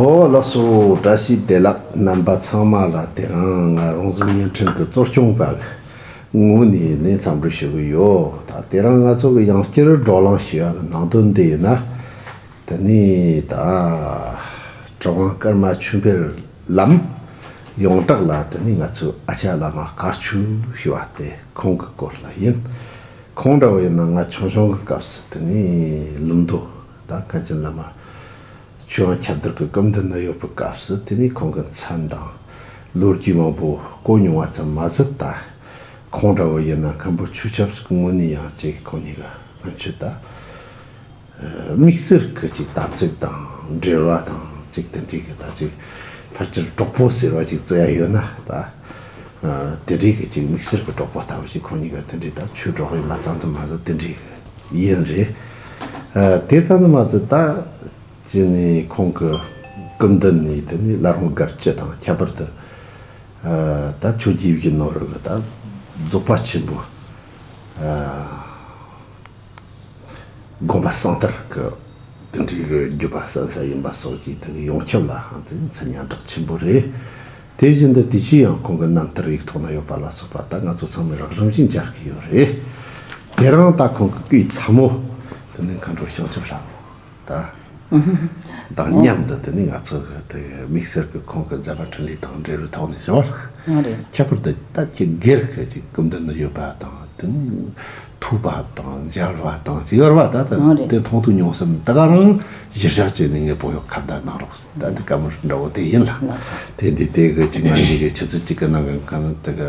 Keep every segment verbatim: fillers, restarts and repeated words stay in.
ཨོ་ལགས་སོ། བཀྲ་ཤིས་བདེ་ལེགས། རྣམ་པ་ཚང་མ་ལ་དེ་རིང་ང་རོང་ཟོམ་བརྙན་འཕྲིན་གྱི་གཙོ་སྐྱོང་པ་ངོས་ནས་ནས་འཚམས་འདྲི་ཞུ་གི་ཡོད། ད་དེ་རིང་ང་ཚོ་གི་ཡང་བསྐྱར་བགྲོ་གླེང་ཞུ་ཡག་གི་ནང་དོན་འདི་ཡིན་ན། དེ་ནས་ད་གྲུབ་དབང་ཀརྨ་ཆོས་འཕེལ་ལམ་ཡོངས་གྲགས་ལ། དེ་ནས་ང་ཚོའི་ཨ་ཅག་བླ་མ་དཀར་ཆོས་ཞུ་བ་དེ་ཁོང་གི་སྐོར་ལ་ཡིན། ཁོང་འདྲ་བོ་ཡིན་ན་ང་ཆུང་ཆུང་གི་སྐབས་སུ་དེ་ནས་ལུང་མདོ་ད་མཁན་ཆེན་བླ་མ་ཆོས་དབྱིངས་ཁྱབ་བརྡལ་གྱི་སྐུ་མདུན་ན་ཡོད་པའི་སྐབས་སུ། དེ་ནས་ཁོང་གི་མཚན་དང་ལོ་རྒྱུས་མང་པོ་གོ་མྱོང་བ་ཙམ་མ་ཟད། ད་ཁོང་འདྲ་བོ་ཡིན་ན་མཁན་པོ་ཆོས་ཆབ་སྲིད་ངོས་ནས་ཡང་ཅིག་ཁོང་གཉིས་ཀ་སྔོན་ཆད་ད་དམིགས་བསལ་གྱི་ཅིག་དམ་ཚིག་དང་འབྲེལ་བ་དང་ཅིག་དེ་འདྲའི་གི་ད་ཅིག་ཕལ་ཆེར་གྲོགས་པོ་ཟེར་བ་ཅིག་བརྩི་ཡ་ཡོད་ན། ད་དེ་འདྲའི་གི་ཅིག་དམིགས་བསལ་གྱི་གྲོགས་པོ་ལྟ་བུ་ཅིག་ཁོང་གཉིས་ཀ་དེ་འདྲའི་ད་ཆོས་གྲོགས་ཡིན་པ་ཙམ་དུ་མ་ཟད། དེ་འདྲའི་ཡིན་རེད། དེ་ཙམ་དུ་མ་ཟད། ད་ཅི་ནས་ཁོང་གི་སྐུ་མདུན་ནས་དེ་ནས་བླ་རུང་སྒར་སྤྱི་དང་ཁྱད་པར་དུ་ད་ཆོས་རྗེ་ཡིད་བཞིན་ནོར་བུ་གི་ད་རྫོགས་པ་ཆེན་པོའི་དགོངས་པ་གསང་ཐར་གྱི་དེ་འདྲའི་གི་བརྒྱུད་པ་གསན་ས་ཡིན་པ་སོགས་ཀྱི་དེ་གི་ཡོངས་ཁྱབ་ལའང་དེ་མཚན་སྙན་གྲགས་ཆེན་པོ་རེད། དེ་བཞིན་དུ་དུས་ཅི་ཡང་ཁོང་གི་རྣམ་ཐར་ཡིག་ཐོག་ན་ཡོད་པ་ལ་སོགས་པ་ད་ང་ཚོ་ཚང་མས་རགས་རིམ་བཞིན་མཇལ་གི་ཡོད་རེད། དེ་རིང་ད་ཁོང་གི་སྐུའི་ཚ་མོ་དེ་ནི་མཁའ་འགྲོ་བྱང་ཆུབ་ལྷ་མོ་ད་དང་མཉམ་དུ་དེ་ནི་ང་ཚོ་གི་དེ་དམིགས་བསལ་གྱི་ཁོང་གི་མཛད་པ་འཕྲིན་ལས་དང་འབྲེལ་བའི་ཐོག་ནས་བྱུང་བ། ཨ་རེད། ཁྱད་པར་དུ་ད་ཁྱེད་སྒེར་གྱི་ཅིག་སྐུ་མདུན་ནས་ཡོད་པ་དང་། དེ་ནི་ཐུག་པ་དང་མཇལ་བ་དང་ཅིག་ཡོད་རེད་པ། ད་ད་ཨ་རེད། དེ་མཐོང་ཐུག་མྱོང་སེམས་དེ་ག་རང་གཞིར་བཞག་བྱས་ནས་ངས་བོད་ཡོག་ཁ་བརྡ་གནང་རོགས། ད་འདི་བཀའ་མོལ་འདྲ་བོ་དེ་ཡིན་ལ། ལགས་སོ། དེ་འདི་དེ་གི་ཅིག་ང་འདི་གི་ཆུ་ཚོད་གཅིག་གི་ནང་གི་གང་དེ་གི་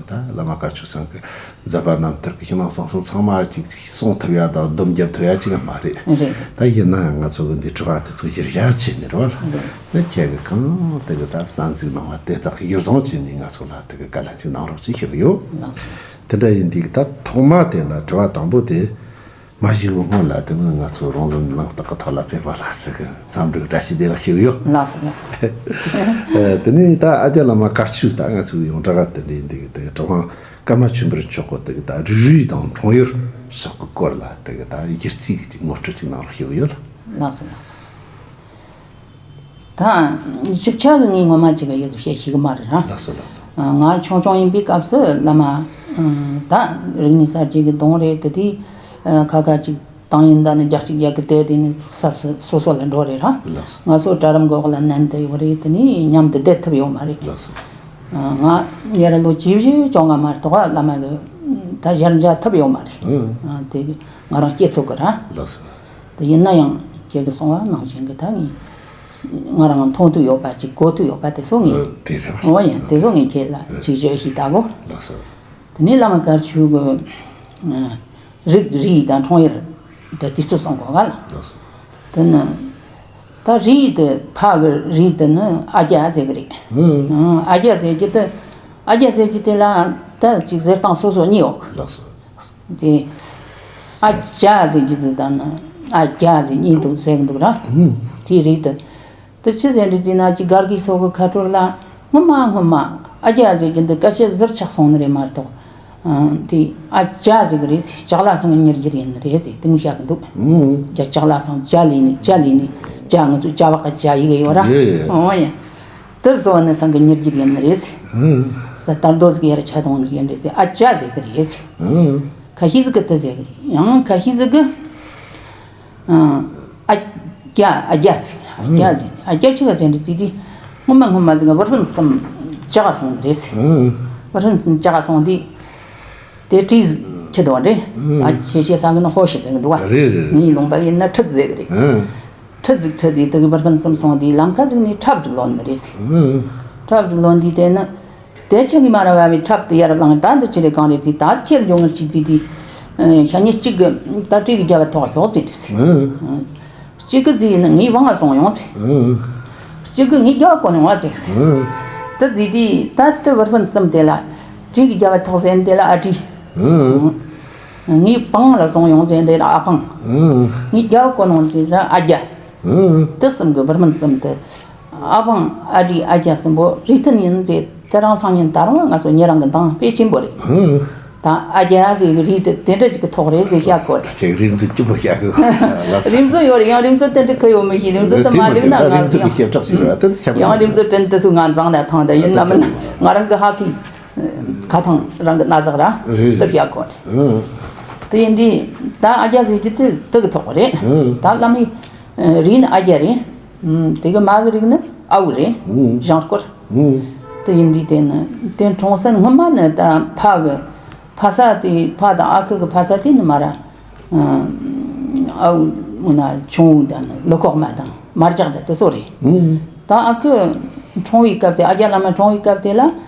ད་བླ་མ་དཀར་ཆོས་ཚང་གི་མཛད་པ་རྣམ་ཐར་གྱི་ཕྱི་ནང་གསང་གསུམ་ཚང་མ་ཅིག་ཅིག་གསུང་ཐུབ་ཡ་དང་སྡོམ་རྒྱབ་ཐུབ་ཡ་ཅིག་མ་རེད། རེད། ད་ཡིན་ན་ང་ཚོ་གི་འདི་དྲི་བ་དེ་ཚོ་གཞིར་བཞག་བྱས་ནས་རེད་བ། རེད། ད་ཁྱེད་ཀྱི་གང་དེ་གི་ད་གསན་གཟིགས་གནང་བ་དེ་དག་གི་ཡུལ་བཟང་བྱས་ནས་ང་ཚོ་ལ་དེ་གི་བཀའ་ལན་ཅིག་གནང་རོགས་ཅིག་ཞུ་གི་ཡོད། ལགས་སོ། དེ་འདྲ་ཡིན་དུས་ད་ཐོག་མ་དེ་ལ་དྲི་བ་དང་པོ་དེ་མ་ཞུས་པའི་སྔོན་ལ། དེ་མིན་ང་ཚོ་རོང་ཟོམ་གླེང་སྟེགས་ཀྱི་ཐོག་ལ་ཕེབས་པ་ལ་དེ་གི་འཚམས་འདྲི་བཀྲ་ཤིས་བདེ་ལེགས་ཞུ་གི་ཡོད། ལགས་སོ། ལགས་སོ། དེ་ནས་ད་ཨ་ཅག་བླ་མ་དཀར་ཆོས་ད་ང་ཚོ་ཡོངས་གྲགས་དེ་འདྲ་ཡིན་དུས་དེ་གི་དྲི་བ། ཀརྨ་ཆོས་འཕེལ་མཆོག་གི་དེ་གི་ད་རིགས་རུས་དང་འཁྲུངས་ཡུལ་སོགས་ཀྱི་སྐོར་ལ་དེ་གི་ད་སྒྱུ་རྩལ་གྱི་ཅིག་ངོ་སྤྲོད་ཅིག་གནང་རོགས་ཞུ་གི་ཡོད། ལགས་སོ། ལགས་སོ། ད་ཞིབ་ཆ་གི་ངས་ངོ་མ་ཅིག་གི་ཡོད་ཚུལ་བཤད་ཤེས་གི་མ་རེད་ར། ལགས་སོ། ལགས་སོ། ང་ཆུང་ཆུང་ཡིན་པའི་སྐབས་སུ་བླ་མ་ད་རིག་གནས་གསར་བརྗེ་གི་གདོང་རེད། དེ་དུས་ཁ་ཁ་ཅིག་ཏང་ཡོན་ད་ནི་རྒྱ་གཅིག་རྒྱ་གི་དེ་དེ་ནི་ས་སོ་སོ་སོ་ལ་འགྲོ་རེད་ར། ལགས་སོ། ང་ཚོ་གྲལ་རིམ་གི་འོག་ལ་མནན་དུ་ཡོད་རེད། དེ་ནི་མཉམ་དུ་བསྡད་ཐུབ་ཡོད་མ་རེད། ལགས་སོ། ང་ཉེ་ར་ལོ་བཅུ་བཞི་བཅོ་ལྔ་མ་གཏོགས་བླ་མ་གི་ད་ཞལ་མཇལ་ཐུབ་ཡོད་མ་རེད། ཨང་། དེ་གི་ང་རང་སྐྱེ་ཚོ་གི་ར། ལགས་སོ། དེ་ཡིན་ན་ཡང་ཁྱེད་ཀྱིས་གསུངས་པ་ནང་བཞིན་གི་ད་ངས་ང་རང་མཐོང་ཐུབ་ཡོད་པ་ཅིག་གོ་ཐུབ་ཡོད་པ་དེ་ཚོ་ངས། ཨ། དེ་རེད་བ། འོ་ཡ། དེ་ཚོ་ངས་ཁྱེད་ལ་ཅིག་བརྗོད་ཤིག་ད་གོ། ལགས་སོ། དེ་ནས་བླ་མ་དཀར་ཆོས་གི་རིགས་རུས་དང་འཁྲུངས་ཡུལ་དེ་དུས་ཚོད་གསུང་གོ་ག་ལ། ལགས་སོ། དེ་ནི་ད་རུས་དེ་ཕ་གི་རུས་དེ་ནི་ཨ་རྒྱ་ཟེར་གི་རེད། ཨང་། ཨ་རྒྱ་ཟེར་གི་དེ། ཨ་རྒྱ་ཟེར་གི་དེ་ལ་ད་ཅིག་ཟེར་སྟངས་སོ་སོ་གཉིས་ཡོད་གི། ལགས་སོ། དེ་ཨ་ཅག་ཟེར་གྱི་ཟིག་དང་ནི་ཨ་རྒྱ་ཟེར་གཉིས་འདུག་ཟེར་གི་འདུག་ར། ཨང་། དེའི་རིགས་དེ། དེ་ཆི་ཟེར་འདྲི་ཟེར་ན། ཅིག་སྒར་གི་སོག་གི་ཁ་ཐོར་ལ་སྔོན་མ་སྔོན་མ་ཨ་རྒྱ་ཟེར་གྱི་འདི་སྐད་ཆ་ཟུར་ཆག་སོང་ནི་རེད་མ་གཏོགས། ཨང་། དེ་ཨ་ཅག་ཟེར་གི་རེད་ཟེར། ལྕགས་ལ་ཚང་གི་མྱི་རྒྱུད་ཡིན་ནི་རེད་ཟེར། དེ་མོ་བཤད་གི་འདུག་ཨང་། ལྕགས་ལྕགས་ལ་ཚང་ཇ་ལས་ནི། ཇ་ལས་ནི། ཇ་ང་ཚོ་ཇ་བག་གི་ཇ་ཡི་གེ་ཡོད་ར། ཡེ་ཡེ། འོ་ཡ། དེ་བཟོ་ནི་ཚང་གི་མྱི་རྒྱུད་ཡིན་ནི་རེད་ཟེར། ཨང་། ས་དར་རྡོ་ཟིག་ཡར་ཆ་གཏོང་ནི་ཡིན་རེད་ཟེར། ཨ་ཅག་ཟེར་གི་རེད་ཟེར། ཨང་། ཁ་ཤས་ཟིག་གི་དེ་ཟེར་གི་རེད། ཡང་ཁ་ཤས་ཟིག་གི་ཨ་རྒྱ། ཨ་རྒྱ་ཟེར། ཨ་རྒྱ་ཟེར། ཨ་རྒྱ་ཆི་ག་ཟེར་འདྲི་ཟེར་དུས། སྔོན་མ་སྔོན་མ་ཟིག་གི་བུ་སྤུན་གསུམ་ཇག་སོང་ནི་རེད་ཟེར། བུ་སྤུན་གསུམ་ཇག་སོང་དུས། དེ་གྲི་ཟིག་ཁྱེར་འདུག་པ་རེད། ཨ་ཁྱེད་ཤེས་ས་གི་ནི་ཧོ་ཤི་ཟེར་གི་འདུག་པ། རེད་རེད། ངའི་ལུང་པ་ཡིན་ན་ཁྲིད་ཟེར་གི་རེད། ཁྲིད་ཟིག་ཁྲིད་དུས་དེ་གི་བུ་སྤུན་གསུམ་སོང་དུས་ལམ་ཁ་ཟིག་ནས་ཁྲབ་ཟིག་ལོན་ནི་རེད་ཟེར། ཁྲབ་ཟིག་ལོན་དུས་དེ་ནི། དེ་ཆ་གི་མ་ར་བ་བའི་ཁྲབ་དེ་ཡར་བླངས། ད་འདི་ཅི་རེད་གང་རེད་ཟེར། ད་ཁྱེར་འགྱོ་ངར་ཅིག་ཟེར་དུས། ཤ་ཉེ་གཅིག་གི་ད་གྲི་གི་རྒྱབ་ཐོག་ཞོག་ཟེར་དུས། གཅིག་གི་ཟེར་ནི་ངའི་བང་ང་སོང་ཡོང་ཟེར། གཅིག་གི་ངའི་རྒྱབ་གོ་ནས་བ་ཟེར་ཟེར། དེ་ཟེར་དུས་ད་དེ་བུ་སྤུན་གསུམ་དེ་ལ་གྲི་གི་རྒྱབ་ཐོག་ཟེར་ནི་དེ་ལ་ཨ་གྲི། ངའི་བང་ལ་སོང་ཡོང་ཟེར་ནི་དེ་ལ་ཨ་བང་། ངའི་རྒྱབ་གོ་ནོ་ཟེར་ན་ཨ་རྒྱ། དེ་གསུམ་གི་བུ་སྤུན་གསུམ་དེ། ཨ་བང་ཨ་གྲི་ཨ་རྒྱ་གསུམ་པོ་རིགས་མཐུན་ཡིན་ཟེར། དེ་རིང་སང་ཉིན་ད་རུང་ང་ཚོ་ཉེ་རང་གི་མདངས་དཔེ་ཆེན་པོ་རེད། ཧུམ། ད་ཨ་རྒྱ་ཟེར་གི་རིགས་དེ་དེ་འདྲ་ཅིག་གི་ཐོག་རེད་ཟེར་བཤད་གོ་རེད། ཁྱེད་རིགས་མཛོད་སྐྱིད་པོ་བཤད་གི་ལགས་སོ། རིགས་མཛོད་ཡོད་རེད། ཡང་རིགས་མཛོད་དེ་འདྲ་ཁུ་ཡོད་མི་ཤེས། རིགས་མཛོད་དེ་མ་འགྲིག་ན་ང་ཡང་། ཡང་རིགས་མཛོད་དྲན་དུ་སུ་ང་འཛང་ན་ཐང་དེ་ཡིན་ན་མིན་ན་ང་རང་གི་ཧ་གི་ཁ་ཐང་རང་གི་ན་ཟག་ར་དེ་བཤད་གོ་རེད། དེ་ཡིན་དུས་ད་ཨ་རྒྱ་ཟེར་གི་དེ་དེ་གི་ཐོག་རེད། ད་བླ་མའི་རིགས་ནི་ཨ་རྒྱ་རེད། དེ་གི་མ་གི་རིགས་ནི་ཨ་བུ་རེད། ཞང་སྐོར། དེ་ཡིན་དུས་དེ་ནི་དེ་འཁྲུངས་ས་ནི་སྔོན་མ་ནི་ད་ཕ་གི་ཕ་ས་དེ་ཕ་དང་ཨ་ཁུ་གི་ཕ་ས་དེ་ནི་མ་ར་ཨ་བུ་མུ་ན་ཆུང་བུ་དང་ནི་ལོ་ཁོག་མ་དང་མར་ཇག་དང་དེ་ཚོ་རེད། ད་ཨ་ཁུ་འཁྲུངས་པའི་སྐབས་དེ་ཨ་རྒྱ་བླ་མ་འཁྲུངས་པའི་སྐབས་དེ་ལ་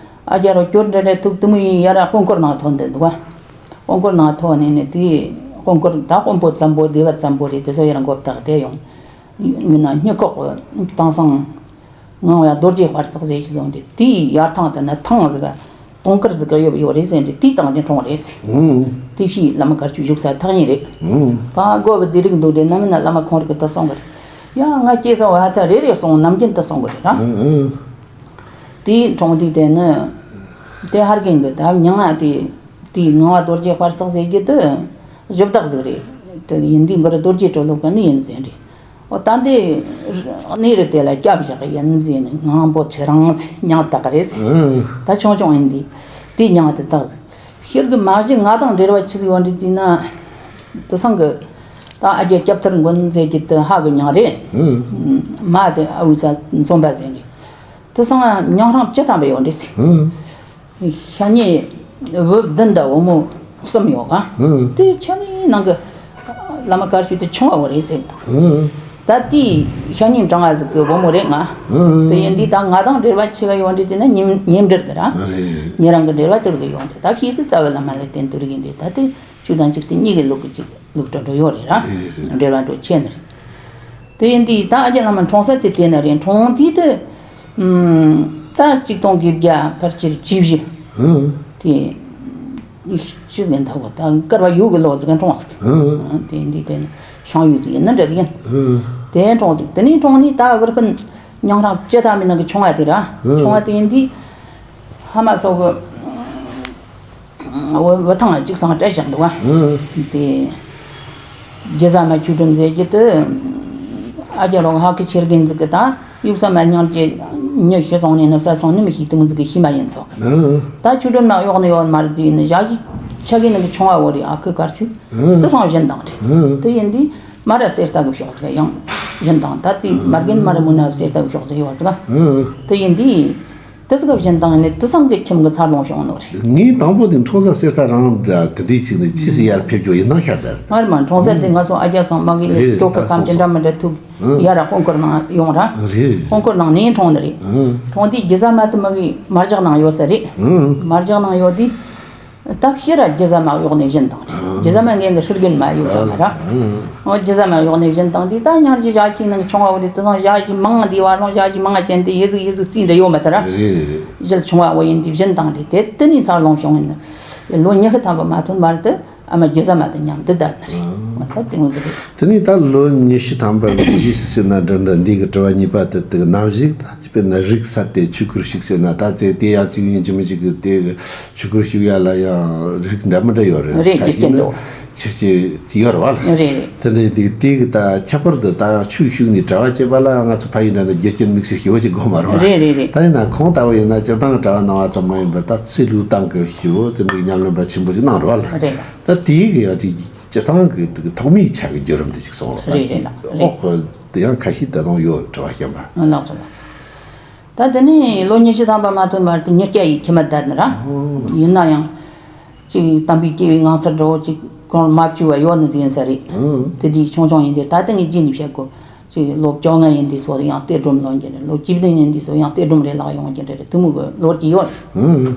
ཨ་རྒྱ་རོ་སྐྱོར་འདྲ་འདྲ་ཐུག་དེ་མོ་ཡིན་ཡ་ར་དཔོན་སྐོར་ནང་ཐོན་དེ་འདུག་བ། དཔོན་སྐོར་ནང་ཐོན་ནས་ནི་དེ་དཔོན་སྐོར་ད་དཔོན་པོ་ཙམ་པོ་སྡེ་བ་ཙམ་པོ་རེད། དེ་ཚོ་ཡར་མགོ་བཏགས་དེ་ཡོང་། ཡིན་ན་སྨྱུ་ཁོག་གི་དེང་སང་ངང་བ་རྡོ་རྗེ་དཔལ་བརྩེགས་ཟེར་ཞིག་བཟུང་སྟེ་དེའི་ཡར་ཐང་དེ་ན་ཐང་ཟིག་ག་དུང་དཀར་ཟིག་ག་ཡོད་ཡོད་རེད་ཟེར་ཏེ་དེའི་སྟེང་དེ་འཁྲུངས་རེད་ཟེར། ཧུམ། དེ་བཞིན་བླ་མ་དཀར་ཆུ་བཞུགས་ས་ཐག་ཉེ་རེད། ཧུམ། ཕ་དགོན་པ་སྡེ་རིགས་འདུག་དེ་ན་མིན་ན་བླ་མ་ཁོང་རིགས་ད་སོང་གི་རེད། ཡ་ང་སྐྱེས་སོང་བ་ད་རེ་རེ་སོང་ནམ་རྒྱུན་ད་སོང་གི་རེད་ར། ཧུམ་ཧུམ། དེའི་འཁྲུངས་དུས་དེ་ནི་དེ་ཧར་གན་གི་ད་མྱིང་ང་དེ། དེའི་ངང་བ་རྡོ་རྗེ་དཔལ་བརྩེགས་ཟེར་རྒྱུ་དེ་གཞི་བདག་ཟིག་རེད། དེ་ཡིན་དུས་འགར་རྡོ་རྗེ་གྲོ་ལོད་གི་ནི་ཡིན་ཟེར་རེད། འོ་ད་འདི་གནས་རི་དེ་ལ་སྐྱབས་བཞག་གི་ཡིན་ཟེར་ནས་ངང་པོ་ཚེ་རིང་ཟེར་མྱིང་བཏགས་རེད་ཟེར། ཨང་། ད་ཆུང་ཆུང་ཡིན་དུས་དེའི་མྱིང་དེ་བཏགས་ཟིག། ཤེར་གི་མ་གཞི་ང་དང་འབྲེལ་བ་ཆི་ཟིག་ཡོད་རེད་ཟེར་ན། དེ་སང་གི་ད་ཨ་རྒྱ་སྐྱབས་ཐར་མགོན་ཟེར་རྒྱུ་དེ་ཧ་གི་མྱིང་རེད། ཨང་། མ་དེ་ཨ་བུ་ས་འཛོམས་པ་ཟེར་རེད། དེ་སང་མྱིང་རང་བཅུ་ཐམ་པ་ཡོད་རེད་ཟེར། ཨང་། ཤ་ཉེ་བུ་བདུན་དང་བུ་མོ་གསུམ་ཡོད་ག། ཨང་། དེ་ཆ་ནི་ནང་གི་བླ་མ་དཀར་ཆུ་དེ་ཆུང་བ་བོ་རེད་ཟེར་འདུག། ཨང་། ད་དེའི་ཤ་ཉེ་འབྲང་བ་ཟིག་གི་བུ་མོ་རེད་ང་། ཨང་། དེ་ཡིན་དུས་ད་ང་དང་འབྲེལ་བ་ཆེ་ག་ཡོད་འདྲི་ཟེར་ན་ཉེ་ཉེ་འབྲེལ་གི་ར། རེད་རེད། ཉེ་རང་གི་འབྲེལ་བ་དེ་རུ་གི་ཡོད་འདྲི། ད་ཕྱིས་སུ་རྩ་བའི་བླ་མ་ལ་བརྟེན་དུ་རུ་གི་འདྲི། ད་དེ་ཆུ་དང་གཅིག་དེ་གཉིས་ཀྱི་ལུགས་ཀྱི་གཅིག་ལུགས་འགྲོ་འགྲོ་ཡོད་རེད་ར། རེད་རེད་རེད། འབྲེལ་བ་འགྲོ་ཆེ་ནི་རེད། དེ་ཡིན་དུས་ད་ཨ་རྒྱ་བླ་མ་འཁྲུངས་ས་དེ་དེ་ན་རེད། འཁྲུངས་དུས་དེ་ད་གཅིག་སྟོང་དགུ་བརྒྱ་ཕལ་ཆེར་བཅུ་བཞི། ཨང་། དེ་ཆི་ཟིག་འདུག་གོ། ད་བསྐལ་པ་ཡོས་གི་ལོ་ཟིག་འཁྲུངས་ཟིག། ཨང་། དེ་ཡིན་དུས་དེ་ཤིང་ཡོས་ཟིག་ཡིན་ན་འདྲ་ཟིག་ཡིན། ཨང་། དེ་འཁྲུངས་ཟིག། དེ་ནས་འཁྲུངས་ནས་ད་བུ་སྤུན་མྱིང་རང་བཅུ་ཐམ་པའི་ནང་གི་ཆུང་བ་དེ་ར། ཨང་། ཆུང་བ་དེ་ཡིན་དུས་ཕ་མ་སོགས་གི་བུ་བུ་ཐང་གཅིག་སང་བཀྲ་ཤིས་འདུག་བ། ཨང་། དེ་རྒྱུ་ཟ་མ་ཆོས་སྒྲོན་ཟེར་རྒྱུ་དེ་ཨ་རྒྱ་རོགས་ཧ་ཁི་ཆེར་གིན་ཟིག་གི་ད་ཡུག་ས་མ་ཉང་གི་ཉི་ཤུ་སོང་ནས་ནུབ་ས་སོང་ནི་མི་ཤེས་དུང་ཟིག་གི་ཤི་མ་ཡིན་ཚོགས། ཨང་། ད་ཆོས་སྒྲོན་མ་གཡོག་ནི་ཡོད་མ་རེད་ཟིག་ནི་ཞག་ཞི་ཆ་གི་ནི་གི་ཆུང་བ་བོ་རེད། ཨ་ཁུ་དཀར་ཆུ་ཨང་། དེ་སང་བཞིན་དང་རེད། ཨང་། དེ་ཡིན་དུས་མ་ར་གསེར་རྟ་གི་ཕྱོགས་ཟིག་ཡང་བཞིན་དང་ད་དེ་མ་རྒན་མ་ར་མུ་ན་གསེར་རྟ་གི་ཕྱོགས་ཟིག་ཡོད་ཟིག། ཨང་། དེ་ཡིན་དུས། དེ་ཟིག་ག་བཞིན་དང་ནི་དེ་སང་གི་ཁྱིམ་གི་འཚར་ལོངས་བྱུང་ནོ་རེད། ངས་དང་པོ་དེ་འཁྲུངས་ས་གསེར་རྟ་རང་དེ་འདྲའི་ཞིག་ནས་ཅི་སི་ཡར་ཕེབས་རྒྱུ་ཡིན་ནང་ཤར་དར། ང་རེ་མ་འཁྲུངས་ས་དེ་ང་སོང་ཨ་རྒྱ་སོང་མ་གི་ལས་རེད་ཀྱོ་གི་ད་ཁམས་ཅི་སོང་འདྲ་མི་འདྲ་ཐུག་ཨང་། ཡ་ར་ཧོང་ཀོར་ནང་ཡོང་ར། རེད་རེད། ཧོང་ཀོར་ནང་ནས་འཁྲུངས་ནི་རེད། ཨང་། འཁྲུངས་དུས་རྒྱུ་ཟ་མ་དུ་མ་གི་མར་ཇག་ནང་ཡོད་ས་རེད། ཨང་། མར་ཇག་ནང་ཡོད་དུས། ད་ཕྱིར་ར་རྒྱུ་ཟ་མ་གཡོག་ནས་བཞིན་དང་། རྒྱུ་ཟ་མ་ངན་གི་ཧྲིལ་རྒན་མ་ཡོད་ས་མ་ར། ཨང་། རྒྱུ་ཟ་མ་གཡོག་ནས་བཞིན་དང་འདི་ད་ཉར་གྱི་ཞག་གཅིག་ནང་ཆུང་བ་བོ་རེད། དེ་དང་ཞག་བཞི་མང་འདི་བར་ལོང་ཞག་བཞི་མང་ཅན་དེ་ཡི་ཟིག་ཡི་ཟིག་རྩིས་འདྲ་ཡོད་མ་ད་ར། རེད་རེད་རེད། ཞལ་ཆུང་བ་བོ་ཡིན་དུས་བཞིན་དང་རེད། དེ་དེ་ནས་འཚར་ལོངས་བྱུང་ཡིན། ལོ་ཉི་ཤུ་ཐམ་པ་མ་ཐོན་བར་དུ་ཨ་མ་རྒྱུ་ཟ་མ་དང་མཉམ་དུ་བསྡད་ནི་རེད། ཨང་། ད་དེ་མོ་ཟིག་རེད། དེ་ནས་ད་ལོ་ཉི་ཤུ་ཐམ་པ་རྗེས་སུ་ཟེར་ན་འདྲ་འདྲ་འདི་གི་དྲི་བ་གཉིས་པ་དེ་དེ་གི་ནམ་ཞིག་ད་དཔེར་ན་རིགས་གསར་དེ་ཆོས་སྒོར་ཞུགས་ཟེར་ན་ད་ཚེ་དེ་ཡང་གཅིག་ཡིན་གཅིག་མིན་གཅིག་གི་དེ་གི་ཆོས་སྒོར་ཞུགས་ཡ་ལ་ཡང་རིགས་འདྲ་མི་འདྲ་ཡོད་རེད། རེད། ཁ་རྒྱུ་ཤས་རྐྱེན་ནི་འདུག་ཆེར་ཆེར་ཡོད་རེད་བ། རེད་རེད། དེ་འདྲའི་དེ་དེ་གི་ད་ཁྱད་པར་དུ་ད་ཡང་ཆོས་ཞུགས་ནས་གྲྭ་བ་བྱེད་པ་ལ་ང་ཚོ་ཕ་ཡུལ་འདྲ་ན་རྒྱུ་རྐྱེན་དམིགས་བསལ་ཞེ་པོ་ཅིག་དགོས་མ་རེད་བ། རེད་རེད་རེད། ད་ཡིན་ན་ཁོང་ལྟ་བུ་ཡིན་ན་སྤྱིར་བཏང་གྲྭ་བ་ནང་བ་ཙམ་མ་ཡིན་པར་ད་ཚེ་ལུས་སྟེང་གི་ཞེ་པོ་དེ་འདྲའི་ཉམས་ལེན་པ་ཆེན་པོ་ཞིག་གནང་རེད་བ། རེད། ད་དེ་གི་ཡང་ཅིག་སྤྱིར་བཏང་གི་ཐོག་མའི་ཆ་གི་བརྒྱུད་རིམ་དེ་ཅིག་གསུངས་རོགས། རེད་རེད་ལགས། རེད། འོག་གི་དེ་ཡང་ཁ་ཤས་ད་དུང་ཡོད་དྲི་བ་གཞན་པ། ལགས་སོ་ལགས་སོ། ད་དེ་ནས་ལོ་ཉི་ཤུ་ཐམ་པ་མ་ཐོན་བར་དུ་ཉི་བརྒྱ་ཡི་ཁྱིམ་མ་བསྡད་ནི་ར། ཨོ། ཡིན་ན་ཡང་ཅིག་དམ་པའི་སྐྱེ་བའི་ངང་ཚུལ་འགྲོ་ཅིག་གོང་མ་བཅུ་བ་ཡོད་ནི་ཟིག་ཡིན་ས་རེད། ཨང་། དེ་དུས་ཆུང་ཆུང་ཡིན་དུས་ད་ལྟ་ངས་རྗེས་ནས་བཤད་དགོས། ཅིག་ལོ་བཅོ་ལྔ་ཡིན་དུས་སོ་ཡང་གཏེར་སྒྲོམ་ལོན་གྱི་རེད། ལོ་བཅུ་བདུན་ཡིན་དུས་སོ་ཡང་གཏེར་སྒྲོམ་རེ་ལག་ཡོང་གི་རེད། དེ་མོ་གི་ལོ་རྒྱུས་ཡོད་རེད། ཨང་།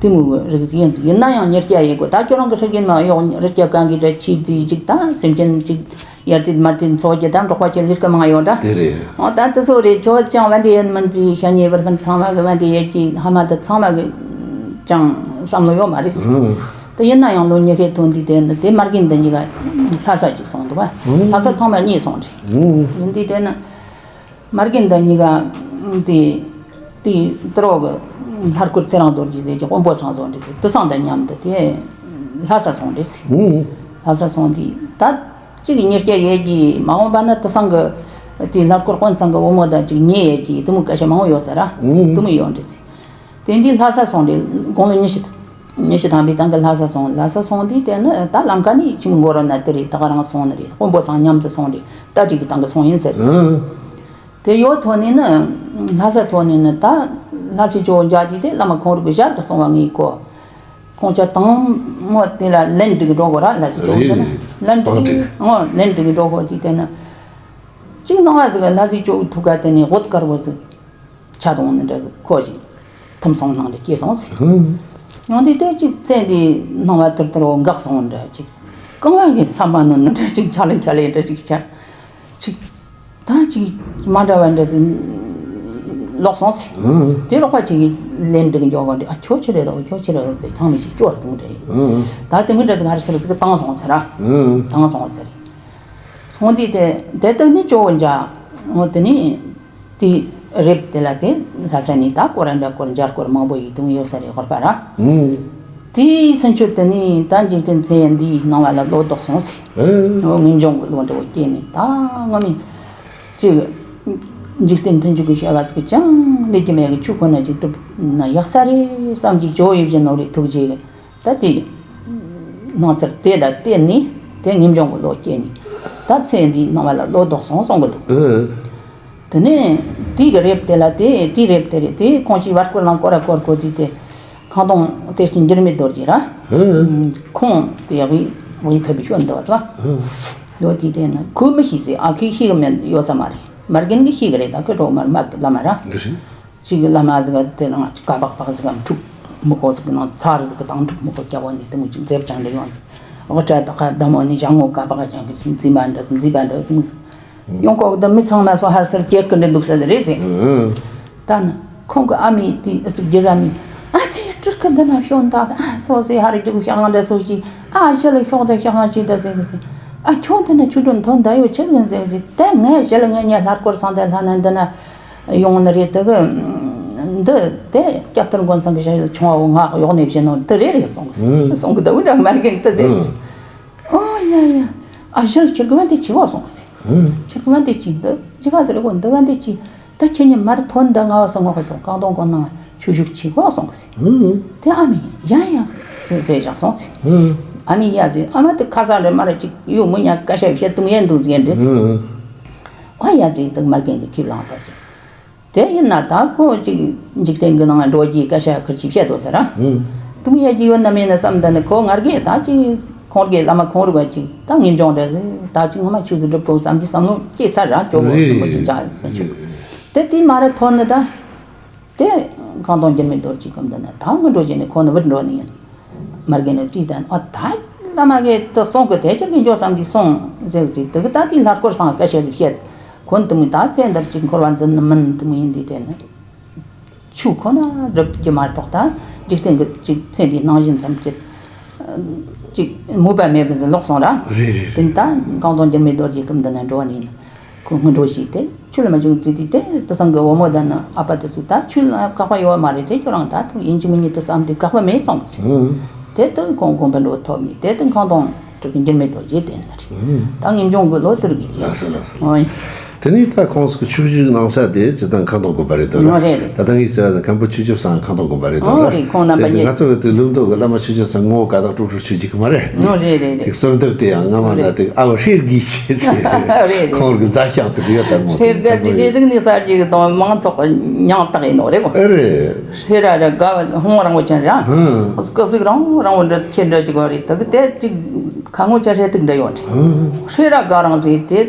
དེ་མོ་གི་རིགས་ཟིག་ཡིན་ཟིག་ཡིན་ན་ཡང་ཉེར་བརྒྱ་ཡི་གོ་ད་ཁྱོད་རང་གི་ཧྲི་རྒན་མ་གཡོག་རི་སྐྱ་གང་གི་འདྲ་ཆི་ཟིག་ཅིག་ད་སེམས་ཅན་ཅིག་ཡར་དེ་མར་དེ་འཚོ་རྒྱུ་ད་འབྲོག་པ་ཆེ་ལས་ཀ་མང་ཡོད་འདྲ། དེ་རེད། འོ་ད་དེ་ཚོ་རེད། ཁྱོད་ཅང་བན་དེ་ཡིན་མིན་ཟིག་ཤ་ཉེ་བུ་སྤུན་ཚང་མ་གི་བན་དེ་ཡས་ཀྱི་ཧ་མ་ད་ཚང་མ་གི་ཅང་བསམ་བློ་ཡོད་མ་རེད། ཨང་། དེ་ཡིན་ན་ཡང་ལོ་ཉི་ཤུ་ཐོན་དུས་དེ་ནི་དེ་མ་རྒན་དང་གཉིས་ཀ་ལྷ་ས་ཅིག་སོང་འདུག་བ། ཨང་། ལྷ་ས་ཐོག་མ་གཉིས་སོང་རེད། ཨང་། ཡིན་དུས་དེ་ནི་མ་རྒན་དང་གཉིས་ཀ་དེ་དེ་དེ་རོགས་གི་ལྷ་སྐུ་ཚེ་རིང་རྡོ་རྗེ་ཟེར་གྱི་དཔོན་པོ་ཚང་སོང་རེད་ཟེར། དེ་སང་དང་མཉམ་དུ་དེ་ ལྷ་ས་སོང་རེད། ཨུ། ལྷ་ས་སོང་དུས་ད་གཅིག་ཉེར་སྐྱ་ཡས་ཀྱི་མ་འོངས་པ་ན་དེ་སང་གི་དེ་ལྷ་སྐོར་དཀོན་བཟང་གི་བུ་མོ་དང་གཅིག་ཉེ་ཡས་ཀྱི་དེ་མོ་སྐད་ཆ་མང་བོ་ཡོད་ས་ར། ཨུ། དེ་མོ་ཡོད་རེད། དེ་འདི་ལྷ་ས་སོང་རེད། དགུང་ལོ་ཉི་ཤུ། ཉི་ཤུ་ཐམ་པའི་སྟེང་གི་ལྷ་ས་སོང་། ལྷ་ས་སོང་དུས་དེ་ནི་ད་ལམ་ཁ་ནས་ཁྱིམ་མགོ་རོ་ན་དེ་རེད། ད་ག་རང་སོང་ནི་རེད། དཔོན་པོ་ཚང་མཉམ་དུ་སོང་རེད། རྟ་དྲེལ་གྱི་སྟེང་གི་སོང་ཡིན་ཟེར། ཨུ། དེ་ཡོད་ཐོག་ནས་ནི་ལྷ་ས་ཐོག་ནས་ནི་ད་ལྷ་སའི་ཇོ་བོ་མཇལ་དུས་དེ་བླ་མ་ཁོང་རུ་གི་ཞལ་གྱིས་གསུངས་པ་ངས་གོ། ཁོང་ཅག་དང་མོ་དེ་ལ་ལན་འགྲིག་འགྲོ་གོ་ར། ལྷ་སའི་ཇོ་བོ་དེ་ན་རེད། ལན་འགྲིག་པང་ཨོ་ལན་འགྲིག་འགྲོ་གོ་དུས་དེ་ན་གཅིག་སྣང་བ་ཟིག་ལྷ་སའི་ཇོ་བོའི་ཐུགས་ཀ་དེ་ནས་འོད་དཀར་བོ་ཟིག་ཆ་དང་ནི་འདྲ་ཟིག་ཁོ་ཞིག་ཐུམ་སོང་སྣང་འདྲ་སྐྱེས་སོང་ཟིག། ཨུ། ཡང་དེ་དེ་གཅིག་བཙན་དེ་སྣང་བ་དིར་དིར་བོ་འགག་སོང་འདྲ་གཅིག། རྐང་བ་གི་ས་མ་ནོན་ནི་འདྲ་གཅིག་འཁྱག་ལེ་འཁྱག་ལེ་འདྲ་གཅིག་ཆ། ཅིག། ད་ཅིག་མ་འདྲ་བ་འདྲ་ཅིག་ལོག་སོང་ཟིག། ཨང་། དེ་ལོག་པ་ཅིག་ལན་འདྲི་གི་འཇོག་གོ་འདྲི། ཨ་ཁྱོད་ཆི་རེད་དོ། ཁྱོད་ཆི་རེད་དོ་ཟེར། ཚང་མས་ཅིག་སྐྱོར་བཏང་འདྲི། ཨང་། ད་དེ་མི་འདྲ་ཅིག་ཧར་སེར་ཅིག་བཏང་སོང་ཟེར་ར། ཨང་། བཏང་སོང་ཟེར། སོང་དུས་དེ་དེ་དག་ནི་ཇོ་བོ་མཇལ། འོ་དེ་ནི་དེ་རེབ་དེ་ལ་དེ་ལྷ་ས་ནས་ད་སྐོར་ར་འདྲ་སྐོར་མཇལ་སྐོར་མང་པོ་ཡིན་དུང་ཡོད་ས་རེད། ཧོར་པ་ར། ཨང་། དེའི་ཚུན་ཆོད་དེ་ནི་ད་འཇིག་རྟེན་མཚན་འདིའི་སྣང་བ་ལ་བློ་ལྡོག་སོང་ཟེར། ཨེ། འོ་ངེས་འབྱུང་གི་བློ་འདྲ་བོ་སྐྱེས་ནས་ད་ངོ་མ་ཅིག་འཇིག་རྟེན་མཐུན་འཇུག་གི་བྱ་བ་ཚིག་ཅང་ལས་ཀྱི་མེད་གི། ཆོས་ཁོ་ན་ཅིག་སྒྲུབ་ན་ཡག་ས་རེད་བསམ་གྱི་ཇོ་བོ་ཡིད་བཞིན་ནོར་བུའི་ཐུགས་རྗེ་གི་ད་དེ་སྣང་ཚུལ་དེ་ལ་བརྟེན་ནས་དེ་ངེས་འབྱུང་གི་བློ་སྐྱེས་ནས་ད་མཚན་འདིའི་སྣང་བ་ལ་བློ་ལྡོག་སོང་གསུང་གི་འདུག། ཨེ། དེ་ནས་དེའི་གི་རེབ་དེ་ལ་དེ་དེའི་རེབ་དེ་རེད། དེ་ཁོང་ཅིག་བར་སྐོར་ལང་སྐོར་ར་སྐོར་སྐོར་དུས་དེ་ཁང་སྟོང་དེ་སྟེང་འགྱུར་མེད་རྡོ་རྗེ་ར། ཧུ། ཁོང་དེ་ཡག་གི་ཕེབས་པའི་ཤོད་འདུག་བ། ཧུ། ཡོད་དེ་དེ་ན་ཁོས་མི་ཤེས་ཟེར། ཨ་ཁུས་ཤེས་གི་མེད་ཡོད་ས་མ་རེད། མ་རྒན་གི་ཤེས་གི་རེད། ད་ཁོ་གྲོགས་མ་མ་བླ་མ་ར། གི་རེད། ཅིག་བླ་མ་ཟིག་དེ་ནང་ཅིག་ཀ་པག་པག་ཟིག་འཁྲུག་མི་ཁོ་ཟིག་ནང་ཚར་ཟིག་དང་འཁྲུག་མི་ཁོ་སྐྱ་བོ་ནི་དེ་མོ་ཅིག་མཛེས་ཅན་འདྲ་ཡོང་ཟིག། ཨོ་ཏྲ་ད་ཁ་ད་མོ་ནི་ཞང་ངོ་ཀ་པག་ཅན་གི་ཅིག་མཛེས་མ་འདྲ་མཛེས་པ་འདྲ་དེ་མོ་ཟིག། ཡོང་ཁོག་ད་མི་ཚང་མ་སོ་ཧར་སར་སྐྱེ་གི་འདྲ་འདུག་ས་རེད་ཟེར། ད་ནི་ཁོང་གི་ཨ་མས་དེ་ཨི་སུག་རྒྱུ་ཟ་ནི། ཨ་ཙི་སྤྲུལ་སྐུ་འདི་ན་ཤོག་འདུག། ཨ་སོ་ཟེར་ཧ་རི་རྒྱུག་ཤག་ང་འདྲ་སོ་ཞིག། ཨ་ཞི་ལ་ཤོག་ད་ཤག་ང་ཞིག་ད་ཟེར་གི་ཟེར། ཨ་ཁྱོད་འདི་ན་ཆུ་དྲོན་ཐོན་ད་ཡོད་ཆེ་ཟེར་ཟེར་ཟེར། ད་ངས་ཞི་ལ་ངས་ཉལ་ལྷ་སྐོར་སང་ད་ལྷ་ན་འདི་ན་ཡོང་ནི་རེད། དེ་གི་འདི་དེ་སྐྱབས་གཏེར་མགོན་ཚང་གི་ཞི་ལ་ཆུང་བ་བོ་ང་གཡོག་ནས་བྱིན་ནོ་དེ་རེད་རེད་གསུང་གི་ཟེར། གསུང་གི་ད་འུ་འདྲ་མ་རྒན་དེ་ཟེར་གི་ཟེར། ཨོ་ཡ་ཡ། ཨ་ཞལ་ཁྱེད་ཀྱི་བན་དེ་ཆི་བ་སོང་ཟེར། ཁྱེད་ཀྱི་བན་དེ་ཆི་འདི་ཅི་ག་ཟེར་གོ་འདི་བན་དེ་ཆི། ད་ཁྱེད་ཉིད་མར་ཐོན་འདི་ང་བ་སོང་ངོ་ཁ་ཤོག་གང་དོང་གོ་ནང་ཆུ་ཞུགས་ཆི་གོ་སོང་ཟེར། དེ་ཨ་མས་ཡ་ཡ་ཟེར་བཞག་སོང་ཟེར། ཨ་མས་ཡ་ཟེར། ཨ་མ་དེ་ཁ་སང་རེ་མ་རེ་ཅིག་ཡོད་མི་ཉག་ཀ་ཤ་བཤད་དུང་ཡན་འདུག་ཟེར་འདྲེ་ཟེར། ཨོ་ཡ་ཟེར་དུ་མར་རྒན་གྱི་ཁྱིབ་ལང་ད་ཟེར། དེ་ཡིན་ན་ད་ཁོ་ཅིག་འཇིག་རྟེན་གྱི་ནང་འགྲོ་རྒྱུའི་སྐད་ཆ་ཁུར་ཅིག་བཤད་དོ་ཟེར་ར། ཨུ། དུང་ཡ་གི་ཡོད་ན་མེད་ན་བསམ་ད་ནི་ཁོ་ང་རྒྱལ་ད་ཅིག་ཁོང་རྒྱལ་བླ་མ་ཁོང་རུ་བ་ཅིག་ད་ངེས་འབྱུང་རེད། ད་ཅིག་ངོ་མ་ཆུ་ཟི་སྒྲུབ་དགོས་བསམ་གྱི་བསམ་བློ་སྐྱེས་ཚར་ར། ཅོ་གོ་རེད། རིན་པོ་ཆེ་ཅག་ཟེར་ཆུ། དེ་དེ་མ་རེད་ཐོན་ནི་ད། དེ་ཁང་སྟོང་འགྱུར་མེད་རྡོ་རྗེ་གམ་དུ་ན་ད་ངུ་འགྲོ་བྱས་ནས་ཁོ་ནི་བུད་འགྲོ་ནི་ཡིན། མར་རྒན་ནི་ཅིག་དང་ཨ་ད་བླ་མ་གིས་དུ་སོང་གི་དེ་ཁྱེར་གི་འགྱོ་བསམ་གྱི་སོང་ཟེར་ཟིག། དེ་གི་ད་དེ་ལྷ་སྐོར་སང་སྐད་ཆ་ཟིག་བཤད། ཁོ་ནི་དུ་མི་ད་བཙན་དར་ཅིག་འཁོར་བ་འཛིན་ནི་མིན་དུ་མི་ཡིན་དུས་དེ་ནི། ཆུ་ཁོ་ན་སྒྲུབ་ཀྱི་མ་གཏོགས་ད་འཇིག་རྟེན་གྱི་ཅིག་ཚེ་འདིའི་སྣང་བཞིན་ཙམ་གྱི་ཅིག་མོས་པ་མེད་པ་ཟིག་ལོག་སོང་ར། རེད་རེད། དེ་ནི་ད་ཁང་སྟོང་འགྱུར་མེད་རྡོ་རྗེ་གམ་དུ་ན་འགྲོ་བ་ནི་ཡིན། ཁོ་སྔོན་འགྲོ་ཞིག་དེ་ཆུ་ལ་མ་བྱུང་ཙི་ཏི་དེ་དེ་སང་གི་བུ་མོ་དང་ནི་ཨ་ཕ་དེ་ཚོ་ད་ཆུ་ལ་བཀག་པ་ཡོད་མ་རེད། དེ་ཁྱོད་རང་ད་ཐུག་ཡིན་གཅིག་མིན་གཉིས་དེ་བསམ་དེ་བཀག་པ་མེད་སོང་གི་ཟེར། ཨང་། དེ་དུ་ཁོང་དགོངས་པ་འགྲོ་ཐོབ་ནས་དེ་དུ་ཁང་སྟོང་སྤྲུལ་སྐུ་འགྱུར་མེད་རྡོ་རྗེ་བསྟེན་ནི་རེད། ཨང་། ད་ངེས་འབྱུང་གི་བློ་དུར་གི་ལགས་སོ་ལགས་སོ། ཨོ། དེ་ནས་ད་ཁོང་ཚོ་གི་ཆུ་བཞུར་གནང་ས་དེ་སྤྱིར་བཏང་ཁང་སྟོང་དགོན་པ་རེད་དོ། ཨོ་རེད་རེད། ད་ལྟ་ངས་ཟེར་བ་ན་མཁན་པོ་ཆོས་སྐྱབས་སང་ཁང་སྟོང་དགོན་པ་རེད་དོ། ཨོ་རེད། ཁོང་རྣམ་པ་དེ་གཉིས། ང་ཚོ་གི་དེ་ལུང་རྟོགས་གི་བླ་མ་ཆོས་སྐྱབས་སང་ངོ་བོ་དགའ་དག་སྤྲོ་སྤྲོ་ཆོས་ཀྱི་མ་རེད། ཨོ་རེད་རེད་རེད། དེ་གསོལ་འདེབས་དེ་ཡང་སྔ་མ་ན་དེ་ཨ་བ་ཧྲེར་གི་ཆེ་ཆེ། རེད་རེད། ཁོང་གི་མཛའ་བཤང་དེ་གི་ཡོད་དར་མོ་ཧྲེར་ག་ཅི་དེ་རིག་གནས་གསར་བརྗེ་གི་དང་མང་ཚོགས་ཀྱི་མྱང་བཏགས་ཡིན་ནོ་རེད་གོ། ཨེ་རེད། ཧྲེ་ར་ར་དགའ་བ་ཧོང་རང་བོ་ཅན་ར། ཧང་། སྐུ་གཟུགས་རང་རང་བོ་འདྲ་ཁྱེད་འདྲ་ཅིག་བ་རེད། དེ་གི་དེ་ཅིག་ཁ་ངོ་ཅན་ཧྲེ་ཐིག་འདྲ་ཡོད་རེད། ཧང་། ཧྲེ་ར་དགའ་རང་ཟེར་དེ་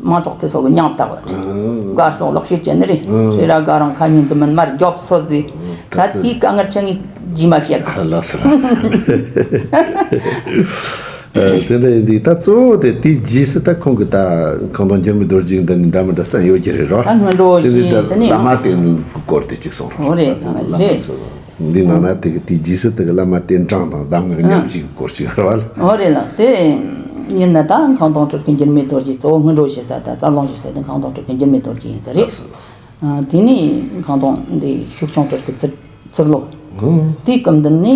མང་ཚོགས་དེ་ཚོ་གི་མྱང་བཏགས་པ་རེད། ཧང་། དགའ་སོགས་ལོག་ཤེས་ཅན་ནི་རེད། ཧང་། ཧྲེ་ར་དགའ་རང་ཁ་ཉིན་འཛིན་མིན་མར་རྒྱོབ་སོ་ཟེར། ད་དེའི་དཀའ་ངལ་ཆེ་ངས་རྗེས་མ་བཤད་གི། ལགས་སོ་ལགས་སོ། ཨ། དེ་འདྲ་ཡིན་དུས་ད་གཙོ་བོ་དེ་དེའི་རྗེས་སུ་ད་ཁོང་གི་ད་ཁང་སྟོང་འགྱུར་མེད་རྡོ་རྗེ་འདི་ནི་འདྲ་མི་འདྲ་གསན་ཡོད་ཀྱི་རེད་རོ། ད་སྔོན་འགྲོ་དེ་ནི་ཞིག་ད་དེ་ནི་བླ་མ་བསྟེན་སྐོར་དེ་གཅིག་གསུངས་རོགས། ཨོ་རེད། ཨོ་རེད། འདི་ནང་ན་དེ་གི་དེའི་རྗེས་སུ་དེ་གི་བླ་མ་རྟེན་གྲངས་དང་གདམས་ངག་ཉམས་ཀྱི་སྐོར་ཅིག་རེད་བ། ཨོ་རེད་ལགས། དེ་ཡིན་ན་ད་ཁང་སྟོང་སྤྲུལ་སྐུ་འགྱུར་མེད་རྡོ་རྗེ་གཙོ་བོ་སྔོན་འགྲོ་བྱེད་ས་དང་རྩ་རླུང་བྱེད་ས་དེ་ཁང་སྟོང་སྤྲུལ་སྐུ་འགྱུར་མེད་རྡོ་རྗེ་ཡིན་ས་རེད། ལགས་སོ་ལགས་སོ། ཨ། དེ་ནས་ཁང་སྟོང་འདི་ཤུགས་ཆུང་སྤྲུལ་སྐུ་ཚུལ། ཚུར་ལོག་དེའི་སྐབས་འདི་ནས་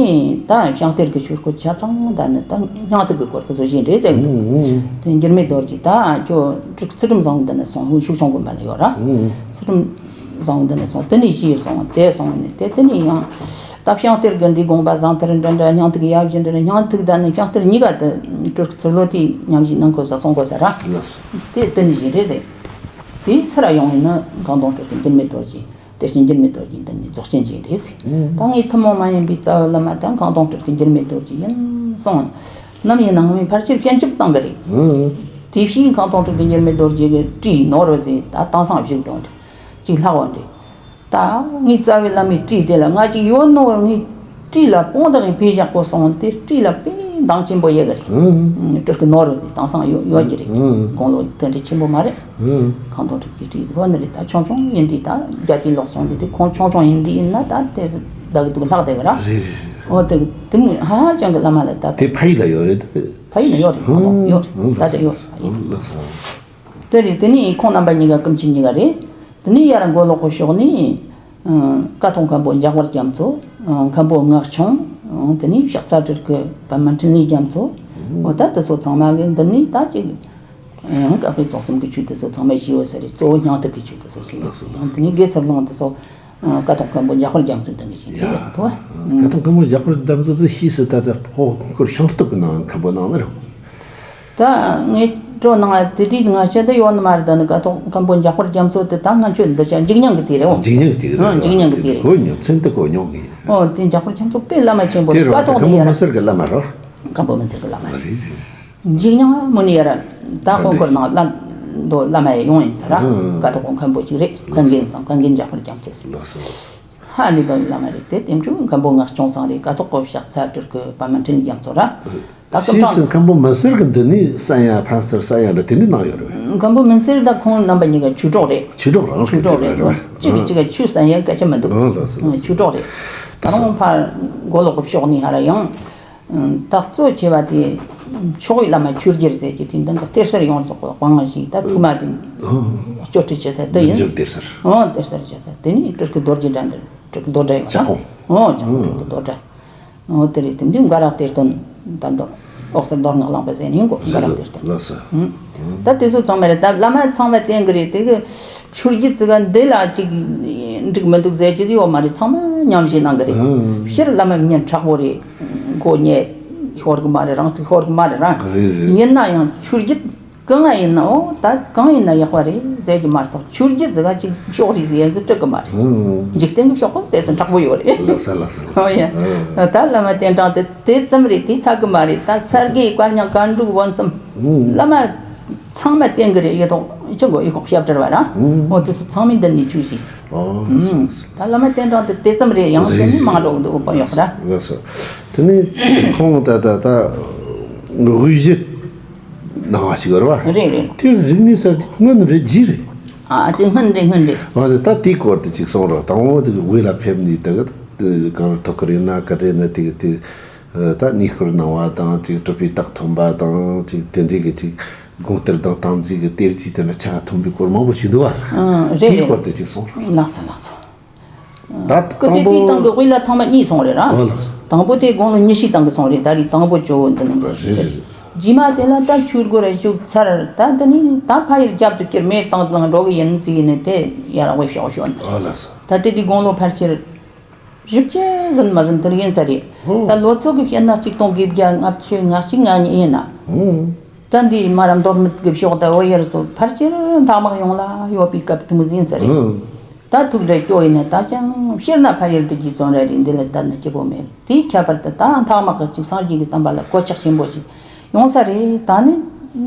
ད་བྱང་གཏེར་གྱི་ཆོས་སྐོར་ཆ་ཚང་ད་ནི་ད་སྙིང་ཐིག་གི་སྐོར་དུ་བཟོ་བཞིན་རེད་ཟེར་གི་འདུག་དེ་འགྱུར་མེད་རྡོ་རྗེ་ད་ཁྱོད་སྤྲུལ་སྐུ་ཚུལ་ཁྲིམས་བཟང་པོ་འདི་ནས་སོང་། ཤུག་ཆུང་དགོན་པ་ལ་ཡོད་ར། ཚུལ་ཁྲིམས་བཟང་པོ་འདི་ནས་སོང་། དེ་ནས་ཞེས་སོང་། དེ་སོང་ནས་དེ་དེ་ནས་ཡང་ད་བྱང་གཏེར་གྱི་འདི་དགོངས་པ་བཟང་ཐར་འདྲ་འདྲ། སྙིང་ཐིག་ཡབ་གཞི་འདྲ་འདྲ། སྙིང་ཐིག་ད་ནི་བྱང་གཏེར་གཉིས་ཀ་དེ་སྤྲུལ་སྐུ་ཚུལ་ལོ་དེ་ཉམས་བཞེས་གནང་དགོས་ས་སོང་དགོས་ས་ར། དེ་དེ་ནས་བཞིན་རེད་ཟེར། དེའི་ཚུར་ཡོང་ཡིན་ན་གངས་སྟོང་སྤྲུལ་སྐུ་འགྱུར་མེད་རྡོ་རྗེ། དེ་བཞིན་འགྱུར་མེད་རྡོ་རྗེ་འདི་ནི་རྫོགས་ཆེན་ཅན་རེད་ཟེར། ད་ངའི་ཐུན་མོང་མ་ཡིན་པའི་རྩ་བའི་བླ་མ་ད་གངས་སྟོང་སྤྲུལ་སྐུ་འགྱུར་མེད་རྡོ་རྗེ་ཡིན་གསུངས། ནམ་ཡིན་ན་ངས་ཕལ་ཆེར་བྱང་ཆུབ་བཏང་གི་རེད། དེ་བཞིན་གངས་སྟོང་སྤྲུལ་སྐུ་འགྱུར་མེད་རྡོ་རྗེ་གི་བྲིས་ནོར་བ་ཟེར་ད་དེང་སང་བཞུགས་དང་འདྲ་ཅིག་ལྷག་པ་འདྲ། ད་ངའི་རྩ་བའི་བླ་མའི་བྲིས་དེ་ལ་ང་ཅིག་ཡོད་ནོ་བར་ངའི་བྲིས་ལ་དཔུང་བདག་གིས་ཕུལ་བཞག་གོ་སོང་། དེ་བྲིས་ལ་དཔེ་འདང་ཆེན་པོ་ཡོད་གི་རེད། སྤྲུལ་སྐུ་ནོར་བ་ཟེར་དེང་སང་ཡོད་ཡོད་ཀྱི་རེད། དགུང་ལོ་དེ་འདྲ་ཆེན་པོ་མ་རེད། གངས་སྟོང་སྤྲུལ་སྐུའི་བྲིས་ཟེར་བ་ནི་རེད། ད་ཆུང་ཆུང་ཡིན་དུས་ད་རྒྱ་ཆེན་ལོག་སོང་དུས་དེ་ཁོང་ཆུང་ཆུང་ཡིན་དུས་ཡིན་ན་ད་དེ་ཟེར་བདག་གི་འདུག་ལྷག་བསྡད་གི་ར། རེད་རེད་རེད། འོ་དེ་དེ་མོ་ཧ་ཅང་གི་བླ་མ་ལ་ད་དེ་ཕ་ཡུལ་ལ་ཡོད་རེད་ད། ཕ་ཡུལ་ན་ཡོད་རེད། ཧ་ལམ་ཡོད་རེད། ད་དེ་ཡོད་རེད། དེ་རེད། དེ་ནས་ཁོང་རྣམ་པ་གཉིས་ཀ་སྐུ་མཆེད་གཉིས་ཀ་རེད། དེ་ནས་ཡར་མགོ་ལོག་གི་ཕྱོགས་ནས་ཀཿཐོག་མཁན་པོ་འཇམ་དཔལ་རྒྱ་མཚོ། མཁན་པོ་ངག་ཆུང་། དེ་ནས་ཕྱག་འཚལ་སྤྲུལ་སྐུ་པདྨ་འཕྲིན་ལས་རྒྱ་མཚོ། འོ་ད་དེ་ཚོ་ཚང་མ་གི་འདི་ནས་ད་ཅིག་ཡང་བཀའ་པོད་རྫོགས་གསུམ་གྱི་ཆོས་དེ་ཚོ་ཚང་མ་ཞུས་ཡོད་ས་རེད། གཙོ་བོ་སྙིང་ཐིག་གི་ཆོས་དེ་ཚོ་ཞུས་ཡོད་ས་རེད། ཡང་དེ་ནས་དགེ་ཚུལ་སློང་དེ་ཚོ་ཀཿཐོག་མཁན་པོ་འཇམ་དཔལ་རྒྱ་མཚོ་འདི་ནས་ཞུས་ཡོད་ས་རེད་དོ། ཀཿཐོག་མཁན་པོ་འཇམ་དཔལ་རྒྱ་མཚོ་དེ་ཤེས་སྲིད་ད་ལྟ་ཧོ་ཁོར་ཤིང་སྟོབས་ཀྱི་ནང་མཁན་པོ་ནང་ནི་རེད། ད་ངས་སྤྲོ་ནང་དེ་དུས་ང་ཤེས་ད་ཡོད་ནི་མ་རེད། ད་ནི་ཀཿཐོག་མཁན་པོ་འཇམ་དཔལ་རྒྱ་མཚོ་དེ་ད་ང་ཁྱོད་འདི་ཆ་འཇིགས་མྱངས་ཀྱི་དུས་རེད། འོ་འཇིགས་མྱངས་ཀྱི་དུས་རེད། འོ་འཇིགས་མྱངས་ཀྱི་དུས་རེད། གོ་མྱོང་། མཚན་དེ་གོ་མྱོང་གི། འོ་དེ་འཇམ་དཔལ་རྒྱ་མཚོ་དཔེ་བླ་མ་ཆེན་པོ་རེད། དེ་རུ་ཀཿཐོག་མཁན་ནས་པོ་ཡར་མི་སེར་གྱི་བླ་མ་རེད། མཁན་པོ་མི་སེར་གྱི་བླ་མ་རེད། འཇིགས་མྱངས་མོ་ནི་ཡར་ད་ཁོང་ཁོར་ནང་བླ་མདོ་བླ་མ་ཡང་ཡོང་ཡིན་ས་ར། ཀཿཐོག་མཁན་པོ་ཞིག་རེད། མཁན་རྒན་སང་མཁན་རྒན་འཇམ་དཔལ་རྒྱ་མཚོ་ཟེར། ལགས་སོ། ཧ་ནི་བའི་བླ་མ་རེད། དེ་དེ་འཕྲོ་མཁན་པོ་ངག་ཆུང་ཚང་རེད། ཀཿཐོག་གི་ཕྱག་འཚལ་སྤྲུལ་སྐུ་པདྨ་འཕྲིན་ལས་རྒྱ་མཚོ་ར། ད་ཀུན་ཕྱིས་སུ་མཁན་པོ་མི་སེར་གྱི་འདི་ནས་ས་ཡ་ཕན་སེར་ས་ཡ་འདྲ་དེ་འདྲ་གནང་ཡོད་རེད། མཁན་པོ་མི་སེར་ད་ཁོང་རྣམ་པ་གཉིས་ཀ་ཆོས་གྲོགས་རེད། ཆོས་གྲོགས་རང་ཆོས་གྲོགས་རེད། གཅིག་གིས་གཅིག་ག་ཆོས་ཟེར་ཡ་སྐད་ཆ་མི་འདུག་ཨང་། ལགས་སོ་ལགས་སོ། ཆོས་གྲོགས་རེད། ད་རུང་ཕར་མགོ་ལོག་གི་ཕྱོགས་ནས་ཧ་ར་ཡང་། ད་གཙོ་ཆེ་བ་དེ་ཕྱོགས་ཡི་བླ་མ་ཆོས་རྒྱལ་ཟེར་གྱི་དེ་འདི་ག་གཏེར་གསར་ཡོངས་རྫོགས་པའི་དབང་ཞིག་ད་ཁྲུས་མ་དེ་སྐྱོར་ཁྲིད་བྱེད་ས་དེ་ཡིན། ཆོས་རྒྱལ་གཏེར་གསར། ཨང་། གཏེར་གསར་བྱེད་ས་དེ་ནི་སྤྲུལ་སྐུ་རྡོ་རྗེ་འདྲ་འདི་སྤྲུལ་སྐུ་རྡོ་འདྲ་ཡོད་ན། ལྕགས་ཀོང་། ཨང་། ལྕགས་ཀོང་སྤྲུལ་སྐུ་རྡོ་འདྲ། ཨོ་དེ་རེད། དེ་འདྲའི་འགའ་རག་གཏེར་སྟོན་ད་འདོ་འོག་སར་མདོ་སྔགས་བླངས་པ་ཟེར་ནས་ཡིན་གོ། འགའ་རག་གཏེར་སྟོན། ལགས་སོ། ད་དེ་ཚོ་ཚང་མ་རེད། ད་བླ་མ་ཚང་མ་བསྟེན་གི་རེད། དེ་གི་ཆོས་བརྒྱུད་ཙི་ག་འདི་ལ་ཅིག་འགྲིག་མི་འདུག་ཟེར་གྱི་ཡོད་མ་རེད། ཚང་མ་མཉམ་བཞེས་གནང་གི་རེད། སྤྱིར་བླ་མ་མི་ཉན་དྲག་པོ་རེད། མགོ་ཉེ་ཤོར་གི་མ་རེད། རང་ཚུགས་ཤོར་གི་མ་རེད་ར། རེད་རེད། ཡིན་ན་ཡང་ཆོས་བརྒྱུད་གང་ང་ཡིན་ནའོ་ད་གང་ཡིན་ན་ཡག་པ་རེད་ཟེར་གྱི་མ་གཏོགས་ཆོས་བརྒྱུད་ཙི་ག་ཅིག་ཕྱོགས་རིས་ཡན་ཟུ་སྤྲུག་གི་མ་རེད། འཇིག་རྟེན་གྱི་ཕྱོགས་གང་དེ་ཚོ་དྲག་པོ་ཡོད་རེད། ལགས་སོ་ལགས་སོ་ལགས་སོ། ཨོ་ཡ། ད་བླ་མ་རྟེན་གྲངས་དེ་དེ་ཙམ་རེད། དེ་ཚ་གི་མ་རེད། ད་ས་དགེ་བཀའ་རྙིང་བཀའ་འགྲུབ་བོན་གསུམ་བླ་མ་ཚང་མ་བསྟེན་གི་རེད། ཡེ་ཐོག་ཅི་མགོ་ཡེ་ཁོག་ཞབས་བྲལ་བ་ར། ཨོ་དེ་ཚོ་ཚང་མས་མདུན་ནས་ཆོས་བྱས་ཟིན། ཨོ་ལགས་སོ་ལགས་སོ། ད་བླ་མ་རྟེན་གྲངས་དེ་དེ་ཙམ་རེད། ཡང་དེ་ནས་མང་འགྲོ་གི་འདུག་འོ་པ་ཡོད་ར། ལགས་སོ། དེ་ནས་ཁོང་ད་ད་ད་དབུས་གཞི་གནང་བ་ཞིག་ཡོད་རེད་བ། རེད་རེད། དེ་རིག་གནས་གསར་དེ་སྔོན་རེད་རྗེས་རེད། ཨ་ཙི་སྔོན་རེད་སྔོན་རེད། ཨ་ནི་ད་དེའི་སྐོར་དེ་ཅིག་གསུང་རོགས། དང་པོ་དེ་དབུས་ལ་ཕེབས་ནས་ད་ག་གང་ཐོག་གི་རེད་ན་ག་རེད་ན་དེ་གི་དེ་ད་གནས་སྐོར་གནང་བ་དང་ཅིག་གྲུབ་པའི་རྟགས་ཐོན་པ་དང་ཅིག་དེ་འདྲའི་གི་ཅིག་དགོངས་གཏེར་དང་དམ་ཚིག་གི་གཏེར་གྱི་དེ་ན་ཆ་ཐོན་པའི་སྐོར་མང་པོ་ཞིག་འདུག་བ། ཨ་རེད་དེའི་རེད། སྐོར་དེ་ཅིག་གསུང་རོགས། ལགས་སོ་ལགས་སོ། ད་སྐུ་ཚེ་དེའི་སྟེང་གི་དབུས་ལ་ཐེངས་མ་གཉིས་སོང་རེད་ར། ཨོ་ལགས་སོ། དང་པོ་དེ་དགུང་ལོ་ཉི་ཤུའི་སྟེང་གི་སོང་རེད། ད་རེས་དང་པོ་ཇོ་བོ་འདི་ནང་གི་རེད་རེད། རྗེས་མ་དེ་ལ་ད་ཆོས་སྒོ་ར་ཞུགས་ཚར། ད་འདི་ནི་ད་ཕ་ཡུལ་རྒྱབ་ཏུ་ཁྱེར་མེད་བཏང་བཏང་འགྲོ་གི་ཡིན་ཟེར་ནས་དེ་ཡར་དབུས་ཕྱོགས་ཤོར་ནས། ཨོ་ལགས་སོ། ད་དེ་དུས་དགུང་ལོ་ཕལ་ཆེར་བཞི་བཅུ་ཟིན་མ་ཟིན་དེར་ཡིན་ས་རེད། ད་ལོ་ཚོད་ཀྱི་བཤད་ན་གཅིག་སྟོང་དགུ་བརྒྱ་ལྔ་བཅུ་ང་གཅིག་ང་གཉིས་ཡིན་ན། ད་འདི་མ་ར་མདོ་སྨད་ཀྱི་ཕྱོགས་ད་བོད་ཡུལ་སོ་ཕལ་ཆེར་འདབ་མ་ཡོངས་ལ་ཡོད་པའི་སྐབས་དེ་མོ་ཟིན་ས་རེད། ད་ཐུགས་འདྲ་སྐྱོ་ཡིན་ན་ད་ཅང་སྤྱིར་ན་ཕ་ཡུལ་དུ་རྗེ་བཙུན་ར་རེད། འདི་ལ་ད་ནི་སྐྱིད་པོ་མེད། དེའི་ཁྱད་པར་དུ་ད་འདབ་མ་གི་ཅིག་སངས་རྒྱས་ཀྱི་བསྟན་པ་ལ་གོད་ཆག་ཆེན་པོ་ཞིག་ཡོང་ས་རེད། ད་ནི་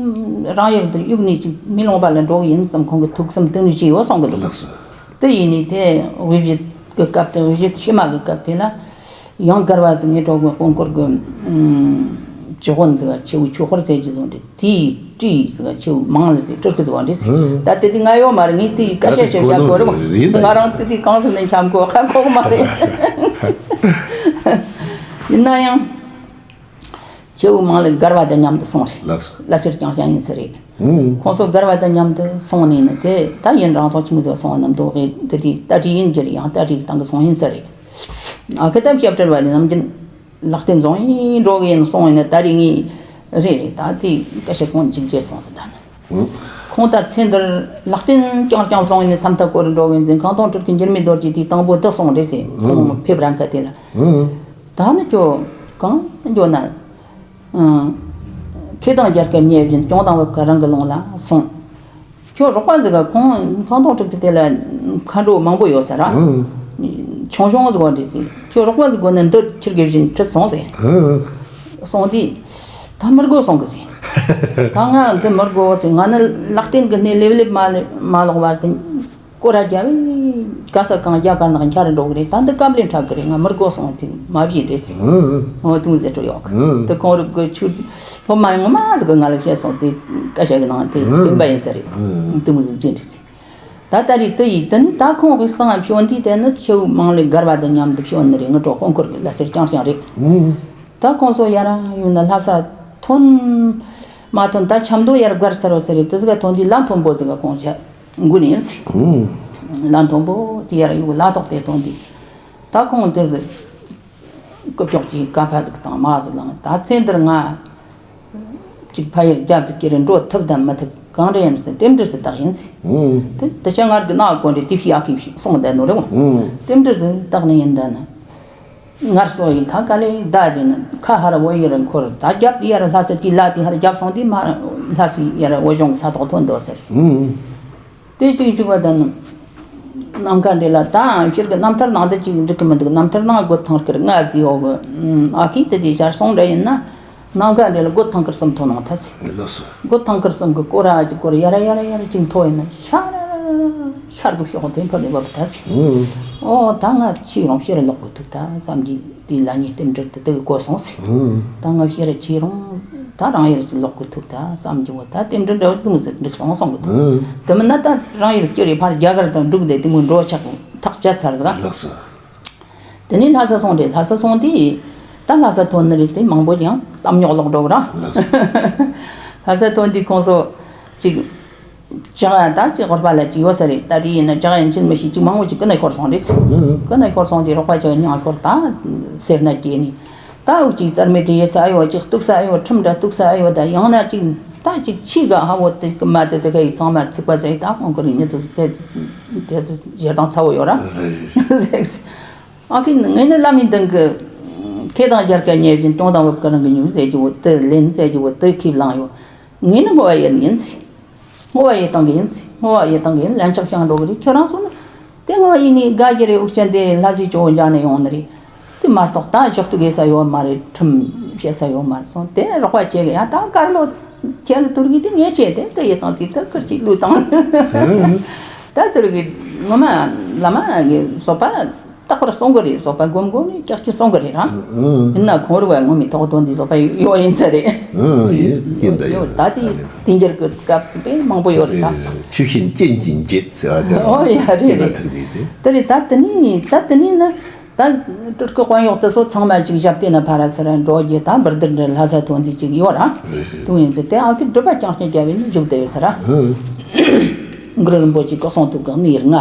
རང་ཡུལ་དུ་གཡུག་ནས་ཅིག་མི་ལོང་བ་ལ་འགྲོ་གི་ཡིན་བསམ་ཁོང་གི་ཐུགས་བསམ་དེ་ནི་བཞེས་ཡོད་གསུང་གི་འདུག་ལགས་སོ། དེ་ཡིན་ནི་དེ་དབུས་གཞི་གི་སྐབས་དེ་དབུས་གཞི་ཕྱི་མ་གི་སྐབས་དེ་ལ་ཡང་སྒར་བ་ཟིག་ངའི་གྲོགས་ཀྱི་དཔོན་སྐོར་གི་ཅི་ཧོན་ཟིག་ཆེའུ་ཆོས་འཁོར་ཟེར་གྱི་བཟུང་སྟེ་དེའི་བྲིས་ཟིག་ཆེའུ་མང་ལ་ཟིག་སྤྲུལ་སྐུ་ཟིག་བ་འདྲི་ཟིག་ད་དེ་དུས་ང་ཡོད་མ་རེད། ངས་དེའི་སྐད་ཆ་བཤད་བཞག་གོ་རེད། ང་རང་དེ་དུས་གང་ཟིག་ནས་འཁྱམ་གོ་ཧ་གོ་གི་མ་རེད། ཡིན་ན་ཡང་། ཆེའུ་མང་ལ་སྒར་བ་དང་མཉམ་དུ་སོང་རེད། ལགས་སོ། བླ་སེར་རྐྱང་རྐྱང་ཡིན་ས་རེད། ཁོང་ཚོ་སྒར་བ་དང་མཉམ་དུ་སོང་ནས་ནི་དེ་ད་ཡིན་རང་ཐོག་ཆི་མོ་ཟིག་སོང་བ་རྣམས་དོ་གི་དེ་དུས་རྟ་དྲེལ་ཡིན་གྱི་རེད། ཡང་རྟ་དྲེལ་གི་སྟེང་གི་སོང་ཡིན་ས་རེད། ཨ་ཁུ་དང་སྐྱབས་བྲལ་བ་ནི་ནམ་རྒྱུན་ལག་རྟེན་བཟུང་ཡིན་འགྲོ་གི་ཡིན་གསུངས་ཡིན་ན། ད་རེས་ངས་རེད་རེད། ད་དེ་སྐད་ཆ་ཁོང་འཇིགས་བྱས་སོང་ཟེར། ད་ནི་ཁོང་ད་ཚེ་འདིར་ལག་རྟེན་རྐྱང་རྐྱང་བཟུང་ཡིན་ནས་ས་མཐའ་བསྐོར་འགྲོ་གི་ཡིན་ཟེར། ཁང་སྟོང་སྤྲུལ་སྐུ་འགྱུར་མེད་རྡོ་རྗེ་དེའི་དང་པོ་དེ་གསུངས་རེད་ཟེར། ཁོང་ཕེབས་རན་ཁ་དེ་ལ། ད་ནི་ཁྱོད་གང་འགྱོ་ན། ཁྱེད་དང་རྒྱལ་ཁབ་ཉེ་བཞིན། གྱོང་དང་བབ་ཁ་རང་གི་ལུང་ལ་སོང་། ཁྱོད་རོགས་པ་ཟིག་ག་ཁོང་ཁང་སྟོང་སྤྲུལ་སྐུ་དེ་ལ་མཁའ་འགྲོ་མང་པོ་ཡོད་ས་ར། ཆུང་ཆུང་ཟིག་ག་འདྲི་ཟིག་ཁྱོད་རོགས་པ་ཟིག་དགོས་ན་འདི་ཁྱེར་དགོས་བཞིན་ཁྲིད་སོང་ཟེར། སོང་དུས་ད་མི་དགོས་སོང་གི་ཟེར། ད་ང་འདི་མི་དགོས་ཟེར། ང་ནི་ལག་རྟེན་གི་སྣེ་ལེབ་ལེབ་མ་མ་ལོག་བར་དུ། སྐོར་ར་རྒྱབ་བས་ག་ས་གང་རྒྱ་གར་ནག་འཁྱར་འགྲོ་གི་རེད། ད་འདི་སྐབས་ལས་འཁྲབ་གི་རེད། ང་མི་དགོས་སོང་དེ་མ་བྱེད་རེད་ཟེར། འོ་དུང་ཟེར་འགྲོ་ཡོག་གི་དུ་ཁོང་རུ་གི་ཆུ་སློབ་མ་ངོ་མ་ཟིག་གི་ང་ལ་བཤད་སོང་། དེ་བཀའ་ཤག་གི་ནང་དེ་བདེན་པ་ཡིན་ས་རེད། དུང་ཟེར་བྱེད་རེད་ཟེར། ད་ད་རེས་དུ་ཡིས་དུ་ནི་ད་ཁོང་གི་གསང་བ་ཕྱོགས་འདི་དེ་ནི་ཆུ་མང་ལས་སྒར་བ་དང་མཉམ་དུ་ཕྱོགས་ནི་རེད། ངི་གྲོགས་ཧོང་ཁུར་གི་ལ་སེར་རྐྱང་རྐྱང་རེད། ད་ཁོང་ཚོ་ཡར་ཡོང་ན་ལྷ་ས་ཐོན་མ་ཐོན་ད་ཆབ་མདོ་ཡར་སྒར་ཚར་བ་ཟེར་རེད། དུ་ཟིག་ག་ཐོན་དུས་ལ་མཐོན་པོ་ཟིག་ག་ཁོང་ཆ། འགུལ་ཡིན་ཟེར། ལ་མཐོན་པོ་དེ་ཡར་ཡོད་ལ་ཐོག་དེ་ཐོན་དུས། ད་ཁོང་དེ་ཟིག་རྐུབ་ཀྱོག་ཅིག་ཀ་ཕ་ཟིག་དང་མ་ཟིག་ལངས། ད་ཚེ་འདིར་ང་ཅིག་ཕ་ཡུལ་རྒྱབ་ཏུ་ཁྱེར་འགྲོ་ཐུབ་དང་མི་ཐུབ་གང་འདྲ་ཡིན་ཟེར། རྟེན་འབྲེལ་ཟིག་བཏགས་ཡིན་ཟེར། དེ་དེ་ཤ་ངར་གི་ནག་གོ་འདྲ་དེ་ཕྱི་ཨ་ཁི་སོང་བསྡད་ནོ་རེད་མོ། རྟེན་འབྲེལ་ཟིག་བཏགས་ནི་ཡིན། ད་ནི། ངར་སོ་ཡིན། ད་ག་ལེ་ད་དེ་ནི་ཁ་ཧར་བོད་ཡུལ་འཁོར། ད་རྒྱབ་ཡར་ལྷ་སའི་ལ་དེ་ཧར་རྒྱབ་སོང་དུས་མ་ལྷ་སའི་ཡར་བོད་གཞུང་ས་ཐོག་ཐོན་འདུག་ཟེར། དེ་གཅིག་གཅིག་བ་དང་ནམ་མཁའ་འདི་ལ་ད་ཕྱིར་གི་རྣམ་ཐར་ནང་དུ་གཅིག་འགྲིག་གི་མི་འདུག་རྣམ་ཐར་ནང་སྒོ་ཐང་ཁིར་ང་རྫི་འོ་གི་ཨ་ཁི་དེ་དེ་ཞར་སོང་འདྲ་ཡིན་ན། ནམ་མཁའ་འདི་ལ་སྒོ་ཐང་ཁིར་གསུམ་མཐོང་ནང་ཐལ་ཟེར། ལགས་སོ། སྒོ་ཐང་ཁིར་གསུམ་གི་སྐོར་ར་གཅིག་སྐོར་ཡར་ཡར་ཡར་གཅིག་མཐོ་ཡིན་ན་ཤར་ཤར་གི་ཕྱོགས་དེ་འཕུར་ནས་བབས་ཐལ་ཟེར། ཨོ་ད་ང་ཕྱིར་རང་ཕྱིར་ལོག་གི་འདུག་ད་བསམ་གྱི་དེ་ལ་ཉིད་རྟེན་འབྲེལ་དེ་དེ་གི་གོ་སོང་ཟེར། ད་ང་ཕྱིར་ཕྱིར་རང་ད་རང་ཡར་ཅིག་ལོག་གི་འདུག་ད་བསམ་གྱི་འོ་ད་རྟེན་འབྲེལ་འདྲ་བོ་ཟིག་འདུག་སོང་གསུང་གི་འདུག་དེ་མིན་ན་ད་རང་ཡུལ་སྐྱོ་རེ་ཕར་རྒྱ་གར་དང་འབྲུག་དེ་དེ་མོ་འགྲོ་ཆག་ཐག་བཅད་ཚར་ཟིག་ལགས་སོ། དེ་ནས་ལྷ་ས་སོང་རེད། ལྷ་ས་སོང་དུས་ད་ལྷ་ས་ཐོན་ནི་རེད། དེ་མང་པོ་ཡང་གཏམ་རྙོག་ལོག་འགྲོ་གི་ར། ལགས་སོ། ལྷ་ས་ཐོན་དུས་ཁོང་ཚོ་ཅིག་ཅག་ཡང་ད་ཅིག་སྐོར་པ་ལ་ཅིག་ཡོད་ས་རེད། ད་དེ་ཡིན་ན་ཅག་ཡང་ཕྱིན་མི་ཤེས། ཅིག་མང་པོ་ཅིག་ཀུན་ནས་ཤོར་སོང་རེད། ཀུན་ནས་ཤོར་སོང་དུས་རོགས་པ་ཅག་མྱང་ཤོར་ད་སེར་སྣ་སྐྱེས་ནས། ད་འུ་ཅིག་རྩར་མེད་དྲི་ཡེ་ས་ཡོད། ཅིག་གཏུག་ས་ཡོད། ཁྲིམས་འདྲ་གཏུག་ས་ཡོད། ད་ཡང་ན་ཅིག་ད་ཅིག་ཕྱི་ག་ཧ་བོ་དེ་མ་དེ་ཟེར་ག་ཡི་ཚང་མ་ཚིག་པ་ཟེར། ད་ཁོང་ཁོ་རང་ཉིད་དུ་དེ་དེ་ཟེར་ཞེ་སྡང་ཚ་བོ་ཡོད་ར། རེད་རེད། ཟེར། ཨ་ཁི་ངས་ནི་བླ་མའི་མདུན་གི་ཁེ་དང་རྒྱལ་ཁ་ཉེ་བཞིན་གྱོང་དང་བབ་ཀ་རང་གི་ཉུང་ཟེར་གྱི་བོ་དེ་ལེན་ཟེར་གྱི་བོ་དེ་ཁས་བླངས་ཡོད། ངས་ནི་བསྔོ་བ་ཡེད་ནི་ཡིན་ཟེར། བསྔོ་བ་ཡེད་བཏང་གི་ཡིན་ཟེར། བསྔོ་བ་ཡེད་བཏང་གི་ཡིན། ལན་ཆགས་བྱང་འགྲོ་གི་རེད། ཁྱོད་རང་སོང་ན་དེ་བསྔོ་བ་ཡེད་ནི་དགའ་གི་རེད། འུ་ཅག་འདི་ལྷ་སའི་ཇོ་བོ་མཇལ་ནས་ཡོང་ནི་རེད། དེ་མ་གཏོགས་ད་ཞོག་ཏུ་གེ་ས་ཡོད་མ་རེད། ཁྲིམས་བཤད་ས་ཡོད་མ་རེད་སོང་། དེ་རོགས་པ་བྱེད་གི་ཡ་ད་དཀར་ལོ་ཁྱེད་ཀྱི་དུར་གི་དེ་ངས་བྱས་དེ་དེ་ཡེད་བཏང་དེ་ད་ཁུར་ཅིག་བླུགས་བཏང་། ད་དུར་གི་ངོ་མ་བླ་མ་གི་བཟོད་པ་རྟག་པར་གསུང་གི་རེད། བཟོད་པ་སྒོམ་སྒོམ་ནས་ཀྱག་ཀྱི་གསུང་གི་རེད་ར། ཡིན་ན་ཁོང་རུ་བ་ངོ་མི་ཐོག་དོན་འདི་བཟོད་པ་ཡོད་ཡིན་ས་རེད། ཡིན་ཡིན་ད་ཡོད། ད་དེ་དེ་འགྱུར་གི་སྐབས་སུ་དཔེ་མང་པོ་ཡོད་རེད་ད། ཆུ་ཤིང་རྐྱེན་གྱིས་འགྱེད་ཟེར་བ་དེ་རང་ཨོ་ཡ་རེད་ཡིན་ན་རེད། ཐུག་ནས་དེ། དེ་རེད། ད་དེ་ནས་ད་དེ་ནས་ན། ད་སྤྲུལ་སྐུ་དཔོན་གཡོག་དེ་ཚོ་ཚང་མ་ཅིག་ཞབས་བརྟན་ན་ཕ་ར་ཚུར་འགྲོ་རྒྱུ་ད་འབུར་དུར་འདྲ་ལྷ་ས་ཐོན་དུས་ཅིག་ཡོད་ར། དུང་ཡིན་ཚེ་དེ་ཨ་ཁུ་སྒྲུབ་པ་རྐྱང་རྐྱང་རྒྱབ་ཡིན་བཞུགས་བསྡད་ཡོད་ས་ར། གུ་རུ་རིན་པོ་ཆེ་སྐུ་གསུང་ཐུགས་ཀྱི་གནས་ལྔ་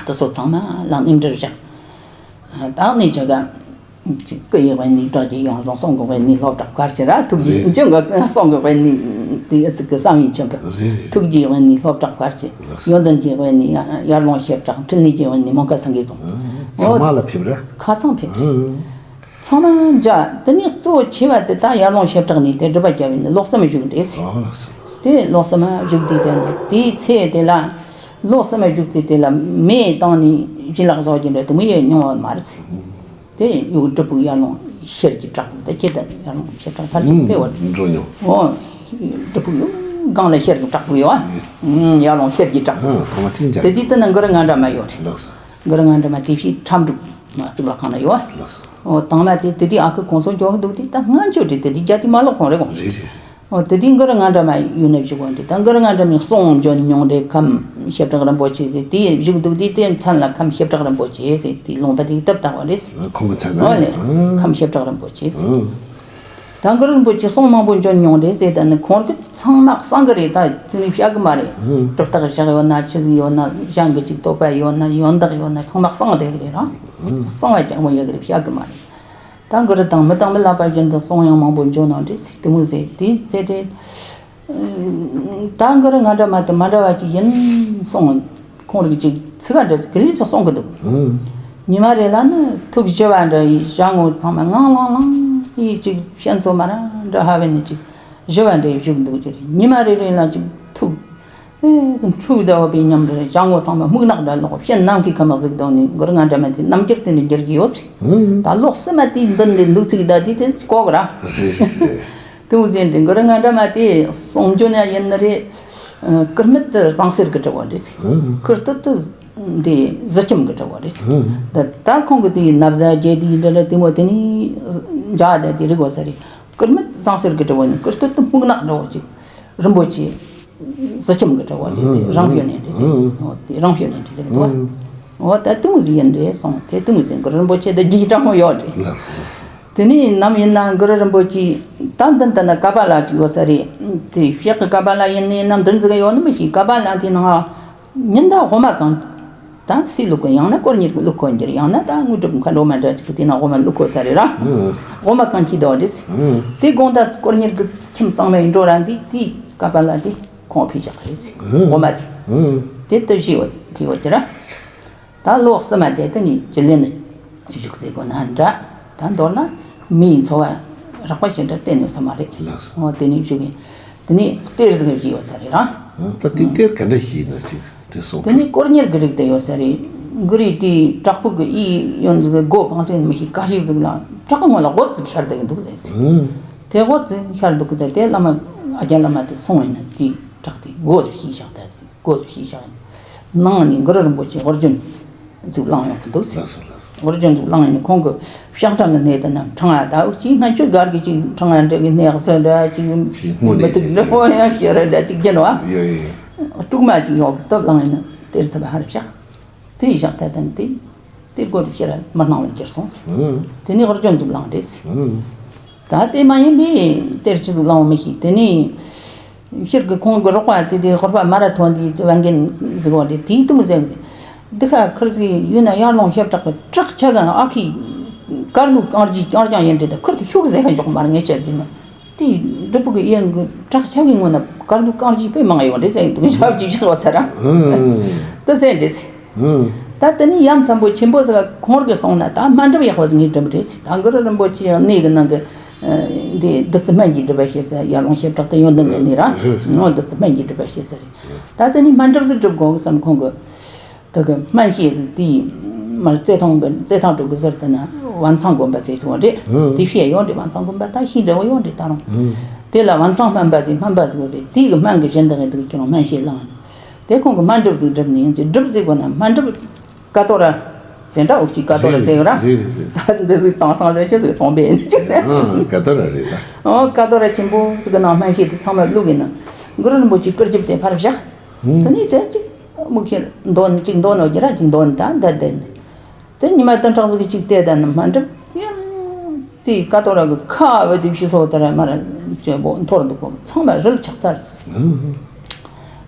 དེ་ཚོ་ཚང་མ་ལ་གནས་འབྲེལ་བཞག་ད་གནས་ཆ་ག་ཅིག་སྐུ་ཡི་དབེན་གནས་བྲག་རྒྱས་ཡོངས་བཟང་གསུང་གི་དབེན་གནས་ལྷོ་བྲག་མཁར་ཆེ་ར། ཐུགས་རྗེ་འཇུག་གི་གསུང་གི་དབེན་གནས་དེ་ཨ་ཙི་གི་བསམ་ཡས་མཆོད་འབུལ། ཐུགས་རྗེའི་དབེན་གནས་ལྷོ་བྲག་མཁར་ཆེ། ཡོན་ཏན་གྱི་དབེན་གནས་ཡར་ལུང་ཤེལ་བྲག་འཕྲིན་ལས་ཀྱི་དབེན་གནས་མོང་སྒར་སེང་གེ་རྫོང་། ཚང་མ་ལ་ཕེབས་ར། ཁ་ཚང་ཕེབས་རེད། ཚང་མ་མཇལ། དེ་ནས་གཙོ་ཆེ་བ་དེ་ད་ཡར་ལུང་ཤེལ་བྲག་ནས་དེ་སྒྲུབ་པ་རྒྱབ་ཡིན་ལོ་གསུམ་བཞུགས་འདྲེས། དེ་ལོ་གསུམ་བཞུགས་དུས་དེ་ནས་དེའི་ཚེ་དེ་ལ་ལོ་གསུམ་བཞུགས་ཚེ་དེ་ལ་མེ་བཏང་ནས་བྱིན་རླབས་གསོག་རྒྱུ་འདྲ་དེ་མོ་ཡེ་མྱོང་བ་མ་རེད། དེ་ཡུལ་སྒྲུབ་ཕུག་ཡར་ལུང་ཤེལ་གྱི་བྲག་ཕུག་དེ་ཁྱེད་དང་ཡར་ལུང་ཤེལ་བྲག་ཕལ་ཆེར་ཕེབས་པ་འགྲོ་མྱོང་། ཨོ། སྒྲུབ་ཕུག་ཡོད་སྒང་ལ་ཤེལ་གྱི་བྲག་ཕུག་ཡོད་ཨ། ཡར་ལུང་ཤེལ་གྱི་བྲག་ཕུག་དེ་དུས་དེ་ན་གུ་རུ་ངན་འདྲ་མ་ཡོད་རེད། གུ་རུ་ངན་འདྲ་མ་དེ་བཞིན་ཁྲ་འབྲུག་མ་གཙུག་ལག་ཁང་ན་ཡོད་ཨ། ཨོ་དང་མ་དེ་དེ་དུས་ཨ་ཁུ་ཁོང་ཚོ་འཇོག་འདུག་དུས་ད་ང་འཇོག་དུས་དེ་དུས་རྒྱ་དེ་མ་ལོག་ཁོང་རེད་གོ། ཨོ་དེ་དུས་གུ་རུ་ངན་འདྲ་མ་ཡུལ་ནས་བཞུགས་གོ་འདི་ད་གུ་རུ་ངན་འདྲ་མའི་གསུང་འབྱོན་མྱོང་རེད། ཁམས་ཤེལ་བྲག་རིན་པོ་ཆེ་ཟེར་དེ་བཞུགས་འདུག་དུས་དེ་མཚན་ལ་ཁམས་ཤེལ་བྲག་རིན་པོ་ཆེ་ཟེར་དེ་ལུང་པ་དེ་བཏབ་བཏང་བ་རེད། ཁོང་གི་མཚན་ཨོ་ལེ་ཁམས་ཤེལ་བྲག་རིན་པོ་ཆེ་ཟེར། ད་གུ་རུ་རིན་པོ་ཆེ་གསུང་མང་པོ་འབྱོན་མྱོང་རེད་ཟེར། ད་ནི་ཁོང་གི་ཚང་མ་གསང་གི་རེད། ད་དེ་ནི་བཤད་གི་མ་རེད། གྲུབ་རྟགས་བཞག་ཡོད་ན་ཆི་ཟིག་ཡོད་ན་གཞན་གི་ཅིག་བསྟོད་པ་ཡོད་ན་ཡོན་བདག་ཡོད་ན་ཚང་མ་གསང་བསྡད་གི་རེད་ར། གསང་བ་ཅང་མོ་ཡོད་གི་རེད། བཤད་གི་མ་རེད། ད་གུ་རུ་དང་མི་དང་མི་ལབ་པ་བཞིན་དུ་གསུང་ཡང་མང་པོ་འབྱོན་གནང་རེད་ཟེར། དེ་མོ་ཟེར་དེ་ཟེར་དེ། ད་གུ་རུ་ང་འདྲ་མ་དེ་མ་འདྲ་བ་ཅིག་ཡིན་གསུངས། ཁོང་རིགས་ཅིག་ཚིག་ག་འདྲ་ཅིག་གི་ལས་སུ་གསུང་གི་འདུག་ཉི་མ་རེ་ལ་ནི་ཐུགས་ཞི་བ་འདྲ་ཡི་ཞྭ་མོ་ཚང་མ་ངང་ལང་ལང་ཡིས་ཅིག་ཤན་སོ་མ་ར་འདྲ་ཧ་བེ་ནི་ཅིག་ཞི་བ་འདྲ་ཡི་བཞུགས་འདུག་ཅེས་ཉི་མ་རེ་རེ་ལ་ཅིག་ཐུགས་ཨེ་འཁྲུག་ད་བ་པའི་ཉམས་རེ་ཞྭ་མོ་ཚང་མ་སྨུག་ནག་འདྲ་ལོག་ཤན་ནམ་མཁའི་ཁམས་གཟིགས་དང་ནི་གུ་རུ་ང་འདྲ་མ་དེ་རྣམ་འགྱུར་དེ་འདྲ་འགྱུར་གྱི་ཡོད་ཟེར། ད་ལོག་སེ་མ་དེའི་མདུན་ནས་འདུག་ཚིག་ད་དེ་དེ་ཅིག་གོ་གི་ར། རེད་རེད། དེ་མོ་ཟེར་འདི་གུ་རུ་ང་འདྲ་མ་དེ་གསུང་རྒྱུ་ན་ཡིན་ནི་རེད། ཨ་སྐུ་སྨད་དུ་ཟངས་གསེར་གྱི་གྲུབ་པ་རེད། ཨང་། སྐུ་སྟོད་དུ་འདི་གཟི་སྐྱེམས་ཀྱི་གྲུབ་པ་རེད། ཨང་། ད་ད་ཁོང་གི་དེའི་ན་བཟའ་རྒྱས་དེའི་འདྲ་འདྲ་དེ་མོ་དེ་ནི་འཇའ་ད་དེ་རིག་པ་ས་རེད། སྐུ་སྨད་ཟངས་གསེར་གྱི་གྲུབ་པ་ནི་སྐུ་སྟོད་དུ་སྨུག་ནག་འདྲ་བོ་ཅིག་རིན་པོ་ཆེ་གཟི་སྐྱེམས་ཀྱི་གྲུབ་པ་རེད་ཟེར། ཨང་། རང་བྱོན་ནས་འདྲ་ཟེར། ཨང་། འོ་དེ་རང་བྱོན་ནས་འདྲ་ཟེར་གི་འདུག་བ། ཨང་། འོ་ད་དེ་མོ་ཟིག་ཡིན་འདྲ་གསུངས། དེ་དེ་མོ་ཟིག་གུ་རུ་རིན་པོ་ཆེ་ད་རྒྱུད་དྲང་མོ་ཡོད་རེད། ལགས་སོ་ལགས་སོ། དེ་ནས་ནམ་ཡིན་ན་གུ་རུ་རིན་པོ་ཆེ་ད་མདུན་དུ་ན་ཀ་པ་ལ་ཅིག་ཡོད་ས་རེད། དེ་ཕྱག་གི་ཀ་པ་ལ་ཡིན་ནས་ན་མདུན་ཟིག་ཡོད་ནི་མི་ཤེས། ཀ་པ་ལ་དེ་ནང་ཉིན་ད་འོ་མ་གང་ད་སི་བླུག་གོ། ཡང་ན་དཀོར་གཉེར་གི་བླུག་གོ་འགྱུར། ཡང་ན་ད་དངོས་གྲུབ་མཁའ་འགྲོ་མ་འདྲ་ཅིག་གི་དེ་ན་འོ་མ་བླུག་གོ་ས་རེད་ར། ཨང་། འོ་མ་གང་ཅི་ད་འོ་འདྲི་སི། ཨང་། དེ་དགོང་ད་དཀོར་གཉེར་གི་ཁྱིམ་གཙང་མའི་འགྲོ་ར་འདི་དེ་ཀ་པ་ལ་དེ་ཁོང་ཕེབས་བཞག་གི་རེད་སི། ཨང་། འོ་མ་དེ། ཨང་། དེ་ལྟ་བཞི་ཡོད་གི་ཡོད་ཀྱི་ར། ད་ལོག་སི་མ་དེ་དེ་ནི་ཅི་ལེན་བཞུགས་ཟེར་གོ་ན་འདྲ། ད་མདོར་ན་མིའི་འཚོ་བ་རགས་པ་ཞིག་འདྲ་བསྟན་ཡོད་ས་མ་རེད། ལགས་སོ། འོ་དེ་ནི་བཞུགས་ཡིན། དེ་ནི་གཏེར་ཟིག་བཞི་ཡོད་ས་རེད་ར། ད་དེ་གཏེར་ག་འདྲ་ཞིག་ཡིན་ན་ཅིག་དེ་གསུང་དེ་ནི་དཀོར་གཉེར་གི་རིགས་དེ་ཡོད་ས་རེད། གུ་རུའི་དེའི་བྲག་ཕུག་གི་ཨི་ཡོན་ཟིག་གི་སྒོ་གང་ཟིག་ཡིན་མི་ཤེས། ཀ་ཤིག་ཟིག་ལ་བྲག་གི་ངོས་ལ་སྒོ་ཟིག་ཤར་བསྡད་ཀྱི་འདུག་ཟེར་ཟེར། ཨང་། དེ་སྒོ་ཟིག་ཤར་འདུག་གི་ཟེར། དེ་བླ་མ་ཨ་རྒྱ་བླ་མ་དེ་སོང་ཡིན་ན་དེའི་བྲག་དེའི་སྒོ་ཟིག་ཕྱེས་བཞག་ད་ཟེར། སྒོ་ཕྱེས་བཞག་ནང་ནས་གུ་རུ་རིན་པོ་ཆེ་ཧོར་རྒྱན་ཟིག་བླངས་ཡོང་གི་འདུག་ཟེར། ལགས་སོ་ལགས་སོ། ཧོར་རྒྱན་ཟིག་བླངས་ཡིན་ནས་ཁོང་གི་ཕྱག་ཕྲེང་གི་སྣེ་དེ་ན་ཕྲེང་བ་ད་འུ་ཅིག་སྔ་ཆོས་སྒར་གི་ཅིག་ཕྲེང་བ་འདྲ་གི་སྣེ་གསལ་འདྲ་ཅིག་ཅིག་སྔོ་ནས་མི་ཐུག་ཅིག་འདྲ་ཟེར། ཧོ་ཡང་ཤེས་ར་འདྲ་ཅིག་རྒྱན་བ། ཡོ་ཡོ་ཡོ། དཀྲུག་མ་ཅིག་ཡོག་གི་སྟབས་བླངས་ཡིན་ན་གཏེར་ཚབ་ཧ་ར་བཞག་དེ་བཞག་ད་དན་དེ་དེ་སྒོ་རུ་ཕྱིར་མི་སྣང་བར་གྱུར་སོང་ཟེར། ཨང་། དེ་ནས་ཧོར་རྒྱན་ཟིག་བླངས་རེད་ཟེར། ཨང་། ད་དེ་མ་ཡིན་པའི་གཏེར་ཅི་ཟིག་བླངས་མི་ཤེས། དེ་ནས་ཕྱིར་གི་ཁོང་གི་རོགས་པ་དེ་དེ་ཧོར་པ་མ་ར་ཐོན་དེ་བན་རྒན་ཟིག་བ་དེ་དེའི་དུམ་ཟེར་གི་འདི་ཁ་ཁིར་ཟིག་ཡུལ་ན་ཡར་ལུང་ཞབས་བྲག་གི་བྲག་ཆ་ག་ཨ་ཁི་དཀར་ལུག་གངས་རྗེས་གངས་ལྗང་ཡིན་དེ་ད་ཁིར་དེ་ཤུགས་ཟེར་ཁ་འཇོག་མར་ངེས་ཆ་དེ་ནི་དེ་སྒྲུབ་ཕུག་གི་ཡན་གི་བྲག་ཆ་གི་ངོ་ན་དཀར་ལུག་གངས་རྗེས་དཔེ་མང་ཡོད་རེད་ཟེར་གི་འདུག་ཞབས་ཀྱི་ཆགས་བ་ས་ར་ཨང་། དུ་ཟེར་འདྲེ་ཟེར། ཨང་། ད་དེ་ནི་ཡ་མཚན་པོ་ཆེན་པོ་ཟིག་ཁོང་གིས་གསུངས་ན་ད་སྨན་སྒྲུབ་ཡག་པ་ཟིག་ངས་སྒྲུབ་རེད་ཟེར། ད་གུ་རུ་རིན་པོ་ཆེ་ཡང་གནས་ཀྱི་ནང་གི་འདི་བདུད་རྩི་སྨན་གྱིས་སྒྲུབ་པ་ཞེས་ཟེར། ཡར་ལུང་ཞབས་བྲག་ཏུ་ཡོན་ཏན་གྱི་གནས་ར། རེད་རེད། ཨོ་བདུད་རྩི་སྨན་གྱིས་སྒྲུབ་པ་ཞེས་ཟེར་རེད། ད་དེ་ནི་སྨན་སྒྲུབ་ཟིག་སྒྲུབ་དགོས་གི་བསམ། ཁོང་གི་དེ་གི་སྨན་ཤེས་ཟིག་དེའི་མར་རྩེ་ཐང་གི་རྩེ་ཐང་དྲུག་གི་ཟུར་དུ་ན་བན་ཚང་དགོན་པ་ཟེར་སོང་རེད། ཨང་། དེ་ཤེས་ཡོང་རེད། བན་ཚང་དགོན་པ་ད་ཤེས་འདྲ་བོ་ཡོང་རེད་ད་རུང་། ཨང་། དེ་ལ་བན་ཚང་སྨན་པ་ཟེར་སྨན་པ་ཟིག་བ་ཟེར། དེ་གི་སྨན་གི་བཞིན་དུ་ངས་དེ་གི་ཁྱེད་རང་སྨན་ཤེས་བླངས། དེ་ཁོང་གི་སྨན་སྒྲུབ་ཟིག་སྒྲུབ་ནས་ཡིན་ཟེར། སྒྲུབ་ཟིག་བ་ན་སྨན་སྒྲུབ་ཀ་ཏོ་ར་ཟེར་འདྲ་འུག་ཅིག་ཀ་ཏོ་ར་ཟེར་གི་ར། རེད་རེད་རེད། ད་འདི་ཟིག་དེང་སང་ཟེར་ཆེ་ཟིག་གཏོང་པས་ནི་ཅིག་ཨང་། ཀ་ཏོ་ར་རེད་ད། ཨོ་ཀ་ཏོ་ར་ཆེན་པོ་ཟིག་གི་ནང་སྨན་ཤེས་དེ་ཚང་མ་བླུགས་ཡིན་ན་གུ་རུ་རིན་པོ་ཆེ་སྐུར་རྒྱབ་དེ་ཕར་བཞག་ཨང་། དེ་ནས་དེ་ཅིག་མུ་ཁྱེར་འདོན་ཅིག་འདོན་ནོ་ཀྱི་ར་ཅིག་འདོན་ད་འདི་བསྡད་ནི། དེ་ཉི་མ་བདུན་ཕྲག་ཟིག་གཅིག་བལྟས་ད་ནི་སྨན་སྒྲུབ་ཡང་དེ་ཀ་ཏོ་ར་གི་ཁ་བ་དེ་བྱི་སོ་དེ་ར་མ་ར་ཅེ་བོ་འཐོར་འདུག་གོ། ཚང་མ་རིལ་ཆགས་ཚར།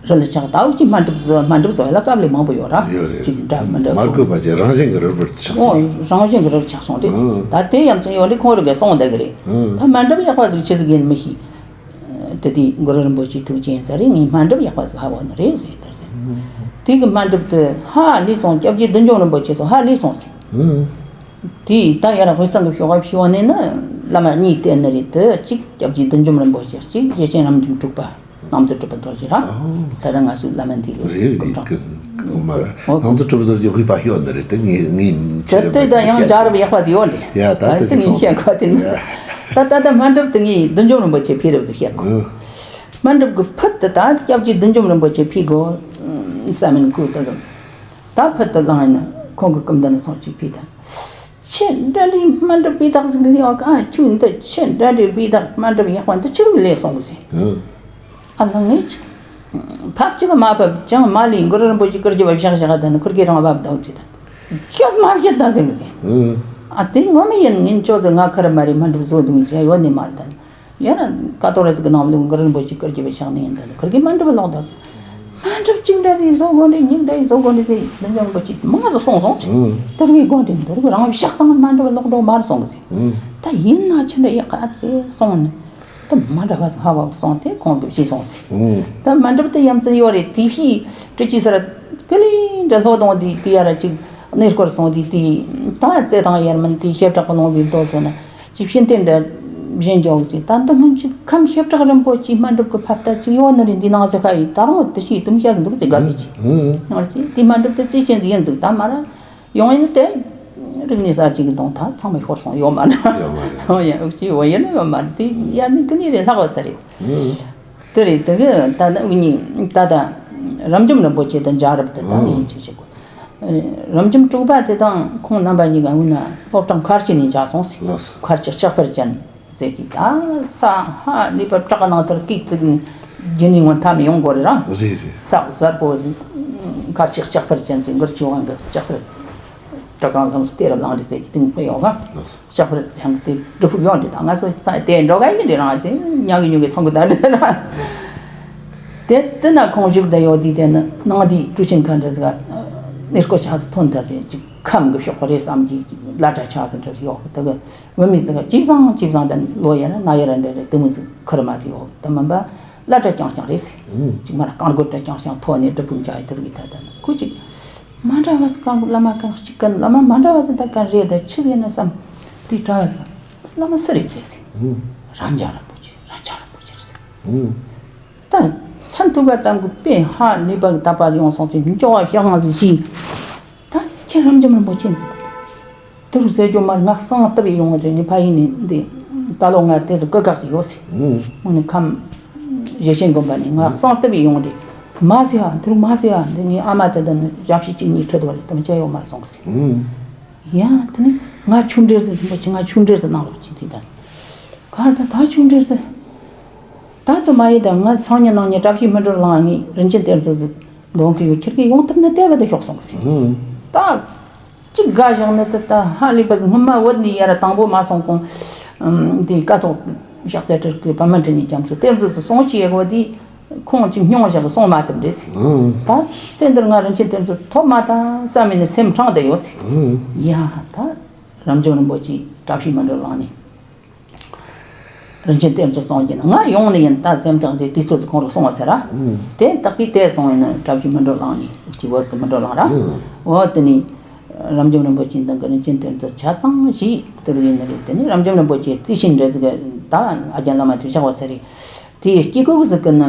རིལ་ཆགས་ད་འུ་ཅི་སྨན་སྒྲུབ་བཟོ་སྨན་སྒྲུབ་བཟོ་ཡ་ལ་དཀའ་ལས་མང་པོ་ཡོད་ར། ཡོད་རེད། ཅིག་འདྲ་མི་འདྲ་མ་དགོས་པ་ཅེ་རང་བཞིན་གྱི་རིལ་བུར་ཆགས་སོང་། ཨོ་རང་བཞིན་གྱི་རིལ་ཆགས་སོང་རེད། ད་དེ་ཡ་མཚན་ཡོད་རེད། ཁོང་རང་གིས་གསུངས་བསྡད་གི་རེད། ད་སྨན་སྒྲུབ་ཡག་པ་ཟིག་ཆི་ཟིག་ཡིན་མི་ཤེས། དེ་དུས་གུ་རུ་རིན་པོ་ཆེ་ཐུགས་རྗེ་ཡིན་ས་རེད། ངས་སྨན་སྒྲུབ་ཡག་པ་ཟིག་ཧ་གོ་ནི་རེད་ཟེར་དེར་ཟེར། དེ་གི་སྨན་སྒྲུབ་དེ་ཧ་ལས་སོང་། སྐྱབས་རྗེ་བདུད་འཇོམས་རིན་པོ་ཆེ་སོང་ཧ་ལས་སོང་ཟེར། དེ་ད་ཡར་དབུས་གཙང་གི་ཞོགས་པ་ཕྱི་བ་ནས་ནི་བླ་མ་གཉིས་བསྟེན་ནི་རེད། དེ་གཅིག་སྐྱབས་རྗེ་བདུད་འཇོམས་རིན་པོ་ཆེ། གཅིག་རྗེ་ཆེན་རབ་འབྱམས་དྲུག་པ་རྣམ་རྩེ་གྲུབ་པ་རྡོ་རྗེ་ར། ད་ལྟ་ང་ཚོའི་བླ་མ་འདི་གི་རེད་སྐུ་རེད། ཕྲེང་། སྐུ་མ་ར་ཨོ་ནང་དུ་གྲུབ་རྡོ་རྗེ་དབུས་པ་ཤོད་ནི་རེད། དེ་ངས་ངས་དེ་ལྟ་ད་ཡང་བྱ་རབས་ཡག་པ་དེ་ཡོད་རེད། ཡ་ད་ད་དེ་ངས་བཤད་གོ་དེ་ནི། ད་ད་ད་སྨན་སྒྲུབ་དེ་ངས་བདུད་འཇོམས་རིན་པོ་ཆེ་ཕེབས་རབས་སུ་བཤད་གོ། སྨན་སྒྲུབ་གི་ཕུད་དུ་ད་སྐྱབས་རྗེ་བདུད་འཇོམས་རིན་པོ་ཆེ་ཕེབས་གོ་བསམ་མིན་ཁུ་ད་གི། ད་ཕུད་དུ་བླངས་ཡིན་ན་ཁོང་གི་སྐུ་མདུན་ནས་སོང་ཅིག་ཕེབས་ད། ཁྱེད་འདྲ་འདྲའི་སྨན་སྒྲུབ་སྤུས་དག་ཟིག་ལས་ཨ་ཁྱོད་འདི་ཁྱེད་འདྲ་འདྲའི་སྤུས་དག་སྨན་སྒྲུབ་ཡག་པ་འདི་ཆི་རུ་ལས་སོང་ཟེར། ཨ་ལ་ངས་ཅིག་ཕབ་ཅིག་མ་ཕབ་ཅང་མ་ལས་གུ་རུ་རིན་པོ་ཆེ་སྐུར་གྱི་བ་བཞག་བཞག་ད་ནི་ཁུར་གི་རང་བབ་དང་ཅི་ད་ཁྱོད་མ་བཤད་ད་ཟེར་གི་ཟེར། ཨ་དེ་ངོ་མ་ཡིན། ངས་ཁྱོད་ཚོ་ང་ཁར་མ་རེད། སྨན་སྒྲུབ་བཟོ་འདུག་ཅེས་ཡོད་ནི་མ་རེད་ད་ནི། ཡང་ན་ཀ་ཏོ་ར་ཟིག་གི་ནང་ལ་གུ་རུ་རིན་པོ་ཆེ་བཀུར་རྒྱུ་བའི་ཕྱག་ནི་ཡིན་ད། ཁུར་གི་མཎྜལ་ལོག་ད་ཚོ། མཎྜལ་གཅིག་འདྲ་ཟིག་བཟོ་དགོས་འདྲ། གཉིས་འདྲ་ཟིག་བཟོ་དགོས་འདྲ་ཟེར་འདི་འཇམ་རིན་པོ་ཆེ་མང་ཟིག་གསུངས་སོང་ཟེར། ཨང་། དེར་ངས་དགོངས་ཏེ་འདིར་རང་བཞག་སྟངས་མཎྜལ་ལོག་འགྲོ་མ་རེད་གསུངས་གི་ཟེར། ཨང་། ད་ཡིན་ན་ཆི་འདྲ་ཡག་ག་ཚེ་གསུངས་ནས། ད་མཎྜལ་བ་ཟིག་ཧ་བ་གསུངས་ཏེ་ཁོང་གིས་བྱས་སོང་ཟེར། ཨང་། ད་མཎྜལ་དེ་ཡ་མཚན་ཡོད་རེད། དེ་ཕྱིས་སྤྲུལ་སྐྱེས་སར་ཀི་ལི་འདྲ་ལྷོ་གདོང་དེ་དེ་ཡ་ར་ཅིག་གནས་སྐོར་སོང་དེ་དེ་ད་རྩེ་དང་ཡར་མིན་དེ་ཞབས་བྲག་གི་ལུང་བའི་མདོ་སོང་ན། ཅིག་ཤིན་ཏུ་འདྲ་བཞིན་འཇོག་ཟིག་ད་འདི་སྔོན་ཅིག་ཁམས་ཞབས་བྲག་རིན་པོ་ཆེའི་མཎྜལ་གི་ཕབ་ལྟ་ཅིག་ཡོད་ནི་རེད། འདི་ནང་ཟེར་ཁ་ཡིས་ད་རུང་དེ་ཞིག་དུམ་བཤད་གི་འདུག་ཟེར་དགའ་བའི་ཅིག་ཨང་། ཡང་ཅིག་དེ་མཎྜལ་དེ་རྩིས་ཆེན་ཟིག་ཡིན་ཟིག་ད་མ་ར་ཡོང་ཡིན་དེ་རིག་གནས་གསར་བརྗེ་གི་གདོང་ཐག་ཚང་མ་ཤོར་སོང་ཡོད་མ་རེད། ཡོད་མ་རེད། ཡང་ཨུག་ཅིག་འོ་ཡིན་ནི་ཡོད་མ་རེད། དེ་ཡར་ནི་ཀི་ནི་རེད་ལྷག་པ་ས་རེད། ཨང་། དེ་རེད། དེ་གི་ད་ནི་ཨུ་གཉིས་ད་ད་རབ་འབྱམས་རིན་པོ་ཆེ་དང་འཇའ་རབ་དེ་ད་ནི་ཡིན་ཅིག་བྱེད་དགོས། རབ་འབྱམས་དྲུག་པ་དེ་དང་ཁོང་རྣམ་པ་གཉིས་ཀ་འུ་ན་སློབ་གྲྭ་མཁར་ཆེན་ནས་བཞག་སོང་ཟེར། ལགས་སོ། མཁར་ཆེན་ལྕགས་ཕུར་ཅན་ཟེར་གྱི་ད་ས་ཧ་ནི་པ་བྲག་ནང་དེར་སྐད་བཙུགས་ནས་རྒྱུན་ནས་ངོ་མཐའ་མི་ཡོང་དགོས་རེད་ར། རེད་རེད། ས་གཟར་པོ་མཁར་ཆེན་ལྕགས་ཕུར་ཅན་ཟེར་མགུར་ཆུ་དབང་གི་ལྕགས་ཕུར། བྲག་སྒང་ལྷུམས་སུ་གཏད་རབ་ལངས་རེད་ཟེར་གྱི་དེ་མོ་དཔེ་ཡོད་ག་ལགས་སོ། ལྕགས་ཕུར་ཡང་དེ་སྒྲུབ་ཕུག་ཡོད་འདྲ་ད་ང་ཚོ་ས་དེ་འགྲོ་ག་ཡིན་འདྲ་རང་དེ་ཉག་གི་ཉུག་གི་སོང་གི་ད་འདྲ་ར། དེ་དེ་ན་ཁོང་བཞུགས་བསྡད་ཡོད་དུས་དེ་ནི་ནང་དེའི་ཀྲུའུ་ཆིན་ཁ་འདྲ་ཟིག་ག་གནས་སྐོར་ཆགས་སུ་ཐོན་ད་ཟེར་ཅིག་ཁམས་གི་ཕྱོགས་རེད་བསམ་གྱི་བླ་གྲྭ་ཆགས་སུ་འདྲ་ཟིག་ཡོད་གི་དེ་གི་བུད་མེད་ཟིག་ག་ཅི་བཟང་ཅི་བཟང་འདྲ་ལོ་ཡ་ར་ན་ཡ་ར་འདྲ་རེད། དེ་མོ་ཟིག་ཁུར་མ་ཟིག་ཡོད་གི་དེ་མིན་པ་བླ་གྲྭ་རྐྱང་རྐྱང་རེད་ཟེར། ཨང་། ཅིག་མ་ར་རྐང་རྒོད་འདྲ་རྐྱང་རྐྱང་ཐོག་ནས་སྒྲུབ་ཕུག་མཇལ་ཡི་དེ་རུ་གི་ད་ད་ནི་ཁུ་ཅིག་མ་འདྲ་བ་ཟིག་གང་གི་བླ་མ་གང་གཅིག་གི་བླ་མ་མ་འདྲ་བ་ཟིག་ད་གང་རེད་ད་ཆི་ཟིག་ཡིན་ན་བསམ། དེའི་གྲྭ་བ་ཟིག་བླ་མ་སུ་རེད་ཟེར་ཟིག་ཨང་། རབ་འབྱམས་རིན་པོ་ཆེ་རབ་འབྱམས་རིན་པོ་ཆེ་རེད་ཟེར། ཨང་། ད་མཚན་ཐོས་པ་ཙམ་གྱིས་དཔེ་ཧ་ནུས་པ་གི་དད་པ་ཡོང་སོང་ཟིག་མགྱོགས་པ་ཞག་ང་ཟིག་ཞིག་ད་ཁྱེད་རབ་འབྱམས་རིན་པོ་ཆེ་ཟིག་དུ་རུ་ཟེར་རྒྱུ་མར་ང་གསང་སྟབས་ཡིན་ཡོང་རེད། ངས་ཕ་ཡིན་ནི་འདི་ད་ལོ་ང་དེ་ཟིག་གི་གག་ཟིག་ཡོད་ཟིག་ཨང་། ངོ་ནི་ཁམས་ཞེ་ཆེན་དགོན་པ་ནས་ང་གསང་སྟབས་ཡིན་ཡོང་རེད། མ་ཟེར་ཨ་འདི་རུ་མ་ཟེར་ཨ་འདི་ངའི་ཨ་མ་དེ་འདི་ནི་ཞབས་ཕྱི་གཅིག་གཉིས་ཁྲིད་དོ་རེད་དམ་བཅའ་ཡོད་མ་སོང་གི་ཟིག་ཨང་། ཡ་དེ་ནི་ང་ཆུང་འདྲེར་ཟིག་རིན་པོ་ཆེ་ང་ཆུང་འདྲེར་ཟིག་གནང་རོགས་གྱིས་ཟིག་ད་གར་ད་ད་ཆུང་འདྲེར་ཟིག་ད་དུ་མ་ཡིན་ད་ང་སང་ཉིན་གནངས་ཉིན་བཀྲ་ཤིས་སྨིན་གྲོལ་གླིང་ངས་རིན་ཆེན་གཏེར་མཛོད་ཟིག་འདོན་གི་ཡོད། ཁྱེད་ཀྱིས་ཡོང་ཐུབ་ན་བལྟས་པ་དེ་ཤོག་སོང་ཟིག་ཨང་། ད་ཅིག་དགའ་བཞག་ནི་དེ་ད་ཧ་ལས་པ་ཟིག་སྔོན་མ་བོད་ནས་ཡར་དང་པོ་མ་སོང་གོང་འདི་ཀ་ཐོག་ཞག་ཚད་སྤྲུལ་སྐུ་པདྨ་འཕྲིན་ལས་རྒྱ་མཚོ་གཏེར་མཛོད་ཟིག་སོང་ཅི་ཡེ་གོ་དེ་ཁོང་ཅིག་སྙུང་བཞག་གི་སོང་མ་ཐུབ་འདྲེ་ཟིག་ཨང་། ད་ཚེ་འདིར་ང་རིན་ཆེན་གཏེར་མཛོད་ཐོབ་མ་ཐལ་བསམ་མི་ནི་སེམས་ཕྲང་བསྡད་ཡོད་ཟིག་ཨང་། ཡ་ད་རབ་འབྱམས་རིན་པོ་ཆེ་བཀྲ་ཤིས་སྨིན་གྲོལ་གླིང་ནས། རིན་ཆེན་གཏེར་མཛོད་གསུང་གི་ན་ང་ཡོང་ནི་ཡིན་ད་སེམས་ཐག་ཆོད་དུས་ཚོད་ཀྱི་ཁོང་རུ་སོང་བ་ཟེར་ར། ཨང་། དེ་དག་གིས་དེ་སོང་ཡིན་ན་བཀྲ་ཤིས་སྨིན་གྲོལ་གླིང་ནས་ཅིག་བོད་ཀྱི་སྨིན་གྲོལ་གླིང་ར། ཨང་། འོ་དེ་ནས་རབ་འབྱམས་རིན་པོ་ཆེ་འདི་གི་རིན་ཆེན་གཏེར་མཛོད་ཆ་ཚང་ཞིག་དེ་རུ་ཡིན་ནི་རེད། དེ་ནས་རབ་འབྱམས་རིན་པོ་ཆེ་རྩིས་ཆེན་འདྲ་ཟིག་གི་ད་ཨ་རྒྱན་བླ་མ་དུ་བཞག་བ་ཟེར་རེད། དེའི་དཀྱིལ་འཁོར་ཟིག་གི་ནི་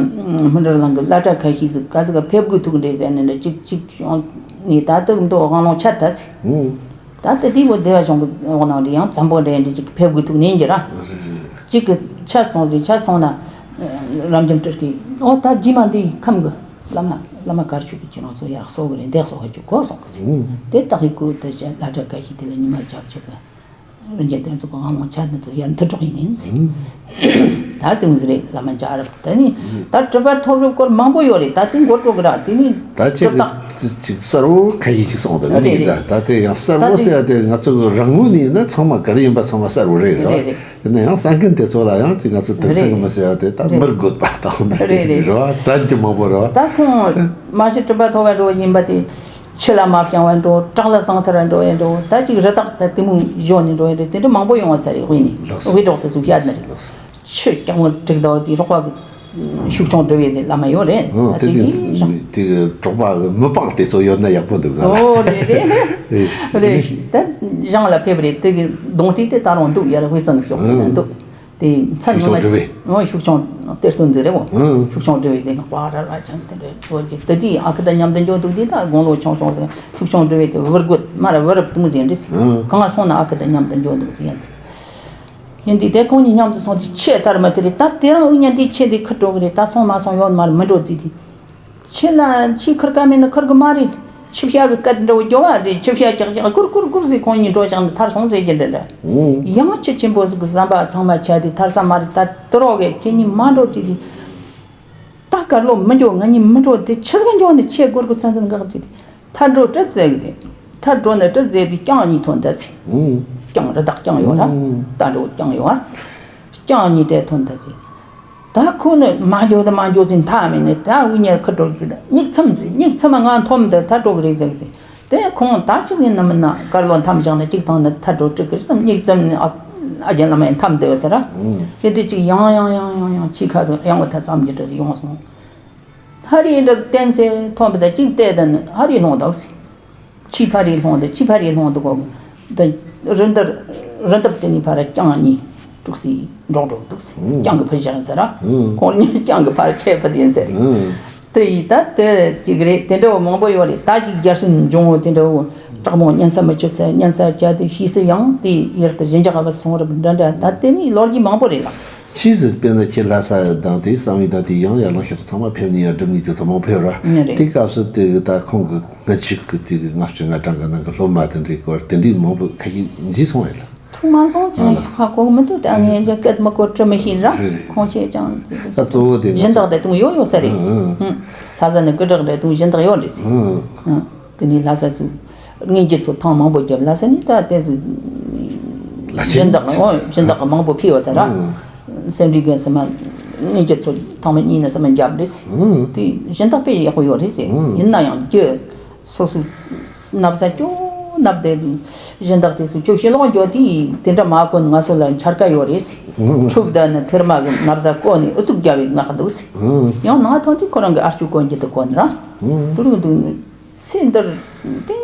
སྨིན་གྲོལ་གླིང་གི་བླ་གྲྭ་ཁ་ཤས་ཟིག་ག་ཟིག་ག་ཕེབས་དགོས་ཐུག་འདྲེ་ཟེར་ནི་འདྲ་ཅིག་ཅིག་བྱུང་ནས་ད་ལྟ་མདོ་དབང་ལུང་ཆད་ད་ཟིག་ཨང་། ད་ལྟ་དེའི་འོག་བདེ་བ་ཆུང་གི་འོག་ནང་འདྲེ་ཡང་འཛམ་བུ་འདྲེ་འདྲེ་ཅིག་ཕེབས་དགོས་ཐུག་ནས་འགྱུར་ར། ཅིག་གི་ཆད་སོང་ཟིག་ཆད་སོང་ན་རབ་འབྱམས་སྤྲུལ་སྐུ་ཨོ་ད་རྗེས་མ་འདི་ཁམས་གི་བླ་མ་བླ་མ་གར་ཆུ་གི་ཁྱེད་རང་ཚོ་ཡར་གསོ་གི་རེད་འདེགས་གསོ་གི་ཆུ་གོ་སོང་གི་ཟིག་ཨང་། དེ་དག་གི་སྐུ་དེ་བླ་གྲྭ་ཁ་ཤས་དེ་ལ་ཉི་མ་བརྒྱ་བྱས་ཟིག་རིན་ཆེན་གཏེར་མཛོད་ཀྱི་དབང་ལུང་ཆད་ནས་ཡར་མཐུ་གྲོགས་ཡིན་ནས་ཟིན། ད་དེ་མོ་ཟིག་རེད་བླ་མ་མཇལ་རབས་དེ་ནི་ད་གྲུབ་པ་ཐོབ་རབས་སྐོར་མང་པོ་ཡོད་རེད། ད་དེ་འགོ་འགྲོ་གི་ར་དེ་ནི་ད་ཁྱེད་གྲུབ་རྟགས་ཀྱི་ཅིག་གསལ་བོ་ཁ་ཤས་ཅིག་གསུངས་འདུག་རེད་རེད། ད་ད་དེ་ཡང་གསལ་བོ་ད་དེ་ཟེར་ཡ་དེ་ང་ཚོ་གི་རང་ངོས་ནས་ཡིན་ན་ཚང་མ་ག་རེ་ཡིན་པ་ཚང་མ་གསལ་བོ་རེད་རེད་བ། རེད་རེད། ཡིན་ན་ཡང་གསན་མཁན་དེ་ཚོ་ལ་ཡང་ཅིག་ང་ཚོ་དེ་རེད་གསན་གི་མི་ཟེར་ཡ་དེ་ད་རེད་མི་རེད། དགོས་པ་དང་མི་རེད་རེད་རེད་རེད་བ། དྲན་གྱི་མང་པོ་རེད་བ། ད་ཁོང་མ་གཞི་གྲུབ་པ་ཐོབ་པ་འགྲོ་བཞིན་པ་དེ། ཆུ་ལ་མ་བྱང་བར་འགྲོ། བྲག་ལ་ཟངས་ཐར་བར་འགྲོ་ཡ་འགྲོ། ད་ཅིག་རི་དྭགས་ད་དེ་མོ་བཞོ་ནས་འགྲོ་ཡ་འགྲོ། དེ་འདྲ་མང་པོ་ཡོང་བ་ས་རེད། དབུས་ནས་ལགས་སོ། དབུས་གྲོགས་དེ་ཚོ་བཤད་ནི་རེད། ལགས་སོ། ཆུ་སྐྱ་མོ་དྲུག་ཟླ་བ་དེ་རོགས་པ་གི་ཤུག་ཆུང་སྒྲུབ་པའི་ཟེར་བླ་མ་ཡོད་རེད། ཨོ་ད་དེ་དེ་དེ་གིས་ཞང་དེ་གྲོགས་པ་གི་མི་སྤངས་དེ་ཚོ་ཡོད་ན་ཡག་པོ་འདུག་ང་ལ། ཨོ་རེད་རེད། རེད་རེད། ད་ཞང་ལ་ཕེབས་རེད། དེ་གི་གདོང་ཐིག་དེ་ད་རུང་འདུག་ཡ་ར་དབུས་གཙང་གི་ཕྱོགས་ནས་འདུག་དེ་མཚན་ཤུག་ཆུང་སྒྲུབ་པའི། ཨོ་ཤུག་ཆུང་གཏེར་སྟོན་ཟེར་རེད་བོ། ཨང་། ཤུག་ཆུང་སྒྲུབ་པའི་ཟེར་ང་པ་ར་ར་ཅང་དེ་འདྲ་ཚོ་གི་དེ་དེའི་ཨ་ཁུ་དང་མཉམ་དུ་འགྱོ་འདུག་དེ་ད་དགུང་ལོ་ཆུང་ཆུང་ཟེར་ཤུག་ཆུང་སྒྲུབ་པའི་དེ་བུར་རྒོད་མ་ར་བུ་རབ་དུ་མོ་ཟེར་འདྲི་ཟེར། ཨང་། གང་ང་སོང་ན་ཨ་ཁུ་དང་མཉམ་དུ་འགྱོ་འདུག་དེ་ཡིན་ཟེར། ཡིན་དུས་དེ་ཁོང་གཉིས་མཉམ་དུ་སོང་དུས་ཆེ་ཐར་མ་དེ་རེད། ད་དེ་རང་འུ་གཉིས་དེ་ཆེ་དེ་ཁུར་འགྲོ་གི་རེད། ད་སོང་མ་སོང་ཡོད་མ་རེད། མི་འགྲོ་ཟེར་དེ། ཆི་ལ་ཆི་ཁུར་ཀ་མེད་ན་ཁུར་གི་མ་རེད། ཆི་བྱ་གི་སྐད་འདྲ་བོ་རྒྱོ་བ་ཟེར། ཆི་བྱ་ཀྱག་ཀྱག་གུར་གུར་གུར་ཟེར་ཁོང་གཉིས་འགྲོ་བཞག་ནས་ཐར་སོང་ཟེར་གྱི་འདྲ་འདྲ། ཨོ། ཡང་ཆུ་ཆེན་པོ་ཟིག་གི་ཟམ་པ་ཚང་མ་ཆད་དེ་ཐར་ས་མ་རེད། ད་དུ་རོགས་གས་ཁྱེད་གཉིས་མ་འགྲོ་ཟེར་དེ། ད་གར་ལོ་མི་འགྱོ། ང་གཉིས་མི་འགྲོ། དེ་ཆི་ཟིག་འགྱོ་ནས་ཆེ་གུར་གུར་ཚན་ཚན་འགག་ཟེར་དེ། ཐར་འགྲོ་དྲི་ཟེར་གི་ཟེར། ཐར་འགྲོ་ནས་དྲི་ཟེར་དེ་རྐྱང་གཉིས་ཐོན་ད་ཟེར། ཨོ། རྐྱང་རི་དྭགས་རྐྱང་ཡོད་ར། ཨོ། ད་འགྲོ་རྐྱང་ཡོད་ར། རྐྱང་གཉིས་དེ་ཐོན་ཐལ་ཟེར། ད་ཁོ་ནི་མ་འགྱོ་ད་མ་འགྱོ་ཟིན་ཐ་མེད་ནི་ད་འུ་གཉིས་ཁ་འགྲོ་རྒྱུ་རེད། མིག་མཚམས་མིག་མཚམས་ང་མཐོང་ད་ད་འགྲོ་གི་རེད་ཟེར་གི་ཟེར། དེ་ཁོང་ད་ཅི་ཡིན་ནམ་ན་དཀར་ལོ་མཐའ་བཞག་ན་གཅིག་ཐང་ནི་ཐ་འགྲོ་དྲུག་གི་སམ། མིག་མཚམས་ནི་ཨ་ཨ་རྒྱན་བླ་མ་ཡང་མཐའ་འདེ་བ་ཟེར་ར། ཨུམ། དེ་དེ་གཅིག་ཡང་ཡང་ཡང་ཡང་ཡང་ཕྱི་ཁ་ཟིག་ཡང་བ་ད་བསམ་གྱི་འདྲ་ཡོང་སོང་། ཧ་རི་འདྲ་བསྟན་སེ་ཐོན་པ་ད་གཅིག་བལྟས་ད་ནི་ཧ་རི་ལྷོང་ད་ཟེར། ཕྱི་ཕ་རི་ལྷོང་དུ་ཕྱི་ཕ་རི་ལྷོང་དུ་གོ། འདི་རི་འདབས་རི་འདབས་དེ་ནི་ཕ་ར་རྐྱང་གཉིས་དཀྲུག་སེ་འགྲོགས་འགྲོགས་འདུག་ཟེར། ཨུམ། རྐྱང་གི་ཕ་བཞག་ཡིན་ཟེར་ར། ཨུམ། ཁོང་གཉིས་རྐྱང་གི་ཕ་ར་ཆད་ཕ་དེ་ཡིན་ཟེར་རེད། ཨུམ། དེ་ཡིས་ད་དེ་གཅིག་རེད། དེ་འདྲ་བོ་མང་པོ་ཡོད་རེད། ད་ཅིག་རྒྱལ་སྲིད་འབྱུང་བོ་དེ་འདྲ་བོ་དྲག་མོ་གཉན་ས་མི་ཆུ་ས་གཉན་ས་བཅའ་དེ་ཤི་སི་ཡང་དེ་ཡར་དུ་ཞི་འཇགས་བ་སོང་རབས་འདྲ་འདྲ་ད་དེ་ནི་ལོ་རྒྱུས་མང་པོ་རེད་ལ། ཕྱིས་སུ་དཔེར་ན་ཁྱེད་ལྷ་ས་དང་དེའི་གསང་བའི་ད་དེ་ཡང་ཡར་ལངས་ཤར་ཚང་མ་ཕེབས་ནས་ཡར་སྒྲུབ་ནས་དེ་ཚོ་མང་ཕེབས་ར། ཨ་རེད། དེ་སྐབས་སུ་དེ་ད་ཁོང་གི་སྔ་ཕྱི་གི་དེ་གི་ལྔ་བཅུ་ང་གྲངས་གི་ནང་གི་སློབ་མ་དེ་འདྲའི་སྐོར་དེ་འདྲའི་མང་པོ་ཁ་ཤས་མཇལ་སོང་ཡོད་ལ། ཐུག་མ་སོང་ཅང་ཨ་ལ། ཧ་གོ་གི་མི་འདུག་ད་ངས་ཀྱང་སྐད་མི་གོ་དྲི་མི་ཤེས་ར། རེད་རེད། ཁོང་བཤད་ཀྱང་ད་གཙོ་བོ་དེ་ང་སྦྱིན་བདག་དེ་དུང་ཡོད་ཡོད་ས་རེད། ཨང་ཨང་། ཨང་། ལྷ་ས་ནས་སྐུ་དྲག་དེ་དུང་སྦྱིན་བདག་ཡོད་རེད་ཟེར། ཨང་། ཨང་། དེ་ནས་ལྷ་ས་སུ་དངོས་རྒྱུ་ཚོ་ཐེངས་མང་པོ་བརྒྱབ། ལྷ་ས་ནས་ད་དེ་སུ་ལ་ཆེན་སྦྱིན་བདག་ཨོ་སྦྱིན་བདག་གི་མང་པོ་ཕུལ་བ་ཟེར་ར། ཨང་། སེམས་འདྲི་མཁན་སུ་མ་དངོས་རྒྱུ་ཚོ་ཐེངས་མ་གཉིས་ནས་སུ་མ་བརྒྱབ་རེད་ཟེར། ཨང་། དེ་སྦྱིན་བདག་དཔེ་ཡག་པོ་ཡོད་རེད་ཟེར། ཨང་། ཡིན་ན་ཡང་རྒྱུ་སོ་སོ་ན་བཟའ་ཅོ་ན་བསྡད་སྦྱིན་བདག་དེ་ཚོ་ཅོ་ཤེས་ལོང་འགྱོ་དེ་དེ་འདྲ་མ་གོན། ང་ཚོ་ལ་འཆར་ཀ་ཡོད་རེད་ཟེར། ཨང་། ཕྲུག་ད་ནི་ཐེར་མ་གི་ན་བཟའ་གོན་ནས་ཨུ་ཚུགས་རྒྱབ་པའི་ངག་འདུག་ཟེར། ཨང་། ཡང་ནང་ཐོན་དུས་ཁོ་རང་གི་ཨར་ཅོ་གོན་གྱི་དེ་གོན་ར། ཨང་། དུ་རུང་དུ་ཚེ་འདིར་དེ་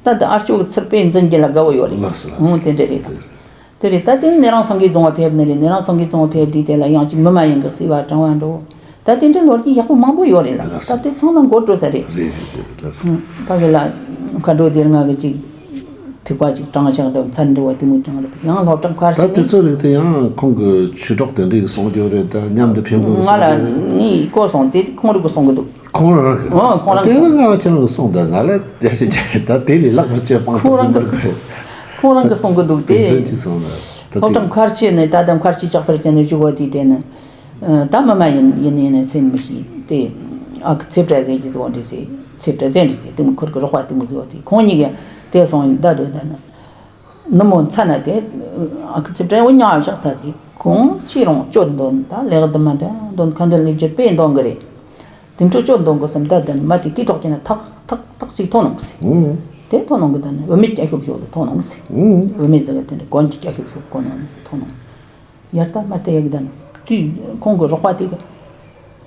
ད་ལྟ་ཨར་ཅོ་གི་ཚུར་དཔེ་འཛིན་རྒྱུ་ལ་དགའ་བོ་ཡོད་རེད། ལགས་སོ་ལགས་སོ། ཨང་། དེ་འདྲ་རེད། དེ་རེད། དེ་རེད། ད་དེ་ནི་རང་སངས་རྒྱས་རྫོང་བ་ཕེབས་ནི་རེད། ནི་རང་སངས་རྒྱས་རྫོང་བ་ཕེབས་དུས་དེ་ལ་ཡང་ཅིག་མི་མ་ཡིན་གི་བསུ་བ་དྲང་བ་འགྲོ། ད་དེ་འདྲའི་ལོ་རྒྱུས་ཡག་པོ་མང་པོ་ཡོད་རེད་ལ། ལགས་སོ། ད་དེ་ཚང་མ་འགོ་བྲོ་ས་རེད། རེད་རེད་རེད། ལགས་སོ། ཨང་། ཕ་གི་ལ་མཁའ་འགྲོ་སྡེ་ལྔ་གི་ཅིག་ཐིགས་པ་ཅིག་དྲངས་བཞག་འདྲ་མཚན་འདྲ་བ་དེ་མོ་དྲངས་རེད། ཡང་སློབ་གྲྭ་མཁར་ད་ཆེན་དེ་ནས་ཚོ་རིག་དེ་ཡང་ཁོང་གི་ཆོས་གྲོགས་དེ་འདྲའི་གསུང་རྒྱུ་རེད། ད་མཉམ་དུ་ཕེབས་དགོས་ང་ལ་གསུང་རྒྱུ་རེད། ངས་གོ་སོང་། དེ་ཁོང་རང་གི་གསུང་གི་འདུག་ཁོང་རང་གི། ཨོ་ཁོང་རང་གི་དེ་གསུང་ནི་ང་ཁྱེད་རང་གི་གསུང་ད་ང་ལ་རྒྱ་ཆེ་ཆེ་ད་དེ་ལས་ལག་པ་བཅད་སྤང་ཁོང་རང་གི་ཐུབ་ཀྱི་མ་རེད། ཁོང་རང་གི་གསུང་གི་འདུག་དེ་དེ་ཚོད་ཅིག་གསུང་ན་ད་སློབ་གྲྭ་དེ་མཁར་ཆེན་ནས་ད་ལྟ་མཁར་ཆེན་ལྕགས་ཕུར་ཅན་ནས་བཞུགས་པ་དེ་དེ་ནི། ཨ། ད་མི་མ་ཡིན་ཡིན་ཡིན་ནས་ཚེ་མི་ཤེས་ཏེ། ཨ་ཁུ་ཚེ་བཀྲ་ཟེར་གྱི་བཟོ་འདྲ་ཟེར། ཚེ་བཀྲ་ཟེར་འདྲ་ཟེར་དེ་མོ་ཁུར་གི་རོགས་པ་དེ་མོ་བཟོ་དེ་ཁོང་གཉིས་ཀྱིས་དེ་སོང་ཡིན་ད་དོ་ད་ནི། ནུབ་མོ་མཚན་ན་དེ་ཨ་ཁུ་ཚེ་བཀྲ་འོ་ཉག་བཞག་ད་ཟེར། ཁོང་ཅི་རུང་སྐྱོ་འདོན་ད་ལེགས་དུ་མ་འདྲ་འདོན་ཁ་འདོན་ལེབ་ཀྱི་དཔེ་འདོན་གི་རེད། དེ་འཕྲོ་སྐྱོ་འདོན་གི་སམ་ད་ད་ནི་མ་དེ་སྐེ་ཐོག་གི་ན་ཐག་ཐག་ཐག་ཅིག་ཐོན་ནོ་གི་ཟེར། ཨུ། དེ་ཐོན་ནོ་གི་ད་ནི་བུད་མེད་སྐྱ་ཤོབ་ཤོབ་ཟེར་ཐོན་ནོ་གི་ཟེར། ཨུ། བུད་མེད་ཟེར་གི་དེ་འདྲ་གོན་གྱི་སྐྱ་ཤོབ་ཤོབ་གོན་ནོ་གི་ཟེར་ཐོན་ནོ། ཡར་ལྟ་མར་ལྟ་ཡག་གི་ད་ནི་དུས་ཁོང་གི་རོགས་པ་དེ་གི་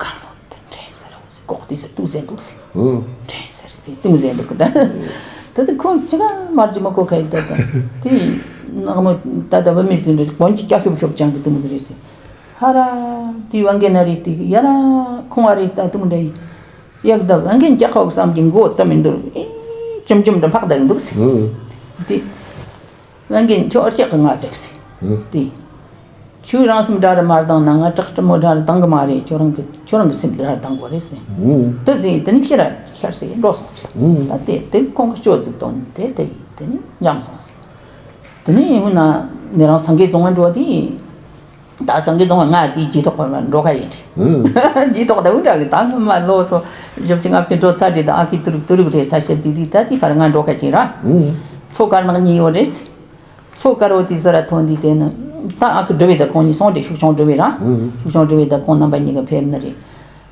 ཁ་ལོ་དེ་འདྲེན་ཟེར་ར་ཟེར། ལྐོག་དེ་ཟེར་དུག་ཟེར་འདུག་ཟེར། ཨུ། འདྲེན་ཟེར་ཟེར་དུག་ཟེར་འདུག་གི་ད། ད་དེ་ཁོང་ཅི་ག་མར་ཅི་མ་གོ་ཁ་ཡི་ད་ད། དེ་ནག་མོ་ད་ད་བུད་མེད་ཟེར་འདྲ་གོན་གྱི་སྐྱ་ཤོབ་ཤོབ་ཅན་གི་དུག་ཟེར་རེད་ཟེར། ཧ་ར་དེ་བ་འགན་ན་རེད་དེ་ཡ་ར་ཁོང་བ་རེད་ད་དུག་འདྲ་ཡི། ཡག་ད་བ་འགན་ཀྱ་ཁོག་བསམ་གྱི་མགོ་ད་མི་འདུག་ཨེ་ཅུམ་ཅུམ་འདྲ་ཕག་ད་འདུག་ཟེར། ཨུ། དེ། བན་རྒན་ཁྱོད་ཨར་ཅག་གི་ང་ཟེར་ཟེར། ཨུ། དེ། ཁྱོད་རང་སེམས་དགྲ་རུ་མ་བཏང་ན་ང་སྐྲག་སྤྲི་མོ་དགྲ་རུ་བཏང་གི་མ་རེད། ཁྱོད་རང་གི་ཁྱོད་རང་གི་སེམས་དགྲ་རུ་བཏང་དགོས་རེད་ཟེར། ཨུ། དེ་ཟེར་དེ་ནི་ཕྱིར་ཤར་ཟེར་འགྲོ་སོང་ཟེར། ཨུ། ད་དེ་དེ་ཁོང་གི་སྤྱོད་ཚིག་དོན་དེ་དེ་ཡིན་དེ་ནི་འཇམ་སོང་ཟེར། དེ་ནི་ཡིན་ན་ནི་རང་སངས་རྒྱས་རྫོང་ང་འགྲོ་དེ། ད་སངས་རྒྱས་རྫོང་ང་དེའི་རྗེས་ཐོག་པ་འགྲོ་ཁ་ཡིན་ཏེ། ཨུ། རྗེས་ཐོག་ད་འུ་འདྲ་གི་ད་སྔོན་མ་ལོ་སོ་བཞི་བཅུ་ལྔ་བཅུ་འགྲོ་ཚར་དེ་ད་ཨ་ཁི་ཏུ་རུག་ཏུ་རུག་རེད་ས་ཤ་ཚིག་དེ་ད་དེ་ཕར་ང་འགྲོ་ཁ་ཅིག་ར། ཨུ། མཚོ་དཀར་ནག་གཉིས་ཡོད་རེད། མཚོ་དཀར་བོ་དེ་ཟེར་ར་ཐོན་དུས་དེ་ནི་ད་ཨ་ཁུ་འབྲི་བའི་ད་ཁོང་གཉིས་སོང་དེ་ཤུག་ཆུང་འབྲི་བའི་ར། ཨུ། ཤུག་ཆུང་འབྲི་བའི་ད་ཁོང་རྣམ་པ་གཉིས་ཀ་ཕེབས་ནི་རེད།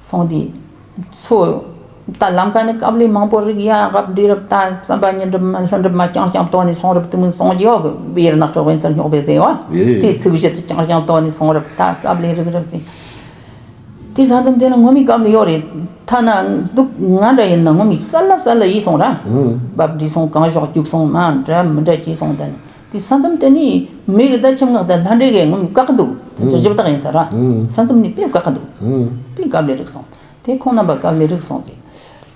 སོང་དེ་མཚོ་ད་ལམ་ཁ་ནི་ཀབ་ལི་མང་པོ་རིག་ཡ་རབ་འབྲི་རབ་ད་བསམ་པ་ཉིན་རབ་མ་ལྷུན་རབ་མ་རྐྱང་རྐྱང་བཏོན་ནས་སོང་རབ་དུ་མིན་སོང་རྒྱུ་ཡོད་གི་བེར་ནག་ཆོག་བན་སར་སྙོག་པའི་ཟེར་བ་ཡེ། དེ་ཚིག་བཞི་དེ་རྐྱང་རྐྱང་བཏོན་ནས་སོང་རབ་ད་ཀབ་ལི་རིག་རབ་ཟེར། དེ་ས་མཚམས་དེ་ལ་ངོ་མའི་སྐབས་ལ་ཡོད་རེད། ཐ་ན་འདུག་ང་འདྲ་ཡིན་ན་ངོ་མའི་ས་ལབ་ས་ལ་ཡིས་སོང་ར། ཨང་། བབ་འདྲི་སོང་གང་ཞོག་རྒྱུག་སོང་མ་འདྲ་མི་འདྲ་བྱས་སོང་། ད་ནི་དེ་ས་མཚམས་དེ་ནི་མི་གི་ད་ཁྱིམ་ངག་ད་ལྷ་འདྲེ་གའི་ངོ་མའི་བཀག་འདུག་དེ་ཚོ་ཨང་། ཞིབ་བཏགས་ཡིན་ས་ར། ཨང་། ས་མཚམས་ནི་དཔེ་བཀག་འདུག་ཨང་། དཔེ་སྐབས་ལས་རིག་སོང་། དེ་ཁོང་རྣམ་པ་སྐབས་ལས་རིག་སོང་ཟེར།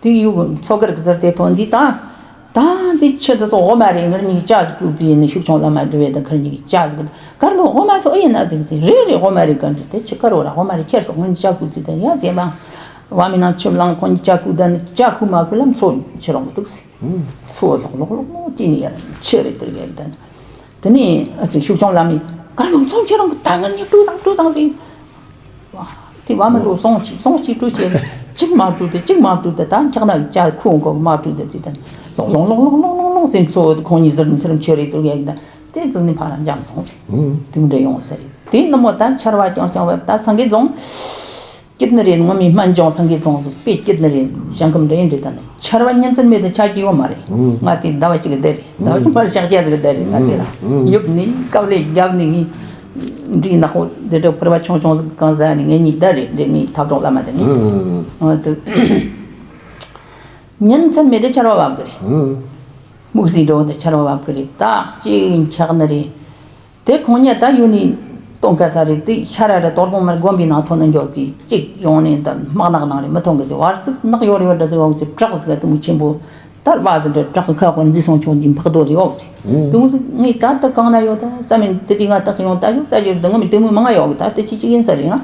དེ་ཡུག་མཚོ་དཀར་གི་ཟུར་དེ་ཐོན་འདི་དང་། ད་འདི་ཆེ་ད་སོ་འོ་མ་རེད། ངར་གཉིས་ཅག་ཟིག་ཀུ་ཙི་ཡིན་ནི་ཤུགས་ཆུང་ལ་མ་འགྲོ་བས། ད་ཁར་གཉིས་ཅག་ཟིག་གར་ལོ་འོ་མ་སོ་ཨེ་ཡིན་ན་ཟིག་ཟིག་རེད་རེད། འོ་མ་རེད། ག་འདྲ་དེ་ཆི་ཀ་རོ་ར་འོ་མ་རེད། ཁྱེར་སོ་ངར་གཉིས་ཅག་ཀུ་ཙི་ད་ཡ་ཟེ་མ་བ་མི་ནང་ཆིབ་ལང་ཁོ་གཉིས་ཅག་ཀུ་ད་ནི་ཅག་ཁུ་མ་ཁུ་ལ་མཚོ་ཆི་རོང་གི་འདུག་ཟིག་མཚོ་ལོག་ལོག་ལོག་ལོག་ཅི་ནི་ཡ་ཆི་རེད་དེར་གས་ད་ནི། དེ་ནས་ཨ་ཙི་ཤུགས་ཆུང་ལ་མི་གར་ལོ་མཚོ་ཆི་རོང་གི་ད་ངར་གཉིས་ཀྲུ་དང་ཀྲུ་དང་ཟིག་དེ་བ་མ་འགྲོ་སོང་ཅིག་སོང་ཅིག་ཀྲུ་ཅེ་གཅིག་མ་ཀྲུ་དེ་གཅིག་མ་ཀྲུ་དེ་ད་འཁྱག་ན་ཅ་ཁུ་འོང་གོ་མ་ཀྲུ་དེ་ཅིག་དང་ལོང་ལོང་ལོང་ཟིན་ཚོ་ཁོང་གཉིས་ཟིར་ཟིར་མཆོད་རེ་དུ་ཡ་ད་ དེ་ཙི་ནི་ཕ་ར་འཇམ་སོང་ཟེར། དེ་འདྲ་ཡོང་ཟེར། དེ་ནི་མོ་ད་ཆར་བ་རྐྱང་རྐྱང་བབས། ད་སེང་གེ་རྫོང་སྐྱིད་ནི་རེད། ངོ་མི་སྨན་ལྗོངས་སེང་གེ་རྫོང་ཟིག་དཔེ་སྐྱིད་ནི་རེད། ཞང་ཁམས་འདྲ་ཡིན་འདྲ། ད་ནི་ཆར་བ་ཉིན་མཚན་མེད་དུ་ཆགས་ཀྱི་ཡོད་མ་རེད། ང་དེ་ཟླ་བ་གཅིག་གི་བསྡད་རེད། ཟླ་བ་གཅིག་མར་ཞག་བརྒྱ་ཟིག་བསྡད་རེད། ང་དེ་ལ་ཡོད་ནི་དཀའ་ལས་བརྒྱབ་ནི་ངས་འདྲི་ནག་པོ་འདི་འདྲ་ཕུར་བ་ཆུང་ཆུང་ཟིག་གང་ཟ་ནི་ངེད་གཉིས་བསྡད་རེད། འདི་ངའི་ཐབ་གྲོགས་བླ་མ་དེ་ངས་ཨ་དེ་ཉིན་མཚན་མེད་དུ་ཆར་བ་བབས་གི་རེད། སྨུག་སི་འགྲོ་དུ་ཆར་བ་བབས་ཀི་རེད། ད་གཅིག་འཁྱག་ནི་རེད། དེ་ཁོང་གཉིས་ད་ཡུལ་ནས་སྟོན་ཁ་ས་རེད། དེ་ཤ་ར་ར་དོར་གོང་མར་དགོན་པའི་ནང་ཐོན་ནས་འཇོག་ཙི་གཅིག་ཡོང་ནས་ད་དམག་ནག་ནང་རེད། མི་ཐོན་གི་ཟེར། བར་ཙིག་ནག་ཡོར་ཡོར་འདྲ་ཟེར་ཡོང་ཟེར། བྲག་ཟིག་དུ་མོ་ཆེན་པོ་ད་བ་ཟིག་འདྲ། བྲག་གི་ཁ་ཁོ་འཛི་སོང་ཆོག་ཅིག་འཕག་རྡོ་ཟིག་ཡོག་ཟེར། དེ་མོ་ཟིག་ངས་ད་ད་གང་ན་ཡོད་ད་ས་མིན་དེ་དེ་ང་ད་ཡོང་ད་ཞོག་ད་ཞོག་ད་ངོ་མི་དེ་མོ་མང་ང་ཡོག་གི་ད་དེ་ཅི་ཅི་ཡིན་ས་རེད་ང་།